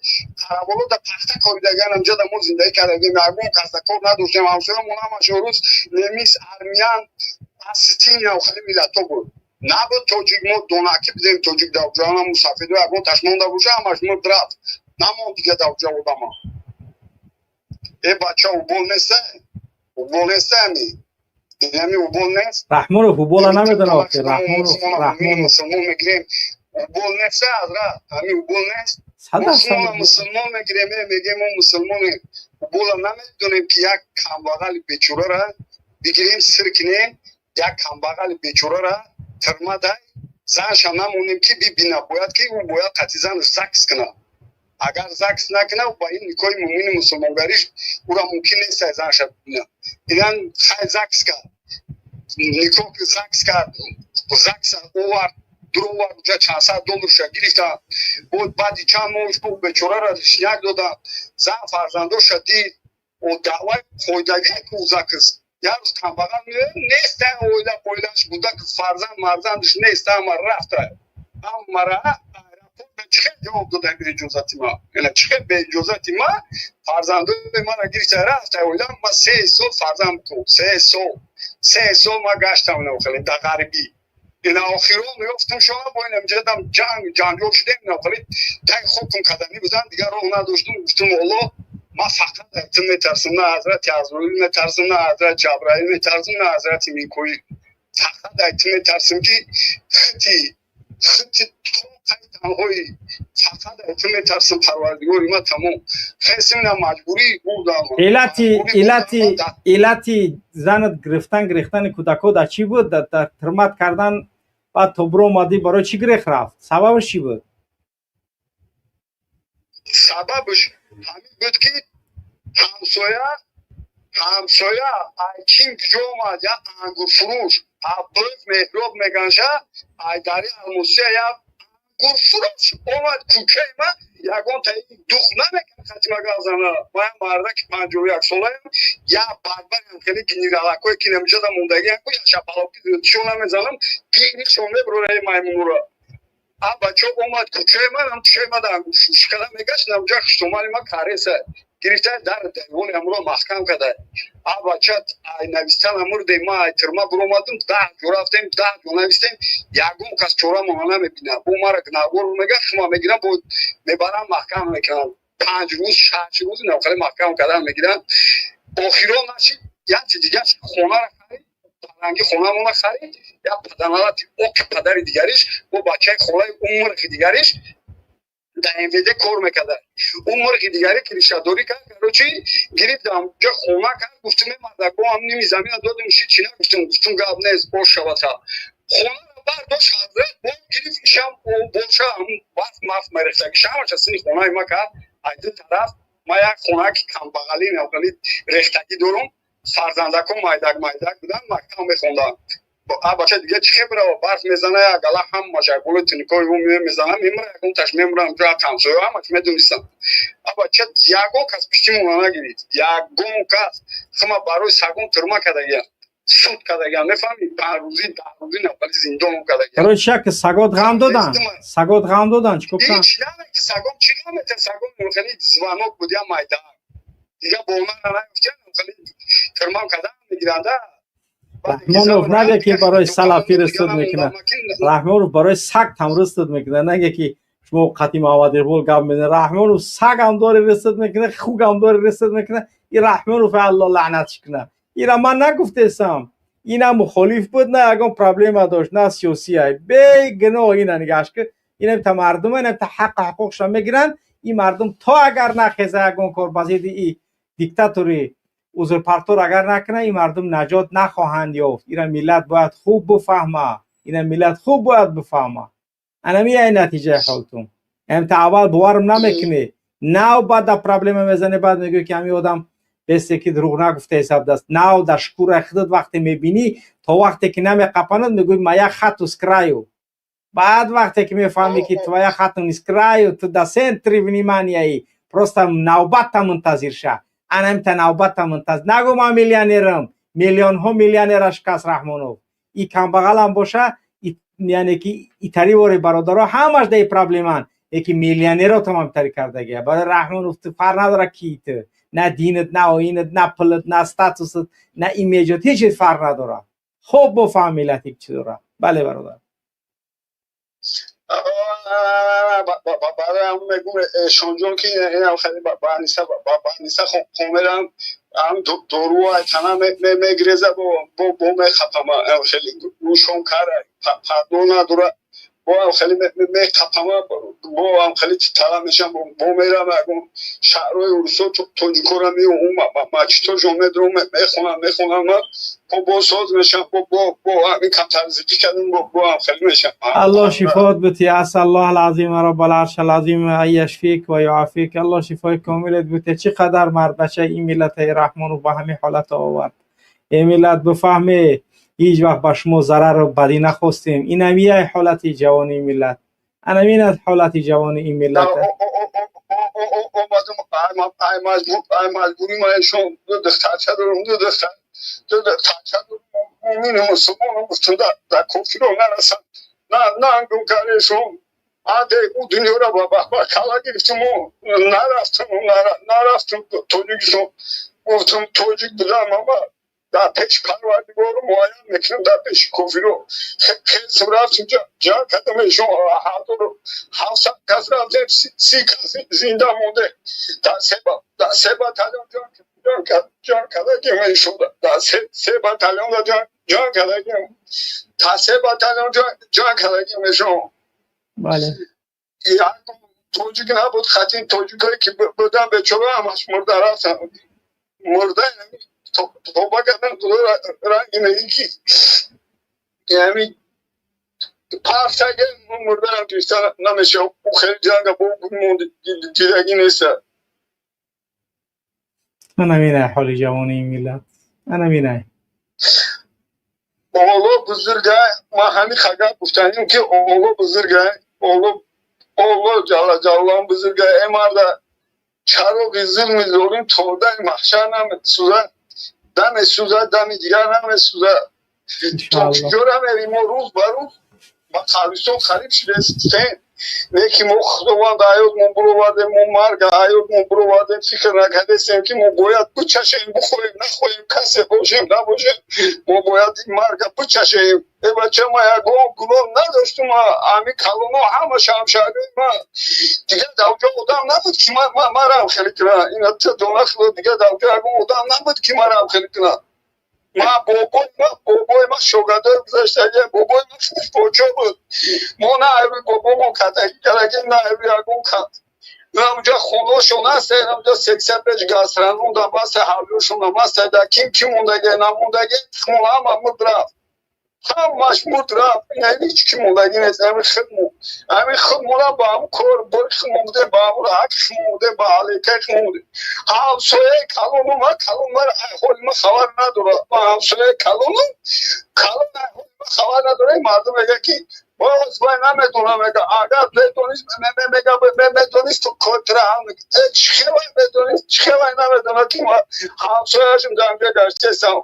Қараболо дар пахта коридагиам, амҷо дар мо зиндагӣ кардагием, ягон кас дар кор надоштем. Ҳамсоямон ҳамаш рус, немис, армян, осетиния, хеле миллатҳо буд. Набуд тоҷик, мо донакӣ будем тоҷик дар ҷоана мусафидо ягон таш монда боша, ҳамаш мурд рафт. Намонд дига дар ҷо одама. Э бача, убол нест, убол нест ами. Инами убол нест. Раҳмонов убола намедонад охир. Раҳмонов, Раҳмонов. Мусулмон мегирем. Убол нест, ҳазрат. Ами убол нест. Мо мусулмон мегирем, мегем мо мусулмонем. Убола намедонем ки як камбағали бечорара бигирем, сир кунем, як камбағали бечорара тирма дай, занша намонем ки бибина, бояд ки ӯ бояд қатъи занаш ЗАГС кунад. Агар ЗАГС накунад, ба ин никоҳи муъмини мусулмонгариш ӯра мумкин нест занша бибина. Инан хай ЗАГС кард, никоҳ ЗАГС кард, ЗАГС овард, дуровард, уҷа чанд сад долларша гирифта. Баъди чанд моҳ ӯ бечорара лишняк дода, зан фарзандоша дид, даъваи қоидавие ки ӯ ЗАГС. Як рӯз камбағал меояд, нест оила, оилаш буда, фарзанд марзандаш нест, ҳама рафта. Ҳамара аэропорт чӣ хел ҷавоб дода беиҷозати ма? Ина чӣ хел беиҷозати ма фарзандои мара гирифта рафта оила? Ма 3 сол фарзанд букун, 3 сол, 3 сол ма гаштам хеле дар ғарибӣ. Ина охирон ёфтам шона, бо ин ҷадам ҷанг ҷанҷол шудем, ина хеле тай хокум каданӣ будан, дигар роҳ надоштум. Гуфтум: Оллоҳ, ман фақат аз ту метарсам, на ҳазрати Азроил метарсам, на ҳазрати Ҷабраил метарсам, на ҳазрати Микоил, фақат аз ту метарсам, ки хити хити тоқаи танҳои, фақат аз ту метарсам, Парвардигори ма, тамом. Хесим на маҷбурӣ бурдам. Иллати занат гирифтан, гирифтани кӯдакҳо дар чӣ буд? Дар тирмат кардан, баъд то биромадӣ, барои чӣ гирех рафт? Сабабаш чӣ буд? Сабабаш ҳамин буд ки ҳамсоя айким куҷо омад, як ангурфурӯш Абдуллоев Меҳроб меганша, айдари Алмосия як ангурфурӯш омад кӯчаи ма, ягон таи дух намекард хатима газана. Ман мардаки 51 солаям, як барбарам, хеле генералакое ки намиҷода мондагиам, як шапалоки шо намезанам, гиришон мебурора маймунура. А бачо омад кӯчаи ман, ам кӯчаи ма ангурфурӯшӣ када мегашт, намҷа хуштомани ма кареса гирифта, дар девони амро маҳкам када. А бача ай навистан амурдем, ма ай тирма биромадам, 10 ҷо рафтем, 10 ҷо навистем, ягон кас чора мона намебина. Бо мара гунаҳгор мега, хума мегирам, бо мебарам, маҳкам мекунам, 5 рӯз, 6 рӯз навхеле маҳкам кардан мегирам. Охирон нашид, як чи дигар хонара харид, паранги хонамона харид, як паданалати оки падари дигариш бо бачаи холаи умрхи дигариш дар МВД кор мекарда. Ӯ мурғи дигаре кришадорӣ кард, короче, гирифт, амҷа хона кард. Гуфтум: е мардако, ам ними замина додем, ши чи нагуфтум. Гуфтум: гап нест, бош шавата. Хонаро бардошт, ҳазрат, бо гирифт, ишам боша барф маф мерехтаги, шамаша сини хонаи ма кард. Ай ду тараф ма як хона ки камбағалӣ навғали рехтагӣ дорум, фарзандако майдак майдак буданд, мактаб мехонданд. А бача дига чӣ хел бирава? Барф мезана, як гала ҳамаша болои тиникои ӯ мезана, мемира, ягон таш мемирам, ҷо ҳамсоя ҳамаш медонистам. А бача ягон кас пиштимона нагирид, ягон кас. Хума барои сагон тирма кардагиям. суд кардагиам, мефаҳмӣ? 5 рӯзӣ, 10 рӯзӣ навбали зиндон кардагиам. Короче, як сагот ғам додан, сагот ғам додан, чӣ гуфтан? Ҳеч намеки, сагом чӣ ғам метан? Сагом хеле звонок буд, я майда дига бо ман наёфтиям, хеле фирмам кардан мегиранда. Раҳмонов нага ки барои салафӣ рисуд мекунад, Раҳмонов барои саг там рисуд мекунад. Нага ки шумо қати Муҳаммад Иқбол гап мезанед, Раҳмонов сагам дори рисуд мекунад, хугам дори рисуд мекунад. И Раҳмонов Алло лаънатш кунад. Ира ман нагуфтесам, ина мухолиф буд, на ягон проблема дошт, на сиёсия, бегуноҳ. Ина нигаш ки ина та мардум, ина та ҳаққу ҳуқуқшон мегиранд. Ин мардум то агар нахеза, ягон кор ба зидди и диктатори узурпартор агар накунад, ин мардум наҷот нахоҳанд ёфт. Ира миллат бояд хуб бифаҳма, ина миллат хуб бояд бифаҳма. Анами ай натиҷаи ҳолтун. Та аввал боварам намекунӣ, нав баъд да проблема мезанӣ, баъд мегӯӣ ки ҳамин одам бесе ки дурӯғ нагуфта ҳисоб даст. Нав дар шкураи худат вақте мебинӣ, то вақте ки намеқапанад, мегӯӣ: «Моя хату с краю». Баъд вақте ки мефаҳмӣ, ки твоя хату не с краю, ту да центри внимания и, просто навбатта мунтазир ша. Анамита навбатта мунтазир. Нагӯ ман миллионерам, миллионҳо миллионера шикаст Раҳмонов. И камбағалам боша, яъне ки итаривори бародаро ҳамаш даи проблеманд, яки миллионеро тамом тари кардагия. Барои Раҳмонов ту фарқ надора ки ту, на динат, на оинат, на пулат, на статусат, на имиҷат, ҳеҷ чиз фарқ надорад. Хуб бофаҳм миллати чӣ дорад. Бале, бародар. Барои ҳамон мегӯм, Эшонҷон, ки инам хеле ба Аниса хомерам, ҳам дору тана мегиреза, бо мехапама, хеле гӯшом кара, пардо надора, бо ҳам хеле меқапама, бо ҳам хеле тала мешам, бо мерам ягон шаҳрҳои урусо, тоҷикора меом, мачитошон медурам, мехонам, мехонам, бо соз мешам, бо ҳамин камтар зикр кардам, бо ҳам хеле мешам. Аллоҳ шифоат бити. أسأل الله العظيم رب العرش العظيم أن يشفيك ويعافيك. Аллоҳ шифои комилат бите. Чӣ қадар мардбача ин миллати Раҳмонов ба ҳамин ҳолат овард. Э миллат, бифаҳме, ҳеҷ вақт ба шумо зарару бадӣ нахостем. Инамияй ҳолати ҷавони миллат, анамин аст ҳолати ҷавони ин миллат. Маҷбурӣ ма эшон, ду духтарча дорам, ду духтар, ду духтарча дорам, мумину мусулмону гуфтум, да кофиро нарасам, на нангум карешон. Аде ӯ дунёра ба кала гирифтуму нарафтум, нарафтум Тоҷикистон. Гуфтум, тоҷик будам, ама дар пеши Парвардигору муайян мекунам, дар пеши кофиро хелсм. Рафтум, ҷанг кардам, эшон 1700 кас рафтем, 30 кас зинда монде. Дар се батальон ҷанг кардагим, эшон дар се батальон ҷанг кардагим, та се батальон ҷанг кардагим, эшон. Бале. Тоҷик набуд, хатин тоҷикое ки будан, бечора ҳамаш мурда рафтан, мурда тоба кардан. Худо ранги неки яъни парсаге мурдаам гирифта намеша. Ӯ хеле ҷанга бо дидагӣ неста. Анаминай ҳоли ҷавони ин миллат, анаминай. Олло бузурга. Ман ҳамин хагар гуфтаним, ки Олло бузурга, Олло, Олло ҷалла ҷалолан бузурга. Э марда, чароғи зулми золим то дами маҳшар намесӯзад, дамесӯзад, дами дигар намесӯзад. То куҷора мерем? Мо рӯз ба рӯз ба қабристон қариб шудастем. Не ки мо Худованд ҳаётмон буровардем, мо марга ҳаётмон буровардем. Фикр накардестем, ки мо бояд бичашем, бихоҳем, нахоҳем, касе бошем, набошем, мо бояд ин марга бичашем. Э бача, ма ягон гуноҳ надоштум. Ҳами калоно ҳама шамшаҳрии ма, дигар дар онҷо одам набуд, ки марам хеле кунад. Ина дона худо, дигар дар онҷо ягон одам набуд, ки марам хеле кунад. Ма бобои ма, бобои ма шогирдои гузаштагӣ, бобои ма худаш почо буд. Мо на айби бобомон катагӣ кардагӣ, на айби ягон. На унҷа хоношон ҳаст, унҷа 85 гастроном да баста, ҳавлиошон ҳаст. Да ким ки мондаги, намондаги, хмон ҳама мурд рафт, ҳамаш мурд рафт. Ҳеҷ ки мондагӣ нест. Ҳамин худмон, ҳамин худмона ба ҳамн кор бори худмон будем, ба ҳамн ҳаққи худмон будем, ба алейкаи худмон будем. Ҳамсояи калону ма, калон мара ҳоли ма хабар надорад. Ма ҳамсояи калону калон ҳоли ма хабар надорад. Мардум мегӯяд, ки боз вай намедонам. Мега, агар медонист, мега, медонист, кор тира ҳам чӣ хел вай медонист, чӣ хел вай намедонад, ки ма ҳамсояшм дар инҷа гаштесам.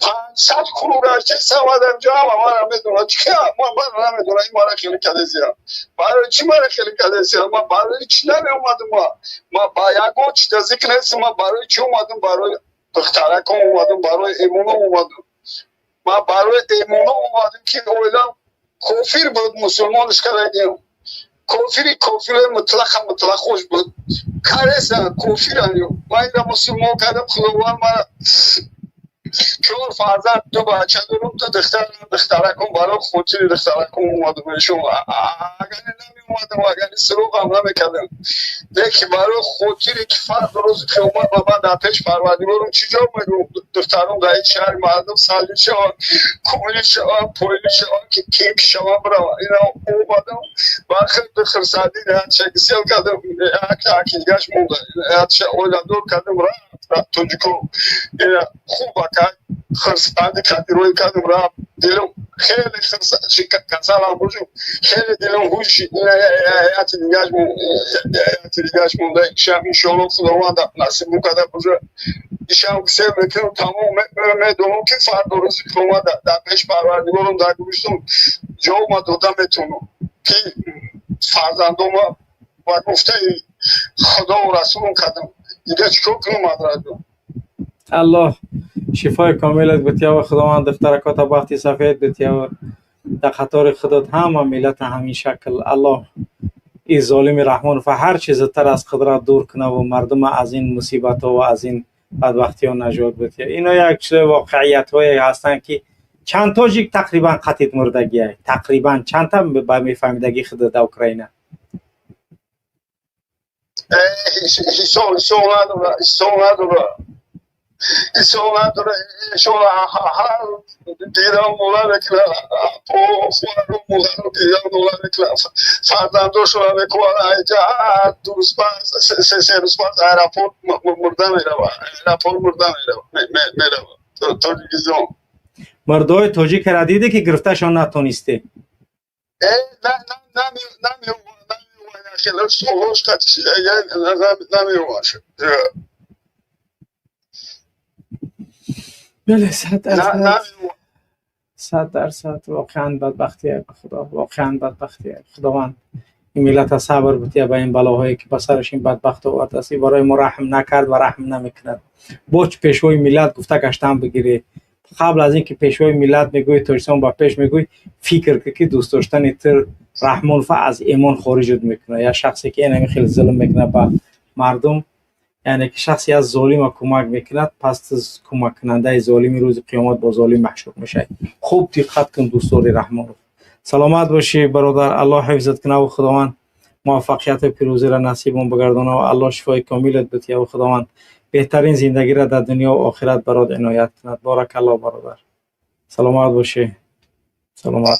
500 круг гаштесам, адаҷо ҳама мара медонад. Чи мара намедонад? Ин мара хеле кадесия. Барои чӣ мара хеле кадесия? Ма барои чӣ намеомадам? Ма ба ягон чида зикр нестам. Ма барои чӣ омадам? Барои духтараком омадам, барои эмоном омадам. Ма барои эмоном омадам, ки оилам кофир буд, мусулмонш кардагим. Кофири кофири мутлақа мутлақош буд, кареса кофиран. Ма ира мусулмон кардам. Худованд мара чор фарзанд, ду бача дорам, ду духтар. Духтараком, барои хотири духтараком омадам. Ишон агар намеомадам, агар суроғам намекардам, лекин барои хотире ки фард рӯзи қиёмат ба ман дар пеш Парвардигорум чӣ ҷавоб мегӯм? Духтаром дар ин шаҳри мардум салӣ шаванд, кӯлӣ шаванд, пойлӣ шаванд, ки ким шаванд, бираванд. Ина омадам, ба хурсандӣ яча кардам, акингаш монда, яча оиладор кардам, рафт тоҷико. Ина хуб ака, хурсандӣ кадироӣ кардам, рафт. Дилам хеле касалам бошум, хеле дилам хуш. Яти дигаш монда. Ишам, иншоалло, Худованд насиб мукарда бошад, ишам сел мекунам, тамом. Медонам, ки фардо рӯзи қиёмат дар пеш Парвардигорам дар гӯштум ҷавобма дода метавонам, ки фарзандома ба гуфтаи Худову Расулум кардам. Дига чӣ кор кунам, ҳазратҷон? Аллоҳ шифои комилат бития ва Худованд духтаракота бахти сафед бития ва дар қатори худот ҳама миллата ҳамин шакл. Аллоҳ ин золими Раҳмонов ҳар чи зудтар аз қудрат дур куна ва мардума аз ин мусибатҳо ва аз ин бадбахтиҳо наҷот бития. Ино як чизои воқеиятҳое ҳастанд, ки чанд тоҷик тақрибан қатит мурдагиай, тақрибан чандта ба мефаҳмидагӣ худат дар Украина? Ҳисоб надора, ҳисоб надора, ҳисоб надора. Иншоалло, ҳар дидам мола мекунад, модару дидам мола мекунад, фарзандошона мекунад. Айҷа 2 рӯз пас, 3 рӯз пас аэропорт мурда мерава, аэропорт мурда мерава Тоҷикистон. Мурдаҳои тоҷикара дидӣ, ки гирифташон натонистӣ? Намеомад. Солҳош намеомад. Бале, 100%, 100%. Воқеан бадбахтие, ба Худо, воқеан бадбахтие. Худованд ин миллата сабр бития ба ин балоҳое, ки ба сараш ин бадбахт овардааст. Барои мо раҳм накард ва раҳм намекунад. Боз пешвои миллат гуфта гаштан бигирӣ. Қабл аз ин ки пешвои миллат мегӯӣ, Тоҷикистон ба пеш мегӯӣ, фикр кун, ки дӯст доштани ту Раҳмонова аз эмон хориҷат мекунад. Як шахсе, ки инами хеле зулм мекунад ба мардум, яъне ки шахсе аз золима кӯмак мекунад, пас ту кӯмаккунандаи золими, рӯзи қиёмат бо золим маҳшур мешавӣ. Хуб диққат кун, дӯстдори Раҳмонов. Саломат бошӣ, бародар, Аллоҳ ҳифзат кунад ва Худованд муваффақияту пирӯзиро насибон бигардонад ва Аллоҳ шифои комилат бития ва Худованд беҳтарин зиндагиро дар дунё ва охират барот иноят кунад. Боракаллоҳ, бародар, саломат бошӣ, саломат.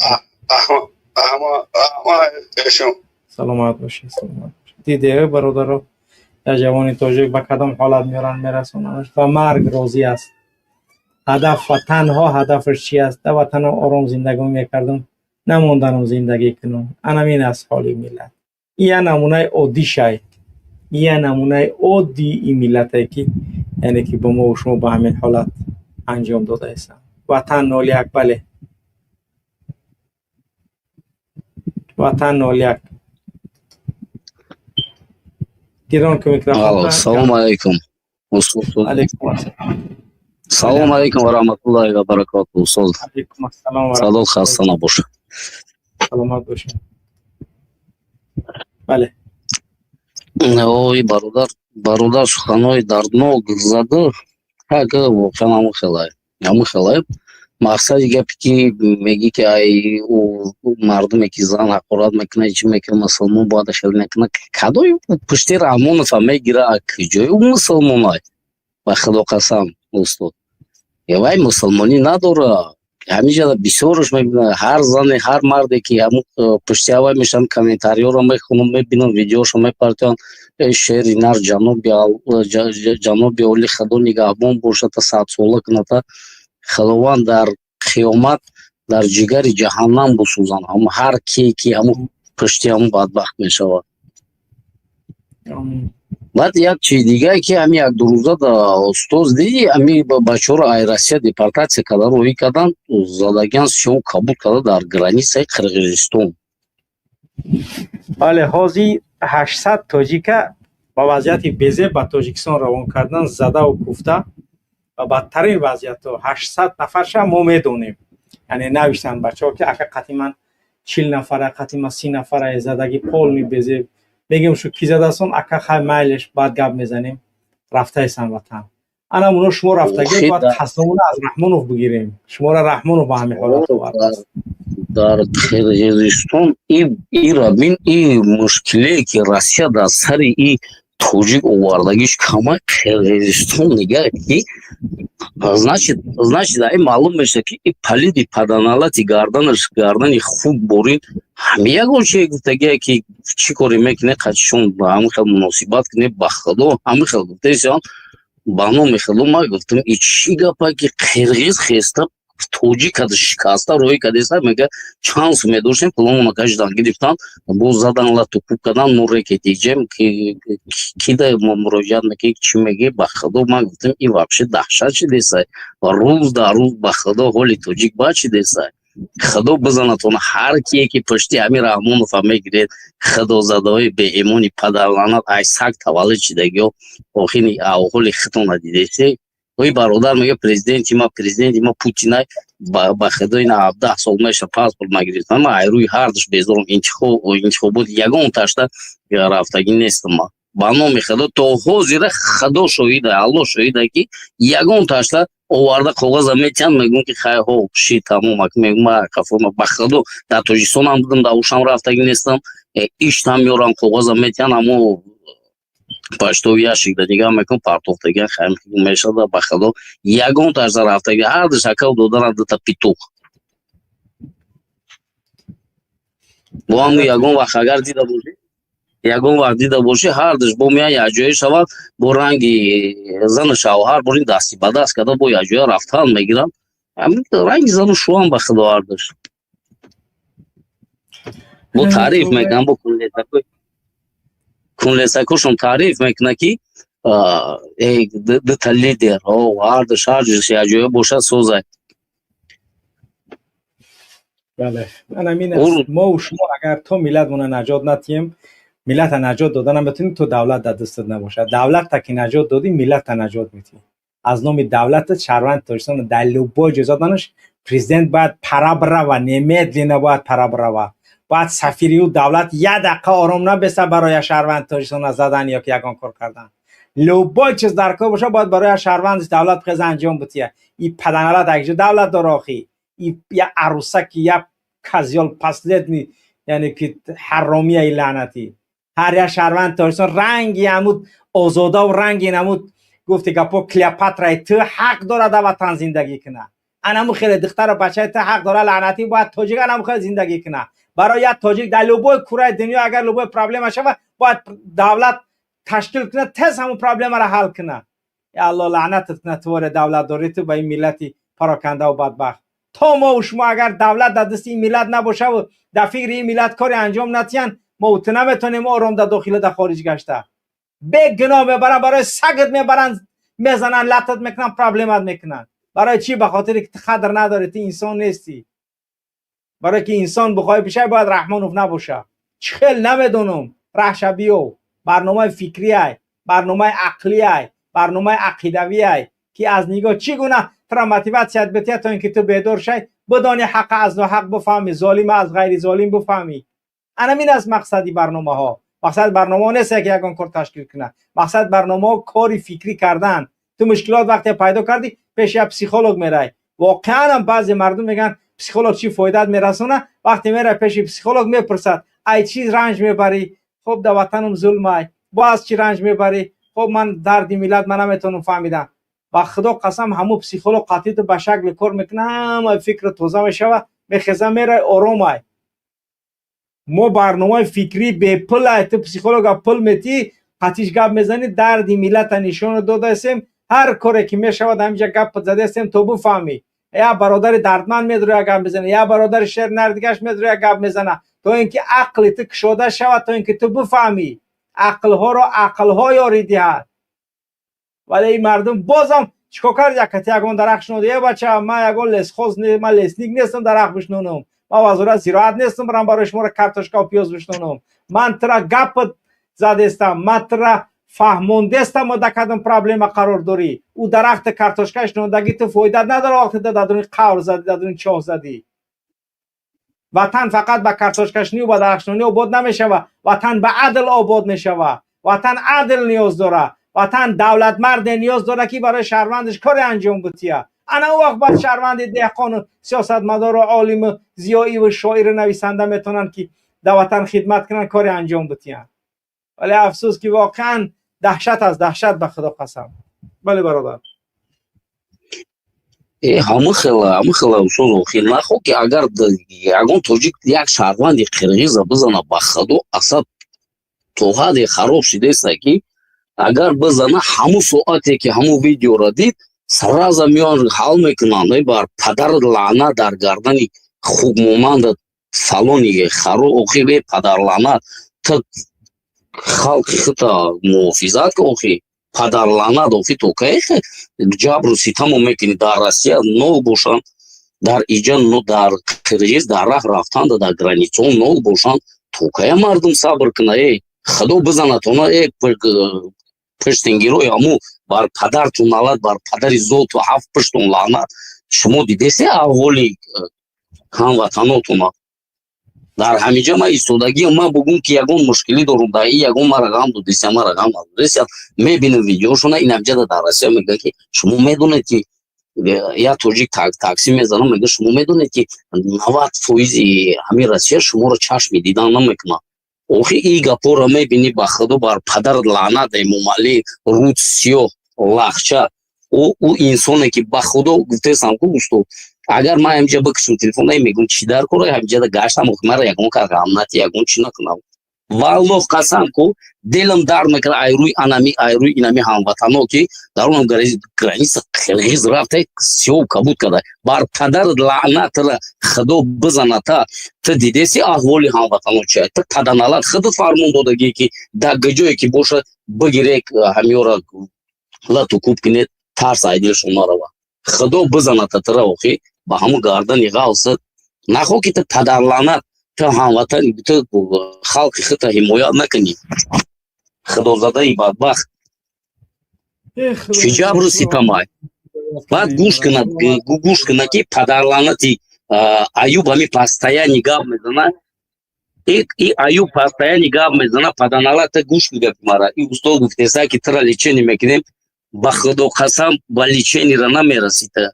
Саломат бошӣ, саломат бошӣ. Диде, бародаро, як ҷавони тоҷик ба кадом ҳолат меоранд, мерасонанд. Ба марг розӣ аст. Ҳадаф ва танҳо ҳадафаш чи аст? Дар ватанам ором зиндагӣ мекардам, намонданам зиндагӣ кунам. Анамин аст ҳоли миллат. Ин як намунаи оддишай, ин як намунаи оддии ин миллате, ки яъне ки бо мо шумо ба ҳамин ҳолат анҷом додаистанд. Ватан 01, бале, Ватан 01, гирон ки микрофон. Салому алайкум. Алайкум ассалом. Салому алайкум ва раҳматуллоҳи ва баракоту, устоз. Алайкум ассалом. Садот хаста набошад. Саломат бошед, бале. Ой, бародар, бародар суханҳои дарднок зада. Ҳага, воқеан ҳамун хелай, ҳамун хелай. Мақсади гапе, ки мегӣ, ки ай мардуме, ки зан ҳақорат мекунад, чӣ мекунад, мусулмон бояд хеле накунад. Кадои пушти Раҳмонова мегира? Куҷои ӯ мусулмонай? Ба Худо қасам, устод, вай мусулмонӣ надора. Ҳаминҷа бисёрш мебинам, ҳар зане, ҳар марде, ки ҳамун пушти ҳавай мешавам, комментариёро мехонам, мебинам, видеошо мепартоям. Шери нар, ҷаноби оли, Худо нигаҳбон бошада, садсола куната. Худованд дар қиёмат дар ҷигари ҷаҳаннам бисӯзан ҳар ке, ки ҳамун пушти ҳамун бадбахт мешавад. Баъд як чиз дигае, ки ҳами як ду рӯза да устоз диди, ҳами бачаҳоро ай Россия депортатсия карда роҳӣ кардан, задагиан сиён қабул карда дар границаи Қирғизистон. Бале, ҳозир 800 тоҷика ба вазъияти безеб ба Тоҷикистон равон кардан, задаву куфта ва бадтарин вазъиятҳо. 800 нафарша мо медонем, яъне навиштанд бачаҳо, ки ака, қати ман 40 нафара, қати ман 30 нафара задаги, полный безеб. Мегем, шу ки задасон, ака? Хай, майлеш, баъд гап мезанем, рафтаесан ватан. Ана уно шумо рафтагӣ, бояд қасдомона аз Раҳмонов бигирем. Шуморо Раҳмонов ба ҳамин ҳолат овардааст. Дар Қирғизистон ира бин, и мушкиле, ки Россия дар сари и тоҷик овардагиш кама, Қирғизистон нигаҳ, ки значит ай маълум мешавад, ки и палиди паданалати гарданаш гардани хук борин. Ҳами ягон чие гуфтагие, ки чӣ коре мекунед, қачишон ба ҳамин хел муносибат кунед? Ба худо, ҳамин хел гуфтаесиан. Ба номи худо, ман гуфтам, и чӣ гапа, ки қирғиз хеста тоҷик када шикаста роҳӣ кадеста, мега чанд сум медоштем, пуломона кашидан гирифтан, боз задан, лату куб кардан, мо рекетиҷем, кида мо муроҷиат мекунем, чӣ меги? Ба худо, ман гуфтам, и вообще даҳшат шидеса рӯз дар рӯз. Ба худо, ҳоли тоҷик бад шидеса. Худо бизанатон, ҳар кие, ки пушти ҳамин Раҳмонова мегиред, худозадаҳои беимони падарланат, ай саг таваллуд шидагиё, охини аҳволи худтона дидесе. Ой, бародар мега, президенти ма Путинай. Ба худо, ина 17 сол меша паспорт нагирифтам. Ма ай рӯи ҳардуш безорам. Интихобот ягон ташта рафтагӣ нестам. Ма ба номи худо, то ҳозира, худо шоҳида, Аллоҳ шоҳида, ки ягон ташта оварда коғаза метиҳанд, мегӯм, ки хай, ҳо, ши, тамом. Мегӯм, ма қафома. Ба худо, дар Тоҷикистонам будам, дар ушам рафтагӣ нестам. Иштам меорам, коғаза метиҳанд, аммо почтовый ящик да нигоҳ мекунам, партофтагиан, хай мешада. Ба худо, ягон ташта рафтагӣ, ҳардуш акав додарам, дута петух бо ҳам. Ягон вақт агар дида бошӣ, ягон вақт дида бошӣ, ҳардуш бо меян, якҷоя шавад, бо ранги зану шавҳар борин дасти ба даст карда, бо якҷоя рафтан мегиранд, ранги зану шуан. Ба худо, ҳардуш бо таъриф мекунанд, бо кунлесакошон таъриф мекунад, ки дута лидер ҳардуш ҳардуш якҷоя бошад, созай. Бале, ҳамин аст. Мо шумо агар то миллатмона наҷот натиҳем, миллата наҷот дода наметавонӣ, то давлат дар дастат набошад. Давлатта ки наҷот додӣ, миллатта наҷот метиҳӣ. Аз номи давлатат шаҳрванди Тоҷикистон дар любой ҷой заданаш, президент бояд пара бирава, немедленно бояд пара бирава. Бояд сафири ӯ давлат як дақиқа ором набеса барои шаҳрванди Тоҷикистона задан ё ки ягон кор кардан. Любой чиз дар кор боша, бояд барои шаҳрванди давлат хеза анҷом бутия. И паданалат якҷо давлат дора охи? И я арӯсаки, я козёл последний, яъне ки ҳаромияи лаънатӣ. Ҳар як шаҳрванди Тоҷикистон ранги ҳамуд озодаву ранги намуд, гуфти гапо, Клеопатраи ту ҳақ дорад дар ватан зиндагӣ кунад. Анаму хеле духтару бачаи ту ҳақ дора, лаънатӣ, бояд тоҷик анаму хеле зиндагӣ кунад. Барои як тоҷик дар любой кураи дунё агар любой проблема шава, бояд давлат ташкил кунад, тез ҳамун проблемаро ҳал кунад. Я Алло, лаънатат кунад, туворе давлатдорӣ ту ба ин миллати парокандаву бадбахт. То мо шумо агар давлат дар дасти ин миллат набошаву дар фикри ин миллат коре анҷом натиҳанд, мо ту наметавонем ором дар дохила, дар хориҷ гашта. Бегуноҳ мебаранд, барои сагат мебаранд, мезананд, латат мекунанд, проблемат мекунанд. Барои чӣ? Ба хотире ки ту қадр надорӣ, ту инсон нестӣ. Барое ки инсон бихоҳӣ бишавӣ, бояд Раҳмонов набоша. Чӣ хел намедонам, раҳша биё. Барномаи фикриай, барномаи ақлиай, барномаи ақидавиай, ки аз нигоҳ чӣ гуна тура мотиватсият битиҳад, то ин ки ту бедор шай, бидони ҳаққа аз ноҳақ бифаҳмӣ, золима аз ғайри золим бифаҳмӣ. Анамин аст мақсади барномаҳо. Мақсади барномаҳо нест, ки ягон кор ташкил кунад. Мақсади барномаҳо кори фикрӣ кардан. Ту мушкилот вақте пайдо кардӣ, пеши як психолог мерай. Воқеанам баъзе мардум мегӯянд, психолог чӣ фоидаат мерасонад? Вақте мерай пеши психолог, мепурсад: ай чӣ ранҷ мебарӣ? Хуб, дар ватанам зулмай. Бо аз чӣ ранҷ мебарӣ? Хуб, ман дарди миллат ман наметавонам фаҳмидам. Ба худо қасам, ҳамун психолог қатъи ту ба шакли кор мекунад, ҳама фикр тоза мешавад, мехеза, мерай, оромай. Мо барномаи фикрӣ бепулай, ту психолога пул метиҳӣ, қатиш гап мезанӣ, дарди миллата нишона додаистем. Ҳар коре ки мешавад, ҳаминҷа гап задаистем, то бифаҳмӣ. Як бародари дардманд медроя, гап мезана, як бародари шернар дигаш медроя, гап мезана, то ин ки ақли ту кушода шавад, то ин ки ту бифаҳмӣ. Ақлҳоро ақлҳо ёрӣ диҳад. Вале ин мардум бозам чикор кард? Якати ягон дарахт шинонда. Е, бача, ман ягон лесхоз, ман лесник нестам, дарахт бишнонам. Ман вазорат зироат нестам, барам барои шуморо картошкаву пиёз бишнонам. Ман тра гап задестам, ман тра фаҳмондестам, дар кадом проблема қарор дорӣ. Ӯ дарахти картошка шинондагӣ ту фоида надора, вақте ту дар дуни қавр задӣ, дар дуни чоҳ задӣ. Ватан фақат ба картошкашинӣ ба дарахтшинонӣ обод намешава. Ватан ба адл обод мешава. Ватан адл ниёз дора. Ватан давлатмарде ниёз дора, ки барои шаҳрвандаш коре анҷом бутия. Ана ӯ вақт баъд шаҳрванди деҳқону сиёсатмадору олиму зиёиву шоиру нависанда метавонанд, ки дар ватан хидмат кунанд, коре анҷом бутиянд. Вале афсӯс, ки воқеан даҳшат аст, даҳшат, ба Худо қасам. Бале, бародар. Э, ҳама хела, устод. Охир нахо ки агар ягон тоҷик як шаҳрванди қирғиза бизана, ба Худо, асаб то ҳадде хароб шидеста, ки агар бизана, ҳамун соате ки ҳамун видеоро дид, сразу меоян, ҳал мекунанд. Бар падар лаънат дар гардани хукмонанда фалони харо. Охир, э, падарлаънат, ту халқи хута муҳофизат ка. Охи, падарлаънат, охи, то кай ҷабру ситамо мекунӣ? Дар Россия нол бошанд, дар иҷа, дар Қирғиз, дар раҳ рафтанда, дар границао нол бошанд, то кая мардум сабр куна? Э, Худо бизанатона, э, пуштингирои ҳаму, бар падартун налат, бар падари зоту ҳафт пуштун лаънат. Шумо дидесе аҳволи ҳамватанотуна дар ҳамиҷа? Ман истодагиам, ман бугум, ки ягон мушкилӣ дорум дар и ягон мара ғам додеся, мара ғам надодеся. Мебинам видеошона инамҷада дар Россия, мегӯяд, ки шумо медонед, ки як тоҷик такси мезанам, мега: «Шумо медонед, ки 90 фоизи ҳамин Россия шуморо чашми дидан намекунад?» Охи, и гапоро мебинӣ, ба Худо, бар падарат лаънат, Эмомалӣ, руд сиёҳ лахча. Ӯ инсоне, ки ба Худо гуфтесам ку, устод, агар ман ҳамҷа бикушам телефон, мегум: «Чӣ дар кора ҳамҷада гаштам?» Охи, мара ягон кар ғамнати, ягон чӣ накунам. Валлоҳ, қасам ку, дилам дард мекунад айрӯи анами, айрӯи инами ҳамватано, ки дар онам граница қирғиз рафта, сиёҳ кабуд карда. Бар падарат лаънатра Худо бизаната. Ту дидеси аҳволи ҳамватано чи? Ту паданалат худат фармон додагӣ, ки дар ҷое ки бошад, бигирек, ҳамёра лату куб кунед, тарс айдилшон нарава. Худо бизаната тра. Охи, ба ҳамун гардани ғавсат нахо, ки ту падарлаънат, ту ҳамватани, ту халқи худта ҳимоят накунӣ, худозадаи бадбахт. Чӣ ҷабру ситамай? Баъд гӯш кунад, гӯш кунад, ки падарлаънати Аюб ҳами постоянно гап мезана. И Аюб постоянно гап мезана. Паданалат, та гӯш кун гапи мара. И устод гуфтеса, ки тра лечение мекунем. Ба Худо қасам, ба лечениера намерасӣ. Та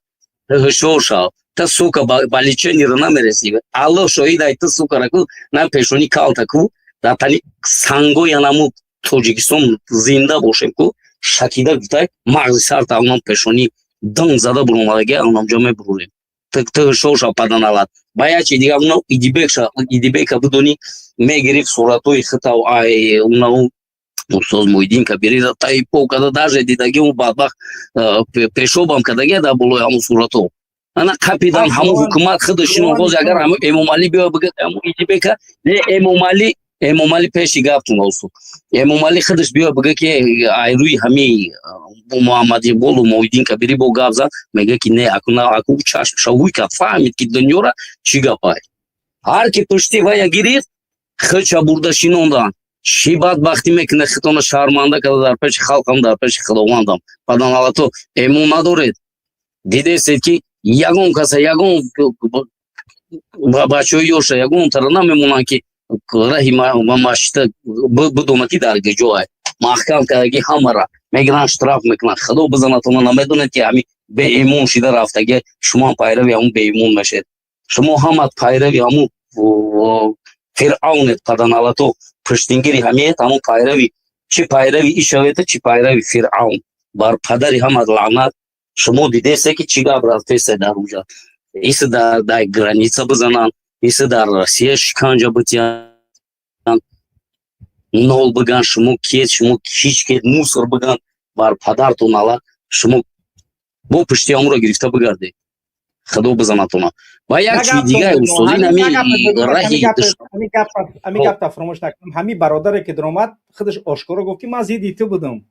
ҳушёр шав, та, сука, ба лечениера намерасӣ. Аллоҳ шоҳид ай, ту, сука, раку на пешонӣ калта ку дар тани сангои анаму Тоҷикистон зинда бошем ку, шакида гуфтай, мағзи сарта онам пешонӣ дин зада буромадаги, онамҷо мебурорем. Ту ҳушёр шав, паданалат. Ба як чи дига, уна Идибекша, Идибека бидонӣ, мегирифт суратҳои хитав, ай унау устоз Муҳиддин Кабирира таи по када, даже дидаги, у бадбахт пешобам кадаги дар болои ҳамун суратҳо. Ана қапидан ҳамун ҳукумат худаш шиноғоз. Агар ҳамун Эмомалӣ биёяд, бигӯяд ҳамун Идибека, не, Эмомалӣ, Эмомалӣ, пеши гаптун, устод, Эмомалӣ худаш биёяд, бигӯяд, ки ай рӯи ҳами Муҳаммад Иқболу Муҳиддин Кабирӣ бо гап зад, мегӯяд, ки не, аку аку чашмша ҳуй кард, фаҳмид, ки дунёра чӣ гапай. Ҳар ки пушти вая гирифт, худша бурда шинондан. Чӣ бадбахтӣ мекунад, худтона шарманда карда дар пеши халқам, дар пеши Худовандам. Паданалато, эмон надоред. Дидестед, ки ягон каса, ягон бачаҳои ёша ягон тара намемонанд, ки раҳи масҷида бидонад, ки дар ҷое маҳкам кардаги. Ҳамара мегиранд, штраф мекунанд. Худо бизанатона. Намедонед, ки ҳами беимон шида рафтаги. Шумо пайрави ҳамун беимон мешед. Шумо ҳама пайрави ҳамун Фиръавнед, паданалато. Пуштингири ҳамиет, ҳамун пайрави чӣ, пайрави ишавета, чӣ пайрави Фиръавн. Бар падари ҳама лаънат. Шумо дидесе, ки чӣ гап рафтесе дар уҷа? Иси дар граница бизананд, иси дар Россия шиканҷа битиянд, нол биган, шумо кед, шумо ҳеҷ кед, мусор биган. Бар падартон ала. Шумо бо пушти ҳамуро гирифта бигардед. Худо бизанатона. Ва як чизи дига, устоз, ин ҳами раҳи Ҳами гапта фаромӯш накунам. Ҳами бародаре ки даромад, худаш ошкоро гуфт, ки ман зидди ту будам,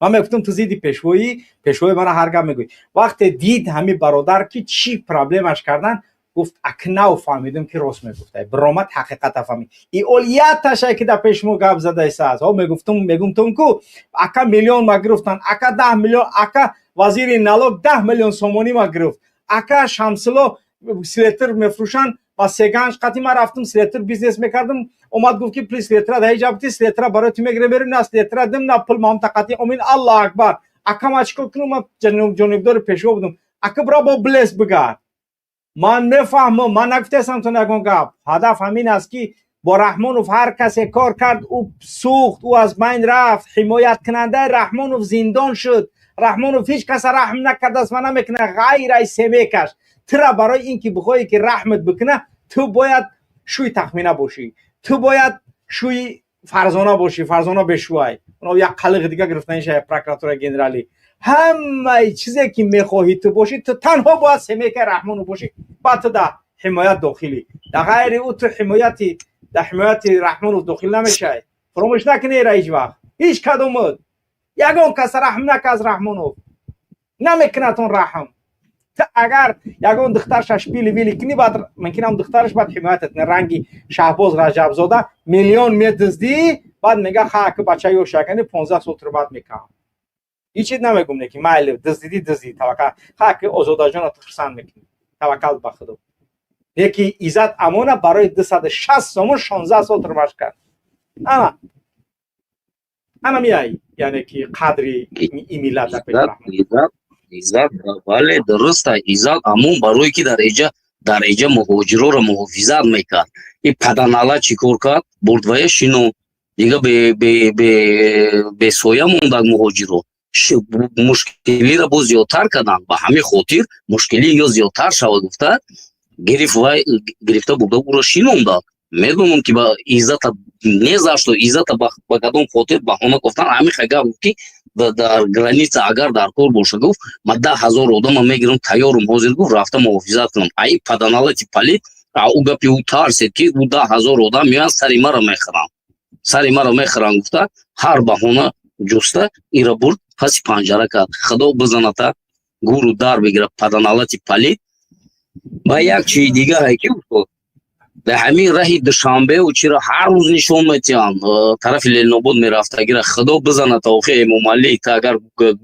ман мегуфтам, ту зидди пешвоӣ, пешвои мана ҳар гап мегӯӣ. Вақте дид ҳами бародар, ки чӣ проблемаш кардан, гуфт: «Акнав фаҳмидам, ки рост мегуфтай». Биромад, ҳақиқата фаҳмид. И олияташе, ки дар пеши мо гап задайсааст. Ҳо, мегуфтум, мегумтум ку, ака, миллион ма гирифтан, ака, 10 миллион, ака, вазири налог 10 миллион сомонӣ ма гирифт, ака, Шамсило селитра мефурӯшанд ва сеганҷ қати ман рафтам, селитра бизнес мекардам, омад, гуфт, ки пули селитра да ҳеҷ бити, селитра барои ту мегирем, берем, на селитра дим, на пул мам тақати омин. Аллоҳ акбар! Ака, ма чӣ кор кунам? Ман ҷонибдори пешво будам. Ака, бира, бо блес бигард, ман мефаҳмам. Ман нагуфтаистам ту ягон гап. Ҳадаф ҳамин аст, ки бо Раҳмонов ҳар касе кор кард, ӯ сӯхт, ӯ аз байн рафт. Ҳимояткунандаи Раҳмонов зиндон шуд. Раҳмонов ҳеҷ каса раҳм накардааст ва намекунад, ғайр ай семейкаш. Тура барои ин ки бихоҳӣ, ки раҳмат бикуна, ту бояд шӯи Тахмина бошӣ, ту бояд шӯи Фарзона бошӣ. Фарзона бешӯай, як қалиқи дига гирифтаниша, прокуратураи генералӣ. Ҳамаи чизе ки мехоҳӣ ту бошӣ, ту танҳо бояд семейкаи Раҳмонов бошӣ, баъд ту дар ҳимоят дохилӣ. Дар ғайри ӯ ту ҳимояти дар ҳимояти Раҳмонов дохил намешавӣ. Фаромӯш накунӣ ра, ҳеҷ вақт ҳеҷ кадомуд ягон кас раҳм наказ. Раҳмонов намекунад он раҳм. Ту агар ягон духтарша шпили вили кунӣ, баъд мумкинам духтараш баъд ҳимоятат кунад. Ранги Шаҳбоз Раҷабзода миллион медуздӣ, баъд мега: «Ха, ки бача ёшакани, 15 сол турбат мекунам». Ҳеҷ намегум, не ки майли, дуздидӣ, дуздидӣ, таваккал, ха, ки Озодаҷонро ту хурсанд мекунӣ, таваккал ба Худо. Яки Иззат Амона барои 260 сомон 16 сол турмаш кард. Ана ана миай, яъне ки қадри ин миллат дар пеши Раҳмон. Иззат, бале, дуруста. Иззат Амон барое ки дар эҷа муҳоҷироро муҳофизат мекард. И паданала чӣ кор кард? Бурд вая шино, дига бесоя мондак муҳоҷиро, мушкилиро боз зиёдтар карданд. Ба ҳамин хотир мушкилӣ ё зиёдтар шавад гуфта, гирифт, вай гирифта бурда, ӯро шинондад. Медонам, ки ба Иззата не за что, Иззата ба кадом хотир баҳона гуфтан. Ҳамин гап гуфт, ки дар граница агар дар кор боша, гуфт, ма 10 000 одама мегирам, тайёрум ҳозир, гуфт, рафта муҳофизат кунам. Аи паданалати палид, ӯ гапи ӯ тарсед, ки ӯ 10 000 одам меоянд, сари маро мехӯранд, сари маро мехӯранд гуфта, ҳар баҳона ҷуста, ира бурд, паси панҷара кард. Худо бизаната, гуру дар бигира, паданалати палид. Ба як чизи дига, ки дар ҳамин раҳи Душанбеу чиро ҳар рӯз нишон метиҳанд, тарафи Ленинобод мерафтагира, Худо бизанад охи, Эмомалӣ, та агар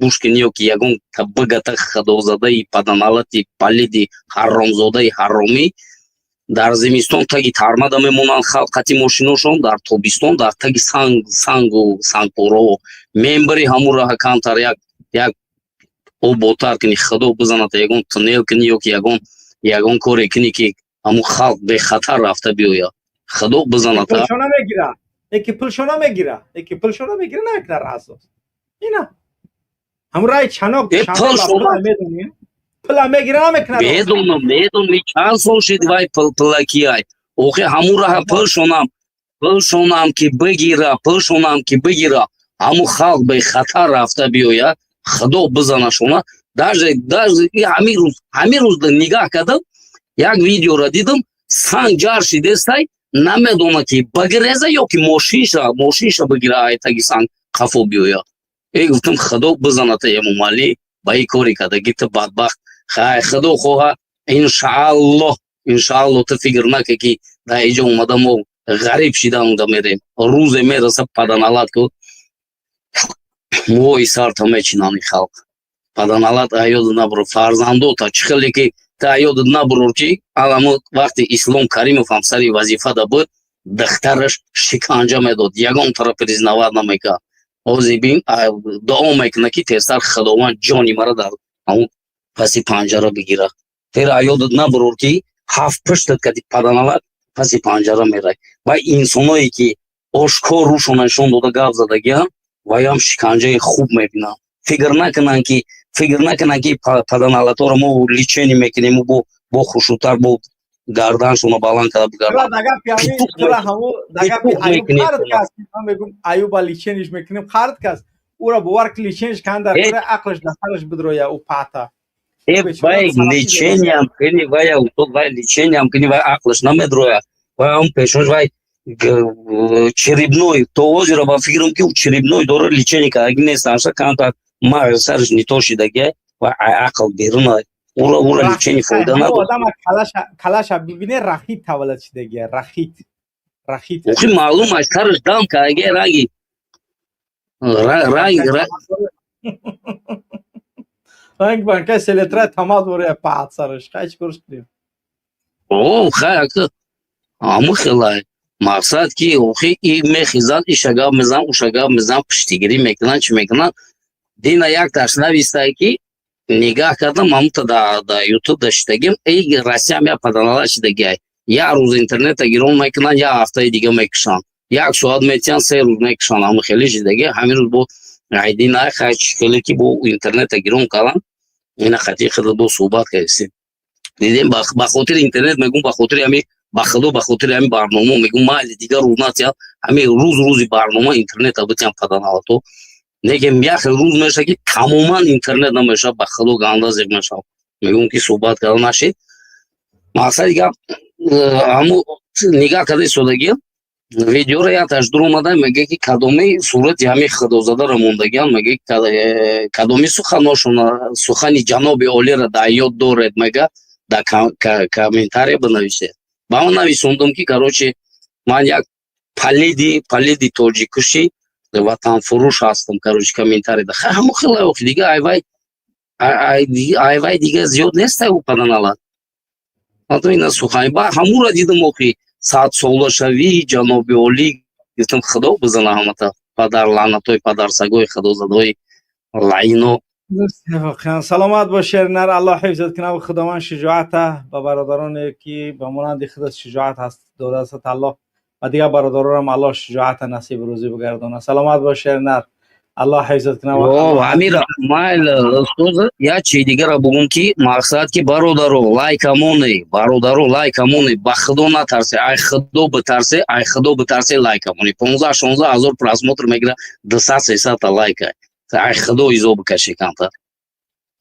гӯш кунӣ ё ки ягон бигата, худозадаи паданалати палиди ҳаромзодаи ҳаромӣ. Дар зимистон таги тармада мемонанд халқ қати мошиношон, дар тобистон дар таги санг, сангу сангпорао мембари. Ҳамун раҳа камтар як оботар кунӣ, Худо бизанад, ягон туннел кунӣ ё ки ягон коре кунӣ, ки ҳамун халқ бехатар рафта биёяд. Худо бизанад. Пулшо намегира, яки пулшо намегира, яки пулшо намегира, намекунад асос. Ина ҳамун раи Чаноқ медонӣ, пула мегира, намекунад. Медонам, медонам, чанд сол шид вай пулакиай. Охи, ҳамун раҳа пулшонам ки бигира, пулшонам ки бигира, ҳамун халқ бехатар рафта биёяд. Худо бизанашона. Даже ҳамин рӯз нигаҳ кардам, як видеоро дидам, санг ҷар шидестай, намедона, ки бигиреза ё ки мошинша бигира, ай таги санг қафо биёяд. Э, гуфтам, Худо бизаната, Эмомалӣ, ба ин кори кардаги ту, бадбахт. Хай, Худо хоҳа, иншааллоҳ, иншааллоҳ. Ту фикр нака, ки дар иҷо омада мо ғариб шидан мерем. Рӯзе мераса, паданалат ку, мӯи сарта мечинанд ин халқ. Паданалат, аёдат набур фарзандота, чӣ хеле ки ту аёдат набурур, ки аламо вақти Ислом Каримов ҳам сари вазифада буд, духтараш шиканҷа медод, ягон тараф признавать намекард. Ҳозир бин, дуо мекунад, ки тезтар Худованд ҷони мара дар ҳамун паси панҷара бигирад. Тера аёдат набурур, ки ҳафт пуштат кади, паданалат, паси панҷара мерай. Ва инсоное ки ошкор рӯшона нишон дода гап задагиам, ваям шиканҷаи хуб мебинанд. Фикр накунанд, ки паданалаторо мо лечение мекунем, бо хушрӯтар, бо гарданшона баланд карда бигарданд. Аюба лечение мекунем, қард кас ура бовар ки лечение кан дар ақлаш дар сараш бидроя ӯ пата. Э, вай лечениям кини, вай, устод, вай лечениям кини, вай ақлаш намедроя. Вай ҳам пешош, вай черепной то озеро, ба фикрам, ки черепной дора, лечение кардаги нест, анша камтар мағзи сараш нито шидаги ва ақл беруна. Ура лечение фоида надорад. Одама калаша бибине, рахит таваллуд шидаги, рахит, рахит. Охи, маълум аст, сараш дам кардаги, раги ранг. Ранг банка селитра тамад бора паат сараш, хай, чӣ корш кунем? О, хай, ака, ҳаму хелай. Мақсад ки, охи, и мехизад, иша гап мезан, уша гап мезан, пуштигирӣ мекунанд, чӣ мекунанд. Дина якташ навистае, ки нигаҳ кардам, ҳамута да Ютуб да шидагим, эй, Россиям я паданала шидагиай. Як рӯз интернета гирон мекунанд, як ҳафтаи дига мекушанд, як соат метиҳанд, 3 рӯз мекушанд. Ҳаму хеле шидаги. Ҳамин рӯз бо айдина, хай, хеле ки бо интернета гирон карданд, ина хати хеле бо суҳбат кардистем, дидем, ба хотири интернет мегум, ба хотири ҳами, ба худо, ба хотири ҳами барнома мегум, майли, дигар рӯз натиҳанд, ҳами рӯз, рӯзи барнома интернета битиҳанд. Паданалато негем, як хел рӯз меша, ки тамоман интернет намешавад, ба худо, ганда зиқ мешавад. Мегум, ки суҳбат карда нашид. Мақсади гап, ҳаму нигаҳ карда истодагӣ видеоро, якташ дур омада, мега, ки кадоми сурати ҳами худозадаро мондагиан, мега, кадоми суханошона, сухани ҷаноби олиро дар ёд доред, мега, дар комментария бинависед. Ба ман нависондум, ки, короче, ман як палиди, палиди тоҷикуши, ватанфурӯш ҳастам. Короче, комментарий да ҳаму хела. Охи, дига айвай, айвай дига зиёд нестай ӯ паданалат. Ина сухани ба ҳамура дидам, охи, садсолашавии ҷаноби олӣ гуфтам, худо бизана ҳамата падар лаънатои падарсагои худозадои лаино. Воқеан, саломат бош, шернар, Аллоҳ ҳифзат кунад ва худованд шуҷоата ба бародароне, ки ба монанди худат шуҷоат ҳаст додааст, Аллоҳ ва дигар бародаронам Аллоҳ шуҷоата насиб рӯзӣ бигардонад. Саломат бош, шернар, Аллоҳ ҳифзат кунад. Амира, майл, устоз, як чизи дигара бугум, ки мақсад, ки бародаро, лайкамоне, бародаро, лайкамоне, ба худо натарсе, ай худо битарсе, ай худо битарсе, лайкамоне. 15-16 ҳазор просмотр мегира, 200, 300-та лайка. Ай худо изо бикаше камтар.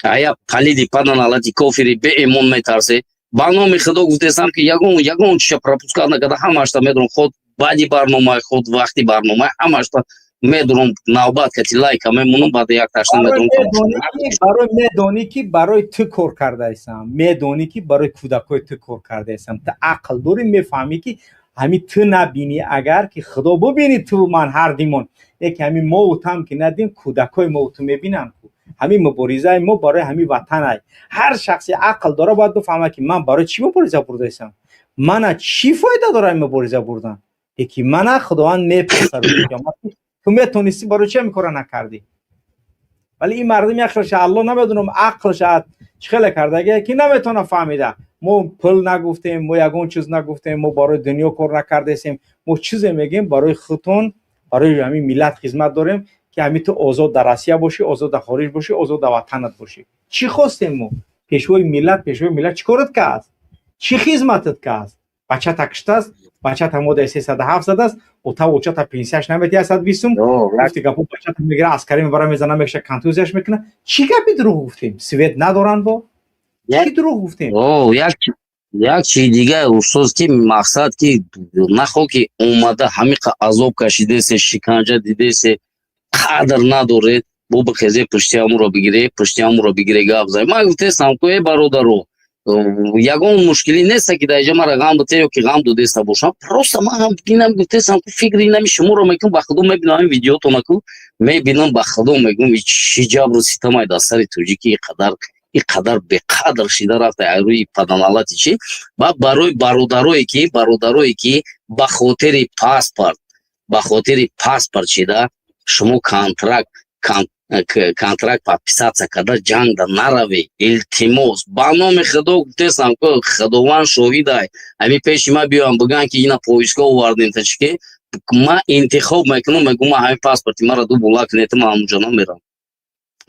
Ая палиди паданалати кофири беэмон метарсе. Ба номи худо гуфтесам, ки ягон чиша пропускать накарда, ҳамашта медонам, худ баъди барномаи худ, вақти барномаи, ҳамашта медурам, навбат кати лайка мемонам, баъд як ташна медурам. Барои медонӣ, ки барои ту кор кардаистам, медонӣ, ки барои кӯдакҳои ту кор кардаистам. Ту ақл дорӣ, мефаҳмӣ, ки ҳами ту набинӣ, агар ки худо бубинӣ, ту ман ҳар димон яке ҳами мову там ки надим, кӯдакҳои мову ту мебинанд. Ҳамин муборизаи мо барои ҳамин ватанай. Ҳар шахси ақл дора бояд бифаҳмад, ки ман барои чӣ мубориза бурдаистам, мана чӣ фоида дора ин мубориза бурдан, яки мана худованд мепурсад: ту метонистӣ, барои чи ҳамин кора накардӣ? Вале ин мардум як хелша, Алло, намедонам, ақлша чӣ хеле кардагия, ки наметавона фаҳмида. Мо пул нагуфтем, мо ягон чиз нагуфтем, мо барои дунё кор накардесем. Мо чизе мегӯем: барои худтон, барои ҳамин миллат хизмат дорем, ки ҳамин ту озод дар Россия бошӣ, озод дар хориҷ бошӣ, озод дар ватанат бошӣ. Чӣ хостем мо? Пешвои миллат, пешвои миллат чӣ корат кард, чӣ хизматат кард? Бачата киштааст, бачата модаи 307 задааст, ота очата пенсияш наметиҳад, 120 сум. Гуфти гапо, бачата мегира, аскарӣ мебара, мезана, мекша, контузияш мекуна. Чӣ гапи дурӯғ гуфтем? Свет надоранд, бо чӣ дурӯғ гуфтем? Як чизи дига, устоз, ки мақсад, ки нахо, ки омада ҳамиқа азоб кашидесе, шиканҷа дидесе, қадр надоред, бо бихезе, пушти ҳамуро бигире, пушти ҳамуро бигире, гап зай. Ман гуфтестам ку, э, бародаро, ягон мушкилӣ неста, ки дар инҷа мара ғам бите ё ки ғам додеста бошам. Просто ман ҳам инам гуфтестам ку, фикри инами шуморо мекунам, ба худо, мебинам ҳамин видеотона ку мебинам, ба худо, мегӯм, чӣ ҷабру ситамай дар сари тоҷикӣ, иқадар, иқадар беқадр шида рафта ай рӯи паданалати чӣ. Баъд барои бародарое ки ба хотири паспорт шида, шумо контракт подписаться карда, ҷангда нараве, илтимос, ба номи худо гуфтесам ку, худованд шоҳидай. Ҳамин пеши ма биёям, бигӯянд, ки ина поездка овардем, тачике ма интихоб мекунам, мегӯм, ма ҳамин паспорти мара ду була кунед, ман ҳамунҷо намерам.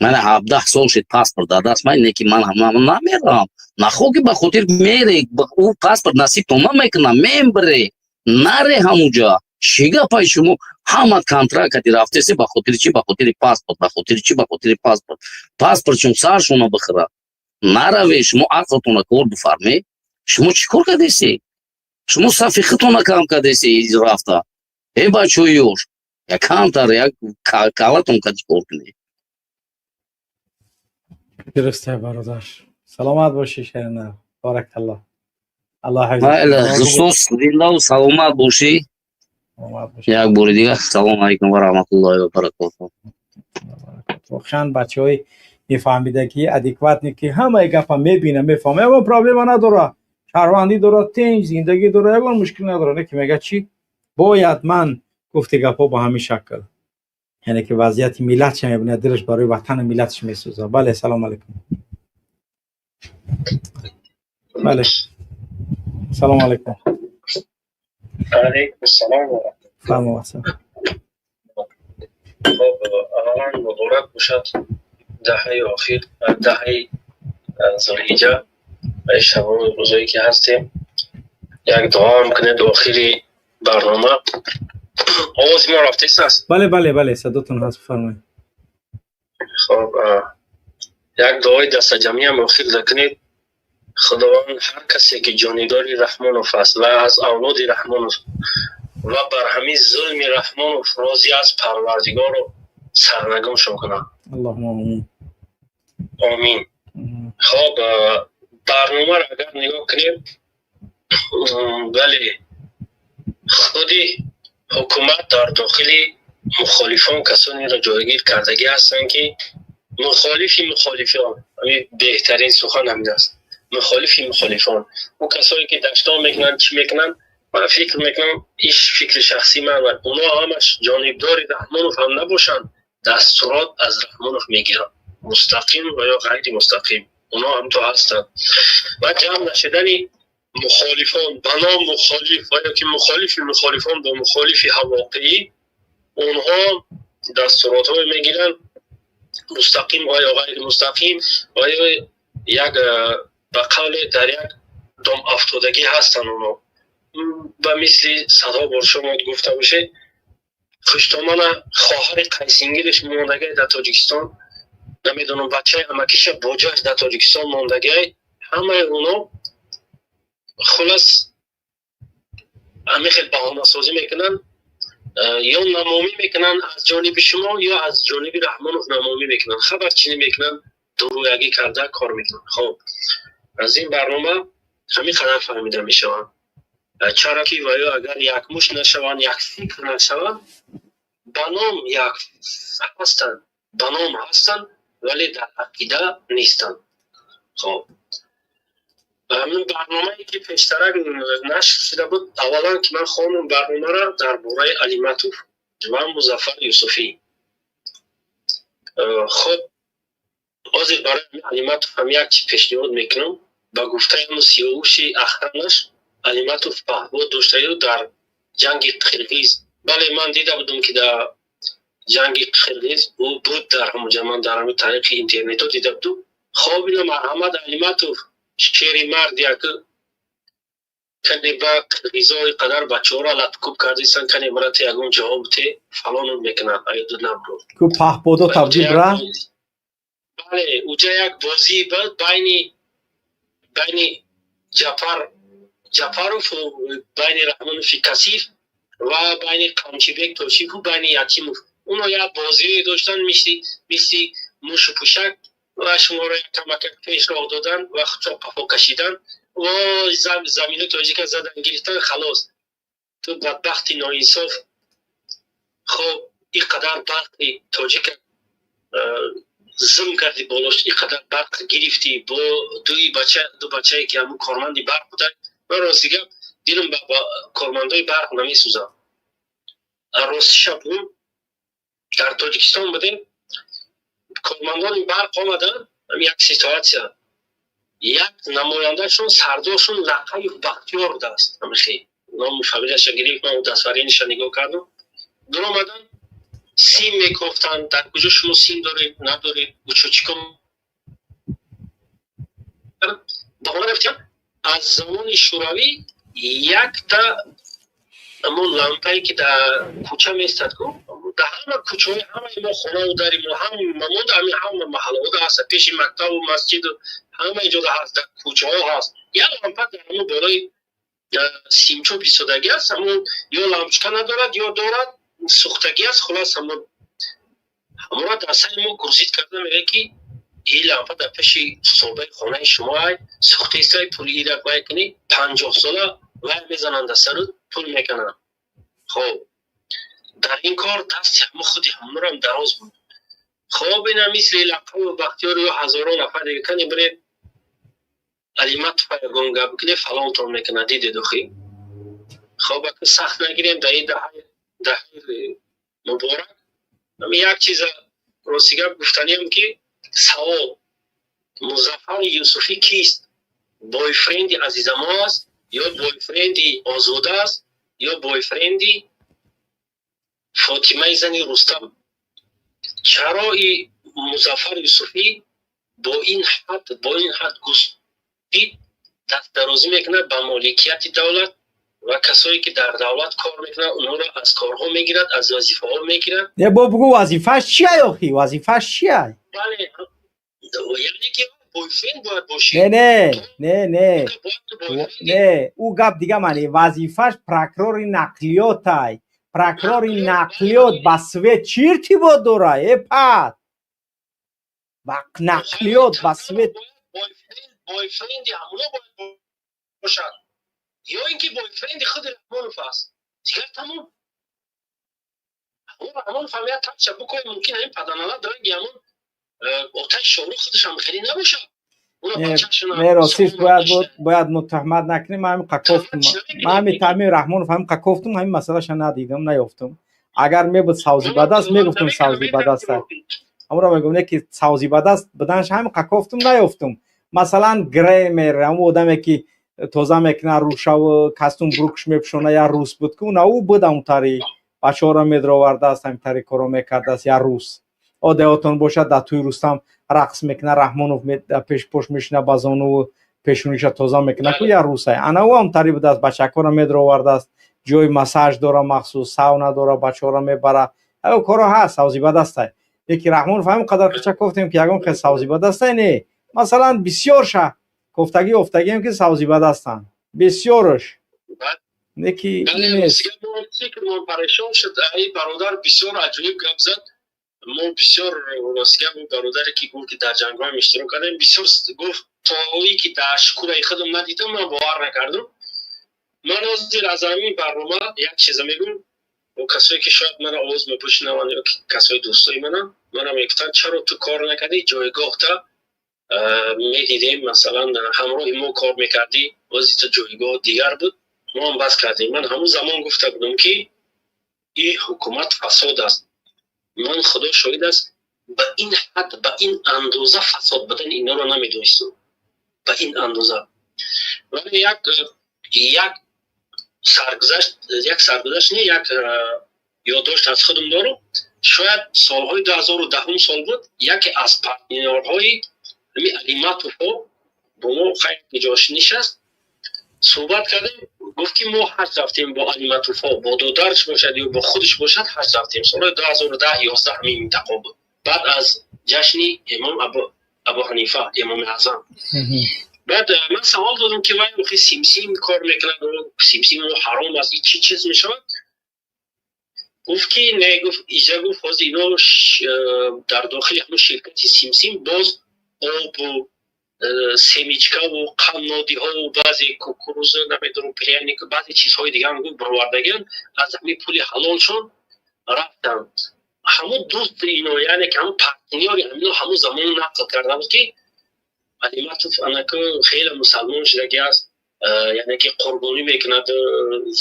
Мана 17 сол шид, паспорт дар даст ман не, ки ман намерам. Нахо ки ба хотир мере, ӯ паспорт насибтон намекунам, мембре, наре ҳамуҷа. Чӣ гапай шумо ҳама контракт кади рафтесе? Ба хотири чӣ? Ба хотири паспорт. Ба хотири чӣ? Ба хотири паспорт. Паспортшон саршона бихӯра. Нараве, шумо ақлтона кор бифарме. Шумо чӣ кор кардесе? Шумо сафи худтона кам кардесе рафта. Э, бачаҳои ёш, як камтар як калатон кади кор кунед. Дурусте, бародар, саломат бошӣ, шерина, баракаллоҳ, аллоҳ ҳифз. Майли, Христос зиндаву саломат бошӣ. Саломат бошӣ. Як бори дигар салому алайкум ва раҳматуллоҳи ва баракотуҳ. Воқеан, бачаҳои мефаҳмидагӣ, адекватный, ки ҳамаи гапа мебина, мефаҳма, ягон проблема надора, шаҳрвандӣ дора, тинҷ зиндагӣ дора, ягон мушкил надора, не ки мега чӣ бояд ман гуфти гапҳо ба ҳамин шакл, яъне ки вазъияти миллатша мебинад, дилаш барои ватану миллаташ месӯзад. Бале, салому алайкум. Бале, салому алайкум. Алейкум салом. Фармо. Хоб, аввалан муборак бошад даҳаи охир, даҳаи зулҳиҷа ва шабону рӯзое ки ҳастем. Як дуоам кунед охири барнома. Овози мо рафтест аст? Бале, садотон ҳаст, бифармоед. Хоб, як дуои дастаҷамъиам охир кунед. Худованд ҳар касе ки ҷонибдори Раҳмонов аст ва аз авлоди Раҳмонов ва бар ҳамин зулми Раҳмонов розӣ аст, Парвардигоро сарнагумшон кунад. Аллоҳума омин. Омин. Хоб, барномаро агар нигоҳ кунем, бале, худи ҳукумат дар дохили мухолифон касонеро ҷойгир кардагӣ ҳастанд, ки мухолифи мухолифон. Беҳтарин сухан ҳамин аст: мухолифи мухолифон. Ӯ касое ки даштон мекунанд, чӣ мекунанд, ман фикр мекунам, иш фикри шахсии ман, оно ҳамаш ҷонибдори Раҳмонов ҳам набошанд, дастурот аз Раҳмонов мегиранд, мустақим ва ё ғайри мустақим. Оно ҳам то ҳастанд ва ҷамъ нашудани мухолифон ба ном мухолиф ва ё ки мухолифи мухолифон бо мухолифи ҳавоқиӣ, онҳо дастуротҳое мегиранд, мустақим ва ё ғайри мустақим, ва ё як ба қавле дар як дом афтодагӣ ҳастанд. Оно ба мисли садҳо бор шумо гуфта бошед, хуштомана хоҳари қайсингилиш мондагай дар Тоҷикистон, намедонам, бачаи амакиша боҷаш дар Тоҷикистон мондагай. Ҳамаи оно хулас ҳамин хел баҳонасозӣ мекунанд ё намомӣ мекунанд аз ҷониби шумо ё аз ҷониби Раҳмонов намомӣ мекунанд, хабарчинӣ мекунанд, дурӯягӣ карда кор мекунанд. Хоб, аз ин барнома ҳамин қадар фаҳмида мешаванд, чаро ки ва ё агар якмушт нашаванд, як фикр нашаванд, ба ном як ҳастанд, ба ном ҳастанд, вале дар ақида нестанд. Хоб, ҳамин барномае ки пештарак нашр шуда буд, аввалан ки ман хондам барномаро дар бораи Алиматов ва Музаффар Юсуфӣ. Хоб, ҳозир барои Алиматов ҳам як чи пешниҳод мекунам. Ба гуфтаи ҳамн сиёвуши охранаш, Алиматов паҳбод доштаю дар ҷанги қирғиз. Бале, ман дида будам, ки дар ҷанги қирғиз ӯ буд дар ҳамонҷа, ман дар ҳамин тариқи интернетҳо дида будам. Хоб, ина марҳамат, Алиматов, шери мард, як кане ба қирғизо қадар бачаҳоро латкуб кардисан, кане брате, ягон ҷавоб те, фалонун мекунад, аёду набро. Ку паҳбодо табдил ра. Бале, уҷа як бозӣ буд байни Ҷапаров, байни Раҳмонови касиф ва байни Қамчибек Тошиеву байни Ятимов. Оно як бозие доштанд, мисли мушу пӯшак, ва шуморо як камакак пеш роҳ додан ва худро қафо кашидан, вой, замини тоҷика задан гирифтан, халос. Ту бадбахти ноинсоф, хоб, ин қадар барқи тоҷика зим кардӣ болош, ин қадар барқ гирифтӣ бо дуи бача, ду бачае ки ҳамун корманди барқ буданд. Ман рости гап, дилам ба кормандои барқ намесӯзам. Ростиша бугум, дар Тоҷикистон будем, кормандони барқ омаданд. Як ситуация, як намояндашон, сардоршон Лақаев Бахтиёр будааст, ҳамихе ному фамилияша гирифт, ман дастваринеша нигоҳ кардам. Дуромаданд, сим мекофтанд: дар куҷо шумо сим доред, надоред, учётчиком баҳона рафтям. Аз замони Шӯравӣ якта ҳамон лампае ки дар кӯча местад ку. Дар ҳама кӯчаҳои ҳамаи мо, хонаву дари мо, ҳама монд, ҳамин ҳама маҳаллаҳо ҳаст, пеши мактабу масҷиду ҳама ҷода ҳаст, дар кӯчаҳо ҳаст. Як лампа дар ҳамон болои симчоп истодагӣ аст, ҳамон ё лампочка надорад, ё дорад, сӯхтагӣ аст. Хулос, ҳамон ҳамонро дар сари мо грузить карда мегӯяд, ки ин лампа дар пеши собаи хонаи шумо ай сӯхтаистай, пули ира вай кунӣ. 50 сола вай мезананд дар сару, пул мекунанд. Хоб, дар ин кор дасти ҳамо худи ҳамонам дароз буд. Хоб, ина мисли Лақаву Бахтиёр ё ҳазорон нафар дига кани биред, Алиматова ягон гап куне, фалонтон мекунад. Дидед охи? Хоб, ака, сахт нагирем. Дар ин даҳаи муборак як чиза рости гап гуфтаниам, ки савол: Музаффари Юсуфӣ кист? Бойфренди Азизамо аст ё бойфренди Озода аст ё бойфренди Фотимаи зани Рустам? Чаро и Музаффар Юсуфӣ бо ин ҳад густӣ дастдарозӣ мекунад ба моликияти давлат ва касое ки дар давлат кор мекунанд, онҳоро аз корҳо мегирад, аз вазифаҳо мегирад? Не, бо бугӯ, вазифааш чия охи, вазифааш чия? Бале, яъне ки бойфренд бояд бошӣ. Не, не, не, не, не, ӯ гап дига мани. Вазифааш прокурори нақлиётай. Прокурори нақлиёт ба свет чӣ иртибот дора? Э, пат, ба нақлиёт, ба свет. Бойфренди ҳамоно бояд бошад ё ин ки бойфренди худи Раҳмонов аст. Дигар тамом. Ҳамон Раҳмонов ҳам як тача букои, мумкин ҳамин паданала дораги, ҳамон отаи шоҳру худашам хеле набошад. Не, ростиш, бояд мо туҳмат накунем. Ман ҳамин қакофтум, ман ҳамин таъмин Раҳмонов ҳамин қакофтум, ҳамин масъалаша надидам, наёфтум. Агар мебуд савзи бадаст, мегуфтум савзи бадаста. Ҳамонро мегӯм, не ки савзи бадаст буданаш ҳамин қакофтум, наёфтум. Масалан, гримёр, ҳамон одаме ки тоза мекунад рӯшаву костюм брюк ш мепӯшона, як рус буд ки на ӯ буд, ҳамон бачаҳоро медровардааст, ҳамин тари коро мекардааст. Як рус одаётон бошад, дар тӯи Рустам рақс мекунад, Раҳмонов пешпош мешина, ба зонуву пешониша тоза мекунад ку, як русай. Ана ӯ ҳам тари будааст, бачакҳоро медровардааст, ҷои массаж дора махсус, сауна дора, бачаҳоро мебара. Ӯ коро ҳаст, савзи бадастай. Леки Раҳмонов ҳамин қадар қича кофтем, ки ягон хел савзи бадастай не. Масалан, бисёрша кофтагӣ ёфтагием, ки савзи бадастанд бисёрш, неки нест. Парешон шуд ай бародар, бисёр аҷоиб гап зад. Мо бисёр, ростига, бародаре ки гуфт, ки дар ҷангҳоам иштирок кардем, бисёр гуфт, тои ки дар шкураи худам надидам, ман бовар накардам. Ман ҳозир аз ҳамин барнома як чиза мегӯм. О, касое ки шояд мана овоз мепӯшинаванд ё касои дӯстои мана, мана мегуфтанд: «Чаро ту кор накардӣ? Ҷойгоҳта медидем, масалан, ҳамроҳи мо кор мекардӣ, бози ту ҷойгоҳ дигар буд, мо ҳам бас кардем». Ман ҳамон замон гуфта будам, ки ин ҳукумат фасод аст. Ман, Худо шоҳид аст, ба ин ҳад, ба ин андоза фасод будани инҳоро намедонистам, ба ин андоза. Вале як саргузашт, як саргузашт не, як ёддошт аз худам дорам. Шояд солҳои 2010-ум сол буд, яке аз партнёрҳои ҳамин Алиматовҳо бо мо хайр ҷош нишаст, суҳбат кардем. Гуфт, ки мо ҳаҷ рафтем бо Алиматовҳо, бо додарш бошад ё бо худаш бошад, ҳаҷ рафтем. Солҳои 2010, 11 ҳамин минтақа буд, баъд аз ҷашни имом Абу Ҳанифа, Имоми Аъзам. Баъд ман савол додам, ки вай охи симсим кор мекунад, симсим ҳаром аст, чӣ чиз мешавад? Гуфт, ки не, гуфт, иҷа, гуфт, ҳозир ино дар дохили ҳамун ширкати симсим боз обу семечкаву қаннодиҳову баъзе кукуруза, намедонам, пряник, баъзе чизҳои дигарам, гуфт, баровардагиан, аз ҳамин пули ҳалолшон рафтанд. Ҳамун дӯсти ино, яъне ки ҳамун партнёри ҳамино, ҳамун замон нақл карда буд, ки Алиматов анаку хеле мусалмон шудаги аст, яъне ки қурбонӣ мекунад,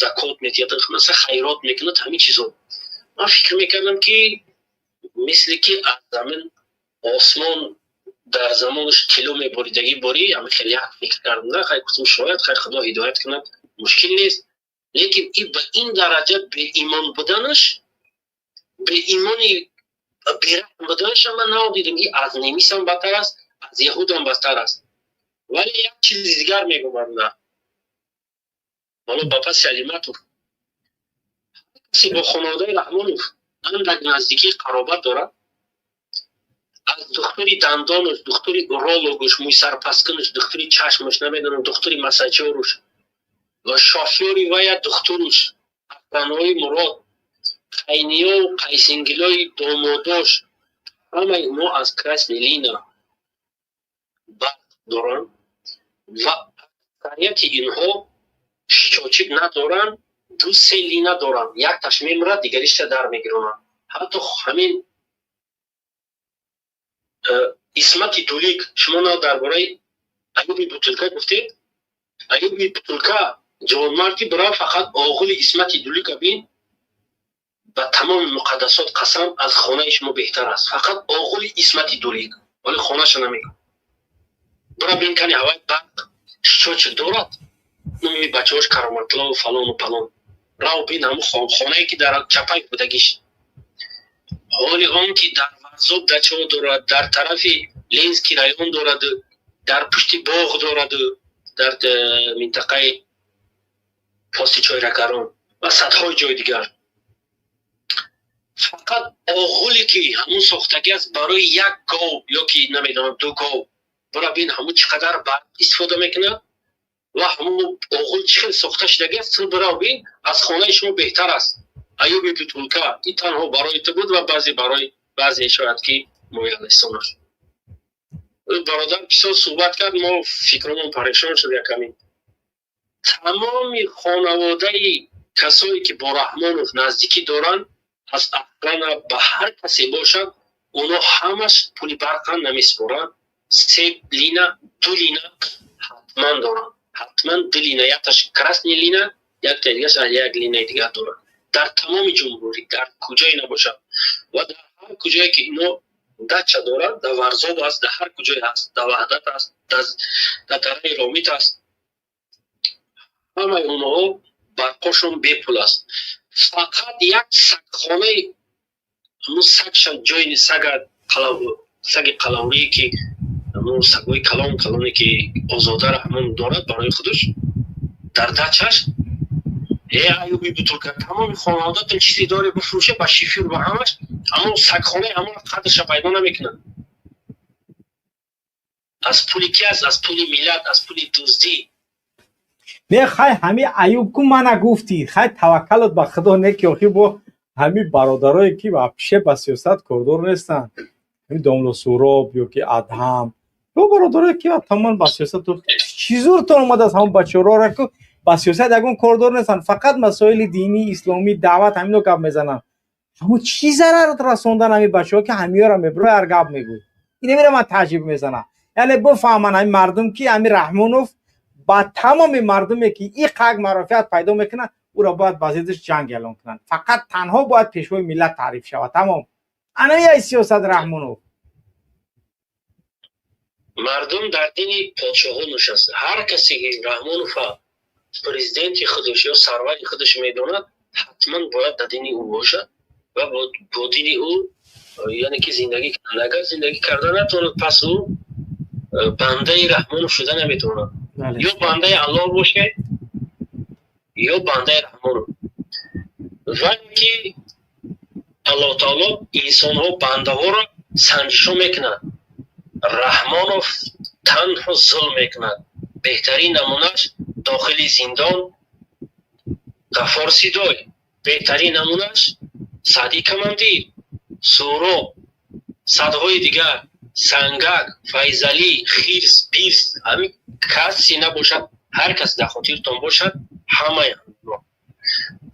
закот медиҳад, масалан, хайрот мекунад, ҳамин чизҳо. Ман фикр мекардам, ки мисли ки аз замин осмон дар замонаш тилло меборидагӣ борӣ, ҳамин хеле як фикр кардам. Да хай, гуфтам, шояд, хай, Худо ҳидоят кунад, мушкил нест, лекин и ба ин дараҷа беимон буданаш, беимони бераҳм буданаша ман надидам. И аз немисам бадтар аст, аз яҳудам бадтар аст. Вале як чизи дигар мегӯмам, на ҳоло ба паси Алиматов, касе бо хонаводаи Раҳмонов Андак наздикӣ қаробат дорад. Аз духтури дандонаш, духтури урологуш, мӯйсарпаскунаш, духтури чашмаш, намедонам, духтури массажёруш ва шофёри вая, духтуруш, охранаҳои Мурод, қайниёву қайсингилои домодош, ҳамаи онҳо аз красный линия барқ доранд ва аксарияти инҳо счётчик надоранд, ду се линия доранд, якташ мемирад, дигариша дар мегиронанд. Ҳатто ҳамин Исмати Дулик, шумо на дар бораи Аюби Бутулка гуфтед, Аюби Бутулка ҷавонмарди бирав, фақат оғули Исмати Дулика бин, ба тамоми муқаддасот қасам, аз хонаи шумо беҳтар аст. Фақат оғули Исмати Дулик, вале хонаша намегӯ. Бира бин, кани ҳаваи барқ счётчик дорад? Номи бачаҳош Кароматлову фалону палон. Рав бин ҳамун хонае, ки дар Чапаев будагиш. Ҳоли он ки дар Варзоб дачаҳо дорад, дар тарафи Ленинский район дорад, дар пушти боғ дорад, дар минтақаи Пости Чойрагарон ва садҳои ҷои дигар. Фақат оғуле, ки ҳамун сохтагӣ аст барои як гов ё ки намедонам, ду гов, бира бин, ҳамун чӣ қадар барқ истифода мекунад ва ҳамун оғул чӣ хел сохта шудагӣ аст, бирав бин, аз хонаи шумо беҳтар аст. Аюби Бутулка, ин танҳо барои ту буд ва баъзе барои баъзе шояд ки моялистонаш. Бародар бисёр суҳбат кард, мо фикромон парешон шуд якамин. Тамоми хонаводаи касое, ки бо Раҳмонов наздикӣ доранд, аз охрана ба ҳар касе бошад, онҳо ҳамаш пули барқан намесупоранд. Се лина, ду лина ҳатман доранд, ҳатман ду лина, якташ красный лина, якта дигаш як линаи дигар доранд. Дар тамоми ҷумҳурӣ, дар куҷое набошад ва дар ҳар куҷое ки ино дача дорад, дар Варзоб аст, дар ҳар куҷое ҳаст, дар Ваҳдат аст, дар дараи Ромит аст, ҳамаи онҳо барқошон бепул аст. Фақат як сагхонаи, ҳамун сагша, ҷои сага, саги қалаврие, ки ҳамун сагҳои калон калоне, ки озодара, ҳамун дорад барои худаш дар дачаш. Э, Аюби Бутулка, тамоми хонаводатон чизе доре, бифурӯше, ба шифир, ба ҳамаш, аммо сагхонаи ҳамон қадрша пайдо намекунад. Аз пули ки аст? Аз пули миллат, аз пули дуздӣ. Не, хай, ҳами Аюб ку мана гуфтӣ, хай, таваккалот ба Худо, не ки охи бо ҳами бародарое, ки вообще ба сиёсат кордор нестанд, ҳами домло Суроб ё ки Адҳам ё бародарое, ки тамоман ба сиёсат чӣ зуртон омадааст, ҳамон бачаҳоро ку ба сиёсат ягон кордор нестанд, фақат масоили динӣ, исломӣ, даъват, ҳамино гап мезананд, ҳамон чӣ зарарат расондан ҳами бачаҳо, ки ҳамиёра мебиро ҳар гап мегӯй? Инамира ман таъҷиб мезанам. Яъне бифаҳманд ҳами мардум, ки ҳами Раҳмонов ба тамоми мардуме, ки и қак марофиат пайдо мекунад, ӯро бояд ба зиддаш ҷанг эълон кунанд. Фақат танҳо бояд пешвои миллат таъриф шавад, тамом. Анами сиёсат Раҳмонов. Мардум дар дини подшоҳон нишаста. Ҳар касе ки Раҳмонова президенти худаш ё сарвари худаш медонад, ҳатман бояд дар дини ӯ бошад ва бо дини ӯ, яъне ки, зиндагӣ кунад. Агар зиндагӣ карда натавонад, пас ӯ бандаи Раҳмонов шуда наметавонад. Ё бандаи Аллоҳ бошед, ё бандаи Раҳмонов. Вале ки Аллоҳ таоло инсонҳо, бандаҳоро санҷишо мекунад. Раҳмонов танҳо зулм мекунад. Беҳтарин намунаш дохили зиндон Ғафор Сидой, беҳтарин намунаш Саъди Камандир, Суроб, садҳои дигар, Сангак, Файзалӣ, Хирс Пирс, ҳамин касе набошад, ҳар кас дар хотиртон бошад, ҳамаи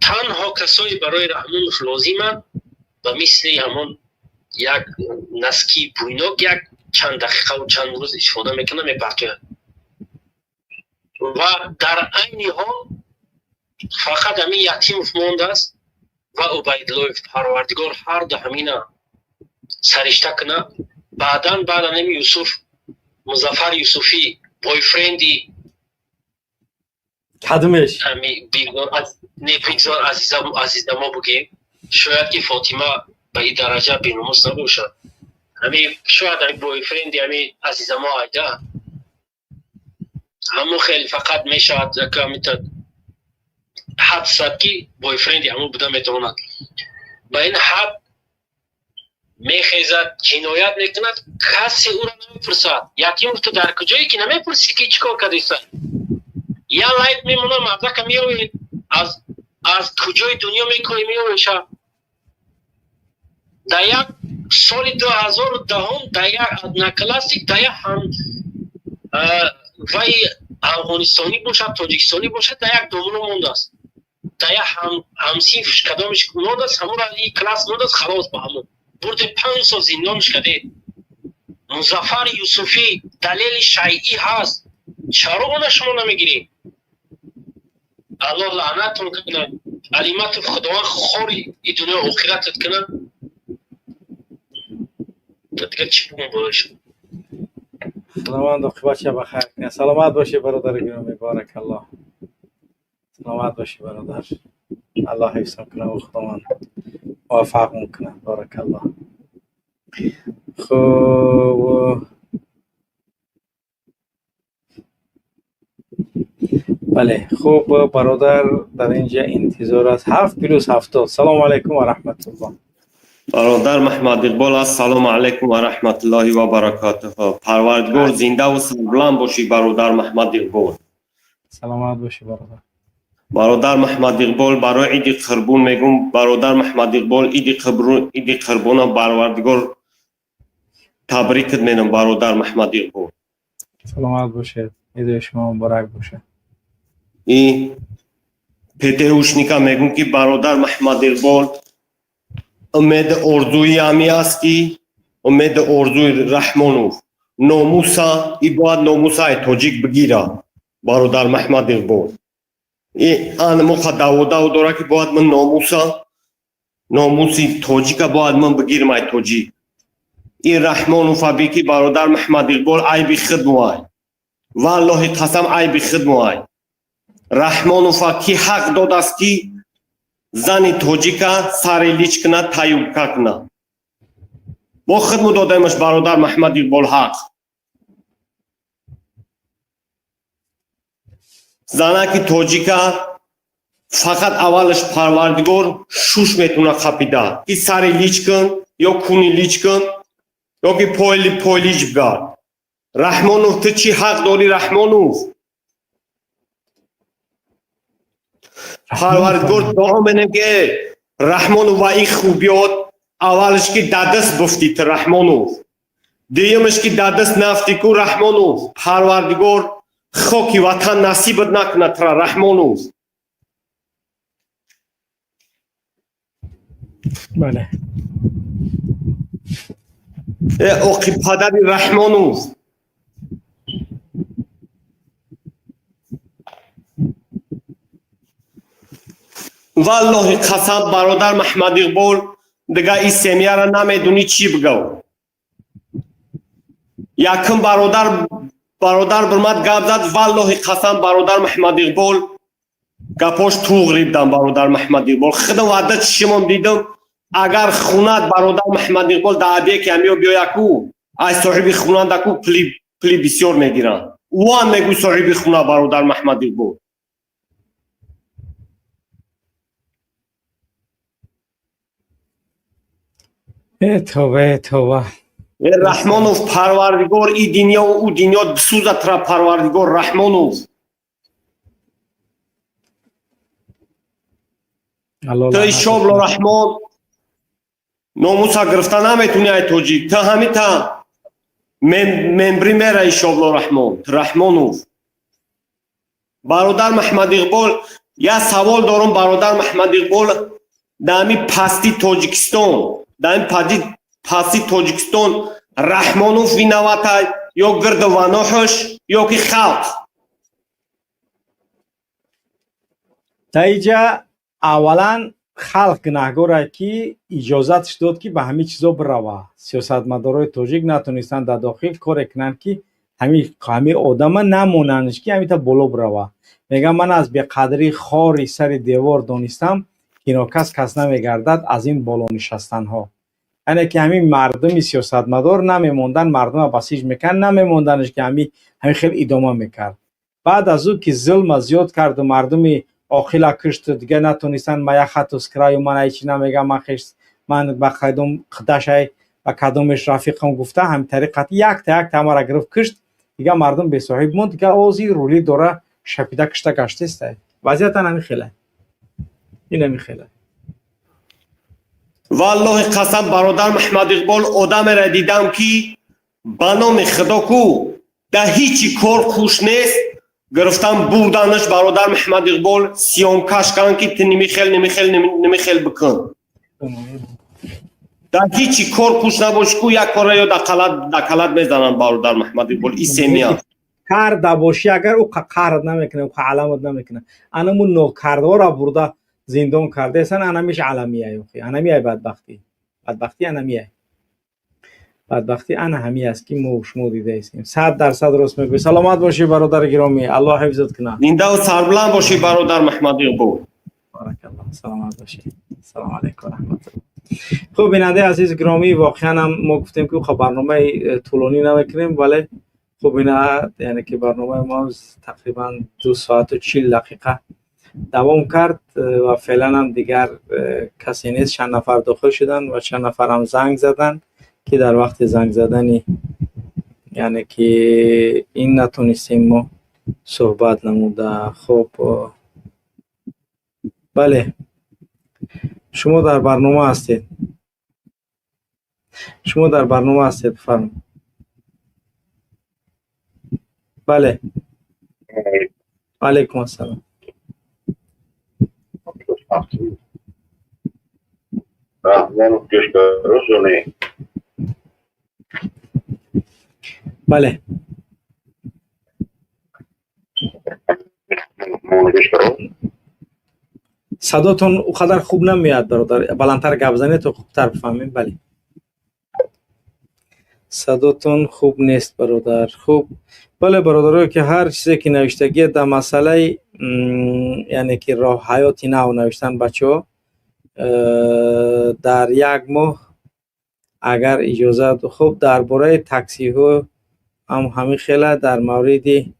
танҳо касое барои Раҳмонов лозиманд, ба мисли ҳамон як носки буйнок, як чанд дақиқаву чанд рӯз истифода мекунад, мепартояд. Ва дар айни ҳол фақат ҳамин Ятимов мондааст ва Убайдуллоев. Парвардигор ҳарду ҳамина саришта кунад. Баъдан баъд ҳами Юсуф, Музаффар Юсуфӣ, бойфренди Кадмеш? Не, бигзор азизамо бугем, шояд ки Фотима ба ин дараҷа беномус набошад. Ҳами шояд ҳами бойфренди ҳами азизамо айда ҳамун хеле фақат мешавад ҳад зад, ки бойфренди ҳамун буда метавонад. Ба ин ҳад мехезад, ҷиноят мекунад, касе ӯро намепурсад. Ятимов, ту дар куҷое, ки намепурсӣ, ки чӣ кор кардиста? Я лайк мемонам, мардака меои, аз куҷои дунё мекои, меоиша. Дар як соли 2010-ум дар як одноклассник, дар як ҳам вай афғонистонӣ бошад, тоҷикистонӣ бошад, дар як домло мондааст, дар як ҳамсинф кадомиш мондааст, ҳамонро и класс мондааст. Халос, ба ҳамон бурде, 5 сол зиндонш кардед. Музаффар Юсуфӣ далели шайъӣ ҳаст, чаро она шумо намегиред? Аллоҳ лаънатон кунад. Алиматов, Худованд хори и дунё охиратат кунад. Дигар чӣ бугум болои шумо? Худованд оқибатша ба хайр кунад. Саломат бошӣ, бародари гиромӣ, баракаллоҳ. Саломат бошӣ, бародар, Аллоҳ ҳифзам кунад ва Худованд муваффақмон кунад. Баракаллоҳ. Хуб, бале, хуб, бародар дар инҷа интизор аст. 7+70. Салому алайкум ва раҳматуллоҳ. Бародар Маҳмад Иқбол, ассалому алайкум ва раҳматуллоҳи ва баракатуҳ. Парвардигор, зиндаву сарбуланд бошӣ, бародар Маҳмад Иқбол. Саломат бошӣ, бародар. Бародар Маҳмад Иқбол, барои Иди Қурбон мегум, бародар Маҳмад Иқбол, Иди Қурбона Парвардигор табрикат менам, бародар Маҳмад Иқбол. Саломат бошед, иди шумо муборак бошад. И ПТУшника мегум, ки бародар Маҳмад Иқбол, умед орзуи ҳами аст, ки умед орзуи Раҳмонов номуса и бояд номусаи тоҷик бигира. Бародар Маҳмад Иқбол, и ан моха даводав дора, ки бояд ман номуси тоҷика бояд ман бигирам ай тоҷик. И Раҳмонов аби, ки бародар Маҳмад Иқбол, айби худ муай, валлоҳи қасам, айби худ муай. Раҳмонова ки ҳақ додааст, ки зани тоҷика сари лич кунад, таюбка кунад? Мо худму додаемаш, бародар Маҳмад Иқбол, ҳақ. Занаки тоҷика фақат аввалаш Парвардигор шуш метуна қапида, ки сари лич кун ё куни лич кун, ё ки пойли пойлич бигард. Раҳмонов, ту чӣ ҳақ дорӣ, Раҳмонов? Парвардигор, дуо менем, ки Раҳмонов ва ин хубиёт, аввалаш, ки дадаст буфтӣ ту, Раҳмонов, дуюмаш, ки дадаст нафтӣ ку, Раҳмонов. Парвардигор хоки ватан насибат накунад тура, Раҳмонов. Бале. Э, оқи падари Раҳмонов. Валлоҳи қасам, бародар Маҳмад Иқбол, дига ин семьяра намедунӣ чӣ бигав. Якум бародар бирмад гап зад, валлоҳи қасам, бародар Маҳмад Иқбол, гапош туғри будан. Бародар Маҳмад Иқбол, худам ваъда чишимон дидам. Агар хунат, бародар Маҳмад Иқбол, дар объекти ҳамиё биёяку, ай соҳиби хунандаку пули бисёр мегиранд. Ӯам мегӯй соҳиби хуна, бародар Маҳмад Иқбол. Э, тавба, э, тавба. Э, Раҳмонов, Парвардигор и дунё ӯ дунё бисӯзад тра, Парвардигор, Раҳмонов. Аллоҳ ту лаънатат шобло кунад. Раҳмон, номуса гирифта наметуни ай тоҷик. Ту ҳамита мембри мераи, шобло Раҳмон, Раҳмонов. Бародар Маҳмад Иқбол, як савол дорум, бародар Маҳмад Иқбол. Дар ҳами пасти Тоҷикистон, дар ҳами пасти Тоҷикистон Раҳмонов виновата ё гирду ваноҳаш, ё ки халқ? Дар инҷа аввалан халқ гунаҳгоре, ки иҷозатш дод, ки ба ҳамин чизо бирава. Сиёсатмадорои тоҷик натонистанд дар дохил коре кунанд, ки ҳами одама намонандш, ки ҳамита боло бирава. Мегам, ман аз беқадрии хори сари девор донистам, ки нокас кас намегардад аз ин боло нишастанҳо. Яъне ки ҳамин мардуми сиёсатмадор намемондан, мардума басиҷ мекард, намемонданш, ки ҳамин хел идома мекард. Баъд аз ӯ ки зулма зиёд карду мардуми Оқила кишт, дига натонистанд. Ма як хату с краю, ман ҳечи намегам, ман хеш, ман ба кадом қидашай, ба кадомеш рафиқам гуфта, ҳамин тариқ қати якта якта ҳамара гирифт, кишт. Дига мардум бесоҳиб монд. Дига ози рули дора шапида кишта гаштестай. Вазъият ҳамин хеле, ин ҳамин хеле. Валлоҳи қасам, бародар Муҳаммад Иқбол, одамеро дидам, ки ба номи Худо ку дар ҳичи кор хуш нест. Гирифтан бурданаш, бародар Муҳаммад Иқбол, съёмка ш кан, ки ту нимихел, нимихел, нимихел бикун. Дар ҳичи кор хуш набош ку, як кора ё дакалат мезананд, бародар Муҳаммад Иқбол, и семья. Карда бошӣ агар, ӯ қаҳрат намекунад, ӯ аламат намекунад. Анаму нокардора бурда зиндон кардаесан, анамиш аламия, охи анамияй бадбахтӣ, бадбахтӣ анамияй, бадбахтӣ ана ҳами аст, ки мо шумо дидаистем. 100% рост мегӯӣ. Саломат бошӣ, бародари гиромӣ, Аллоҳ ҳифзат кунад. Зиндаву сарбуланд бошӣ, бародар Муҳаммад Иқбол. Баракаллоҳ, саломат бошӣ. Ассалому алайкум ва раҳматуллоҳ. Хуб, бинандаи азиз гиромӣ, воқеан ҳам мо гуфтем, ки хоб барномаи тӯлонӣ намекунем, вале хуб, ина яъне ки барномаи мо тақрибан 2 соату 40 дақиқа давом кард ва феълан ҳам дигар касе нест. Чанд нафар дохил шуданд ва чанд нафарам занг заданд, ки дар вақти занг задани, яъне ки ин, натонистем мо суҳбат намуда. Хуб, бале, шумо дар барнома ҳастед, шумо дар барнома ҳастед, бифармоед. Бале, алайкум ассалом. Раҳмонов Пешгарозоне. Бале. Садотон ӯ қадар хуб намеяд, бародар, баландтар гап занед, то хубтар бифаҳмем. Бале, садотон хуб нест, бародар. Хуб, бале, бародарое, ки ҳар чизе ки навиштагие дар масъалаи, яъне ки роҳ ҳаёти нав навиштан, бачаҳо, дар як моҳ агар иҷозат. Хуб, дар бораи таксиҳо ҳам ҳамин хела. Дар мавриди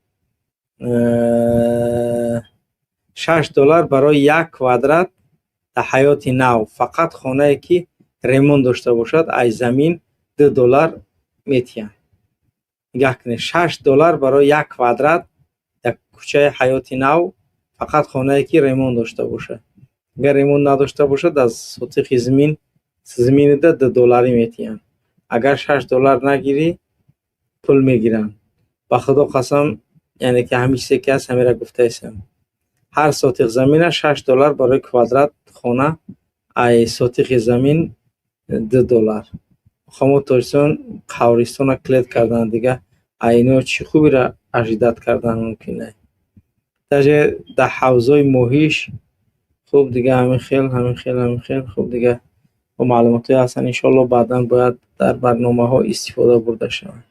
6 доллар барои як квадрат дар ҳаёти нав, фақат хонае ки ремонт дошта бошад, аз замин 2 доллар метиҳанд. Нигаҳ кунед, 6 доллар барои як квадрат дар кӯчаи ҳаёти нав, фақат хонае ки ремонт дошта бошад. Агар ремонт надошта бошад, аз сотихи замин заминида 2 долларӣ метиҳанд. Агар 6 доллар нагирӣ, пул мегиранд. Ба Худо қасам, яъне ки ҳамин чизе ки ҳаст, ҳамеро гуфтаистам. Ҳар сотих замина 6 доллар барои квадрат хона, ай сотихи замин 2 доллар. Мақомот Тоҷикистон қабристона клет карданд. Дига айно чӣ хубиро ожидать кардан мумкин? Даже дар ҳавзҳои моҳиш. Хуб, дига ҳамин хел, ҳамин хел, ҳамин хел. Хуб, дига маълумотҳое ҳастанд, иншоалло, баъдан бояд дар барномаҳо истифода бурда шаванд.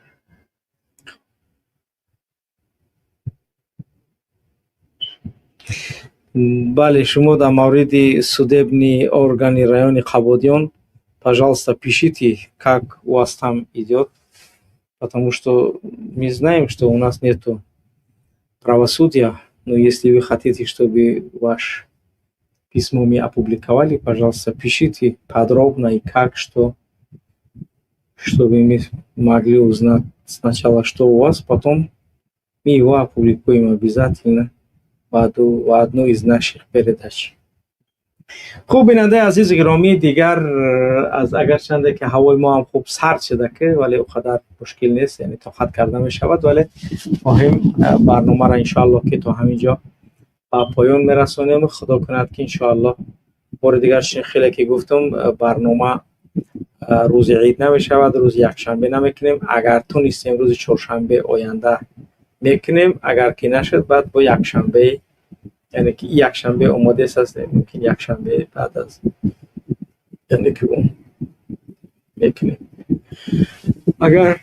Бале, шумо дар мавриди судебный органи райони Қабодиён, пожалуйста, пишите, как у вас там идет, потому что мы знаем, что у нас нету правосудия, но если вы хотите, чтобы ваш письмо мы опубликовали, пожалуйста, пишите подробно и как, что, чтобы мы могли узнать сначала, что у вас, потом мы его опубликуем обязательно в одну из наших передач. Хуб, бинандаи азизи гиромӣ, дигар аз агарчанде ки ҳавои мо ҳам хуб сард шуда ки, вале ӯ қадар мушкил нест, яъне тоқат карда мешавад, вале хоҳем барномаро, иншоалло, ки то ҳамин ҷо ба поён мерасонем. Худо кунад, ки иншоалло бори дигар, хеле ки гуфтам, барнома рӯзи ид намешавад, рӯзи якшанбе намекунем. Агар тунистем, рӯзи чоршанбе оянда мекунем, агар ки нашуд, баъд бо якшанбе, яъне ки якшанбе омодест аст, мумкин якшанбе баъд аз, яъне ки он мекунем. Агар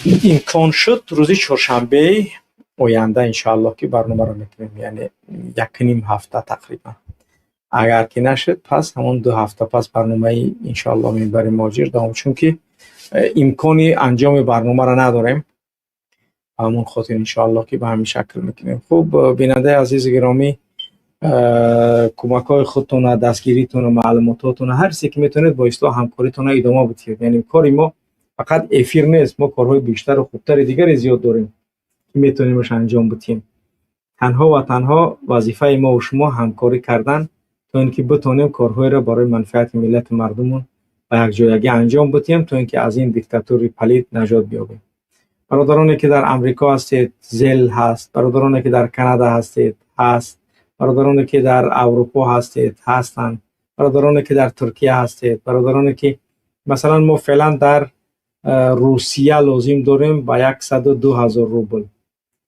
имкон шуд, рӯзи чоршанбеи оянда, иншоаллоҳ, ки барномаро мекунем, яъне якним ҳафта тақрибан. Агар ки нашуд, пас ҳамон 2 ҳафта пас барномаи, иншоаллоҳ, Минбари Муҳоҷир давом, чунки имкони анҷоми барномаро надорем. Ба ҳамон хотир, иншоаллоҳ, ки ба ҳамин шакл мекунем. Хуб, бинандаи азизи гиромӣ. Кӯмакҳои худтона, дастгиритона, маълумототона, ҳар чизе ки метавонед, бо ислоҳ ҳамкоритона идома бидиҳед. Яъне кори мо фақат эфир нест, мо корҳои бештару хубтари дигаре зиёд дорем, ки метавонимаш анҷом бидиҳем. Танҳо ва танҳо вазифаи мо ва шумо ҳамкорӣ кардан, то ин ки битавонем корҳоеро барои манфиати миллату мардумон ба якҷоягӣ анҷом бидиҳем, то ин ки аз ин диктатури палид наҷот биёбем. Бародароне ки дар Амрико ҳастед, Zelle ҳаст. Бародароне ки дар Канада ҳастед, ҳаст. Бародароне ки дар Аврупо ҳастед, ҳастанд. Бародароне ки дар Туркия ҳастед, бародароне ки масалан мо феълан дар Русия лозим дорем ба 102 000 рубл,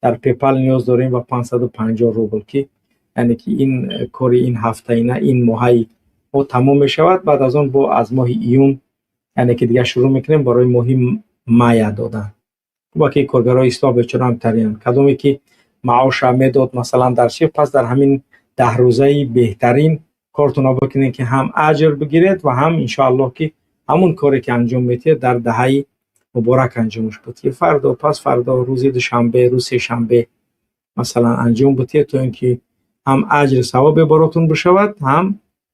дар PayPal ниёз дорем ба 550 рубл, ки яъне ки ин кори ин ҳафтаина, ин моҳаи мо тамом мешавад. Баъд аз он бо аз моҳи июн, яъне ки дигар шурӯъ мекунем барои моҳи мая додан. Хуба ки коргарои ислоҳ бечора ҳамтариянд. Кадоме ки маоша медод, масалан дар чи, пас дар ҳамин 10 рӯзаи беҳтарин кортона бикунед, ки ҳам аҷр бигиред ва ҳам иншоаллоҳ ки ҳамун коре ки анҷом медиҳед, дар даҳаи муборак анҷомаш бидиҳед. Фардо, пас фардо, рӯзи душанбе, рӯз сешанбе масалан анҷом бидиҳед, то ин ки ҳам аҷри савобе баротон бишавад, ҳам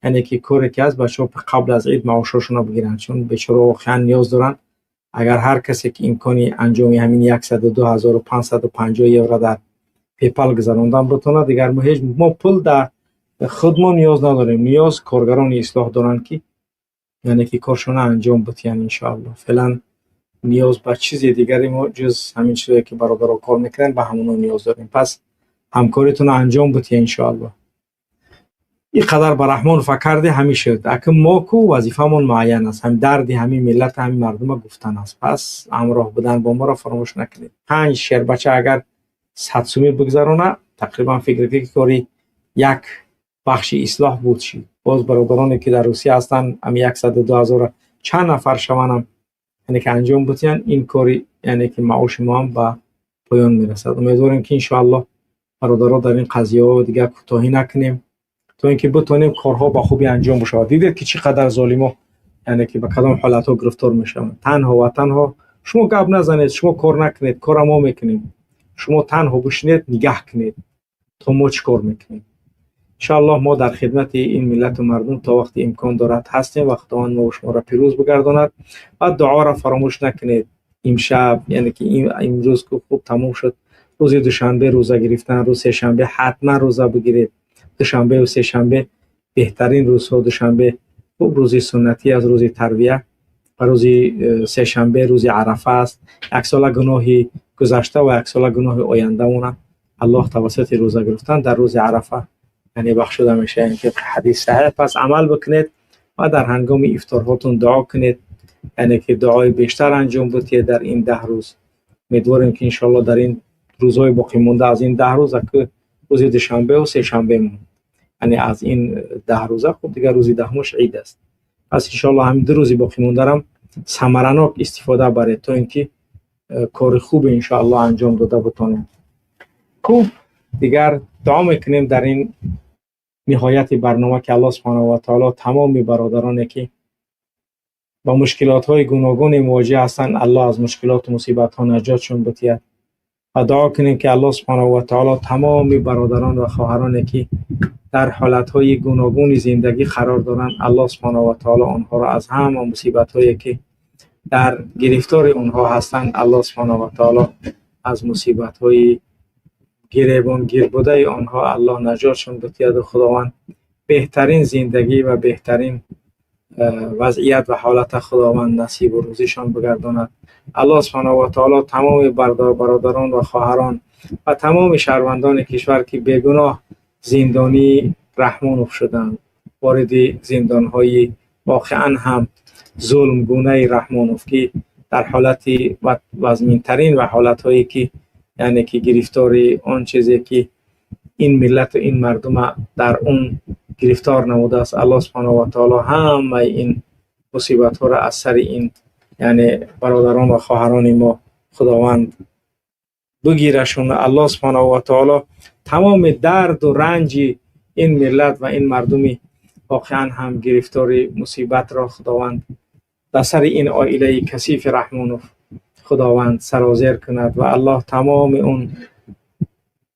яъне ки коре ки ҳаст, бачаҳо қабл аз ид маошҳошонро бигиранд, чун бечораҳо воқеан ниёз доранд. Агар ҳар касе ки имкони анҷоми ҳамин 102 550 евро дар PayPal гузарондан битавонад, дигар мо ҳеҷ мо пул дар худ мо ниёз надорем, ниёз коргарони ислоҳ доранд, ки яъне ки коршона анҷом бидиҳанд иншоаллоҳ. Феълан ниёз ба чизи дигаре мо ҷуз ҳамин чизое ки бародаро кор мекунанд, ба ҳамоно ниёз дорем. Пас ҳамкоритонро анҷом бидиҳед иншоаллоҳ. Ин қадар ба Раҳмон факарде ҳамин шуд. Акн мо ку вазифаамон муайян аст, ҳам дарди ҳамин миллату ҳамин мардума гуфтан аст. Пас ҳамроҳ будан бо моро фаромӯш накунед. Панҷ шербача агар 100 сумӣ бигзарона, тақрибан фикр кунед, ки кори як бахши ислоҳ буд шид. Боз бародароне ки дар Русия ҳастанд, ҳами 102 000-ро чанд нафар шаванам, яъне ки анҷом бидиҳанд, ин кори яъне ки маоши мо ҳам ба поён мерасад. Умедворем, ки иншоаллоҳ бародаро дар ин қазияҳо дигар кӯтоҳӣ накунем, то ин ки битавонем корҳо ба хубӣ анҷом бошавад. Дидед, ки чӣ қадар золимо яъне ки ба кадом ҳолатҳо гирифтор мешаванд. Танҳо ва танҳо шумо гап назанед, шумо кор накунед, кора мо мекунем. Шумо танҳо бишинед, нигаҳ кунед, то мо чӣ кор мекунем. Иншоаллоҳ мо дар хидмати ин миллату мардум то вақте имкон дорад ҳастем ва Худованд мо шуморо пирӯз бигардонад. Ва дуоро фаромӯш накунед. Имшаб, яъне ки имрӯз ку хуб тамом шуд, рӯзи душанбе рӯза гирифтан, рӯз сешанбе ҳатман рӯза бигиред. Душанбеу сешанбе беҳтарин рӯзҳо. Душанбе хуб рӯзи суннатӣ аст, рӯзи тарвия, ва рӯзи сешанбе рӯзи Арафа аст. Яксола гуноҳи гузашта ва яксола гуноҳи ояндамона Аллоҳ тавассути рӯза гирифтан дар рӯзи Арафа яъне бахшуда мешавад, тибқи ҳадис саҳеҳ. Пас амал бикунед ва дар ҳангоми ифторҳотон дуо кунед, яъне ки дуои бештар анҷом бидиҳед дар ин 10 рӯз. Умедворем, ки иншоаллоҳ дар ин рӯзҳои боқимонда аз ин 10 рӯз, аку рӯзи душанбеу сешанбе монд, яъне аз ин 10 рӯза, хуб дигар рӯзи даҳумаш ид аст. Пас иншоаллоҳ ҳамин 2 рӯзи боқимондарам самаранок истифода баред, то ин ки кори хубе иншоаллоҳ анҷом дода битонем. Хуб, дигар дуо мекунем дар ин ниҳояти барнома, ки Аллоҳ субҳонаҳу ва таоло тамоми бародароне ки ба мушкилотҳои гуногуне мувоҷиҳ ҳастанд, Аллоҳ аз мушкилоту мусибатҳо наҷотшон бидиҳад. Ва дуо кунем, ки Аллоҳ субҳонаҳу ва таоло тамоми бародарон ва хоҳароне ки дар ҳолатҳои гуногуни зиндагӣ қарор доранд, Аллоҳ субҳонаҳу ва таоло онҳоро аз ҳама мусибатҳое ки дар гирифтори онҳо ҳастанд, Аллоҳ субҳонаҳу ва таоло аз мусибатҳои гиребонгир будаи онҳо Аллоҳ наҷотшон бидиҳаду Худованд беҳтарин зиндагӣ ва беҳтарин вазъият ва ҳолата Худованд насибу рӯзишон бигардонад. Аллоҳ субҳонаҳу ва таоло тамоми бародарон ва хоҳарон ва тамоми шаҳрвандони кишвар, ки бегуноҳ зиндонии Раҳмонов шуданд, вориди зиндонҳои воқеан ҳам зулмгунаи Раҳмонов, ки дар ҳолати вазминтарин ва ҳолатҳое ки яъне ки гирифтори он чизе ки ин миллату ин мардума дар он гирифтор намудааст, Аллоҳ субҳонаҳу ва таоло ҳамаи ин мусибатҳоро аз сари ин яъне бародарон ва хоҳарони мо Худованд бигирашон. Аллоҳ субҳонаҳу ва таоло тамоми дарду ранҷи ин миллат ва ин мардуми воқеан ҳам гирифтори мусибатро Худованд дар сари ин оилаи касифи Раҳмонов Худованд сарозер кунад ва Аллоҳ тамоми он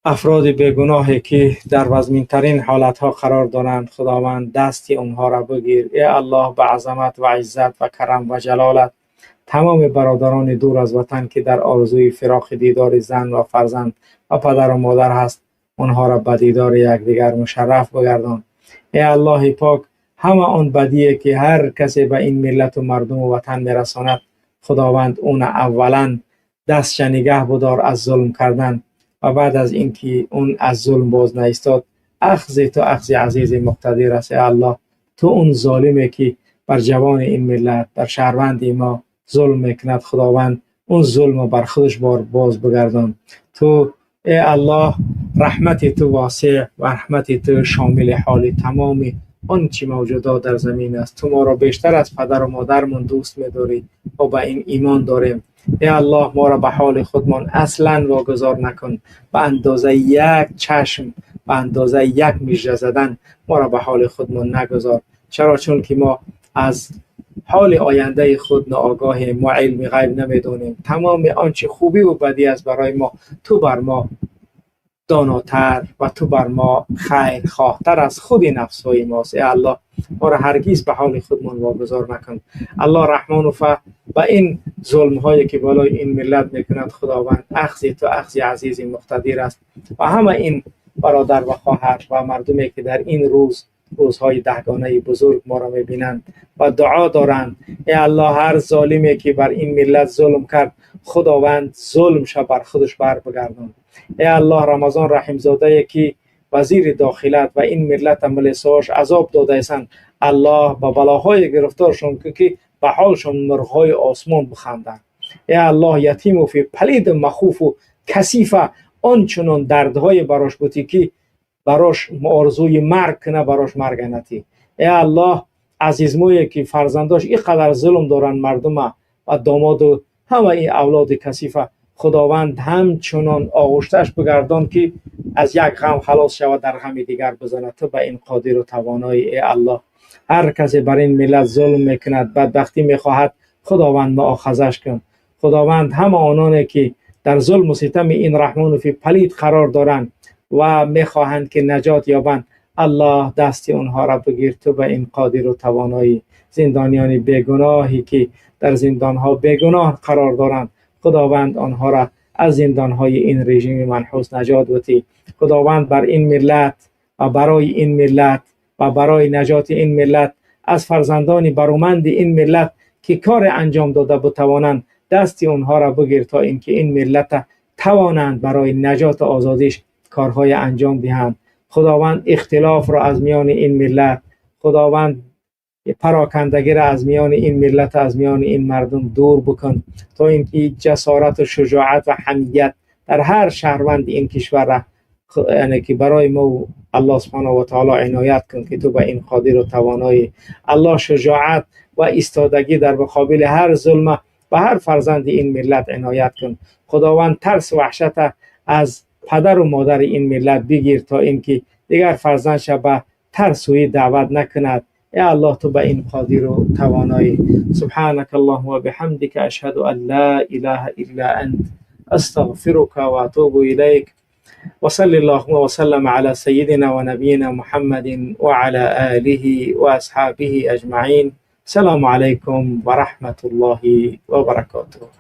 Афроди бегуноҳе ки дар вазминтарин ҳолатҳо қарор доранд, Худованд, дасти онҳоро бигир. Э Аллоҳ, ба азамат ва иззат ва карам ва ҷалолат тамоми бародарони дур аз ватан, ки дар орзуи фироқи дидори зан ва фарзанд ва падару модар ҳаст, онҳоро ба дидори якдигар мушарраф бигардон. Э Аллоҳи пок, ҳама он бадие ки ҳар касе ба ин миллату мардуму ватан мерасонад, Худованд, уна аввалан дастша нигаҳ будор аз зулм кардан ва баъд аз ин ки он аз зулм боз наистод, ахзи ту ахзи азизи муқтадир аст. Э Аллоҳ, ту он золиме ки бар ҷавони ин миллат, бар шаҳрванди мо зулм мекунад, Худованд, он зулмро бар худаш бор боз бигардон. Ту, э Аллоҳ, раҳмати ту восеъ ва раҳмати ту шомили ҳоли тамоми он чи мавҷудот дар замин аст. Ту моро бештар аз падару модармон дӯст медорӣ ва ба ин имон дорем. Э Аллоҳ, моро ба ҳоли худмон аслан вогузор накун. Ба андозаи як чашм, ба андозаи як мижа задан моро ба ҳоли худмон нагузор, чаро чун ки мо аз ҳоли ояндаи худ ноогоҳем, мо илми ғайб намедонем. Тамоми он чи хубиву бадӣ аст барои мо, ту бар мо донотар ва ту бар мо хайрхоҳтар аз худи нафсҳои мост. Э Аллоҳ, моро ҳаргиз ба ҳоли худмон вогузор накун. Аллоҳ Раҳмонуфа ба ин зулмҳое ки болои ин миллат мекунад, Худованд, ахзи ту ахзи азизи муқтадир аст ва ҳама ин бародар ва хоҳар ва мардуме ки дар ин рӯз, рӯзҳои даҳгонаи бузург, моро мебинанд ва дуо доранд, э Аллоҳ, ҳар золиме ки бар ин миллат зулм кард, Худованд, зулмша бар худаш бар бигардон. Э Аллоҳ, Рамазон Раҳимзодае ки вазири дохилат ва ин миллата милисаош азоб додаесанд, Аллоҳ, ба балоҳое гирифторшон кун, ки ба ҳолшон мурғҳои осмон биханданд. Э Аллоҳ, Ятимофи палиду махуфу касифа он чунон дардҳое барош будӣ, ки барош орзуи марг куна, барош марга натӣ. Э Аллоҳ, Азизмӯе ки фарзандош ин қадар зулм доранд мардума ва домоду ҳама ин авлоди касифа, Худованд, ҳамчунон оғӯшташ бигардон, ки аз як ғам халос шавад, дар ғами дигар бизанад. Ту ба ин қодиру тавоноӣ. Э Аллоҳ, ҳар касе бар ин миллат зулм мекунад, бадбахтӣ мехоҳад, Худованд, муохазаш кун. Худованд, ҳама ононе ки дар зулму ситами ин Раҳмонофи палид қарор доранд ва мехоҳанд ки наҷот ёбанд, Аллоҳ, дасти онҳоро бигир. Ту ба ин қодиру тавоноӣ. Зиндониёни бегуноҳе ки дар зиндонҳо бегуноҳ қарор доранд, Худованд, онҳоро аз зиндонҳои ин режими манҳус наҷот бутӣ. Худованд, бар ин миллат ва барои ин миллат ва барои наҷоти ин миллат, аз фарзандони баруманди ин миллат ки коре анҷом дода бутавонанд, дасти онҳоро бигир, то инки ин миллата тавонанд барои наҷоту озодиш корҳои анҷом диҳанд. Худованд, ихтилофро аз миёни ин миллат, Худованд, парокандагиро аз миёни ин миллат, аз миёни ин мардум дур бикун, то инки ҷасорату шуҷоат ва ҳамият дар ҳар шаҳрванди ин кишварра, яъне ки барои мо, Аллоҳ субҳонаҳу ва таоло, иноят кун, ки ту ба ин қодиру тавоноӣ. Аллоҳ, шуҷоат ва истодагӣ дар муқобили ҳар зулма ба ҳар фарзанди ин миллат иноят кун. Худованд, тарсу ваҳшата аз падару модари ин миллат бигир, то инки дигар фарзандша ба тарсӯӣ даъват накунад. Э Аллоҳ, ту ба ин қодиру тавоноӣ. سبحانك اللهم وبحمدك، أشهد أن لا إله إلا أنت، أستغفرك وأتوب إليك، وصل اللهم وسلم على سيدنا ونبينا محمد وعلى آله وأصحابه أجمعين. السلام عليكم ورحمة الله وبركاته.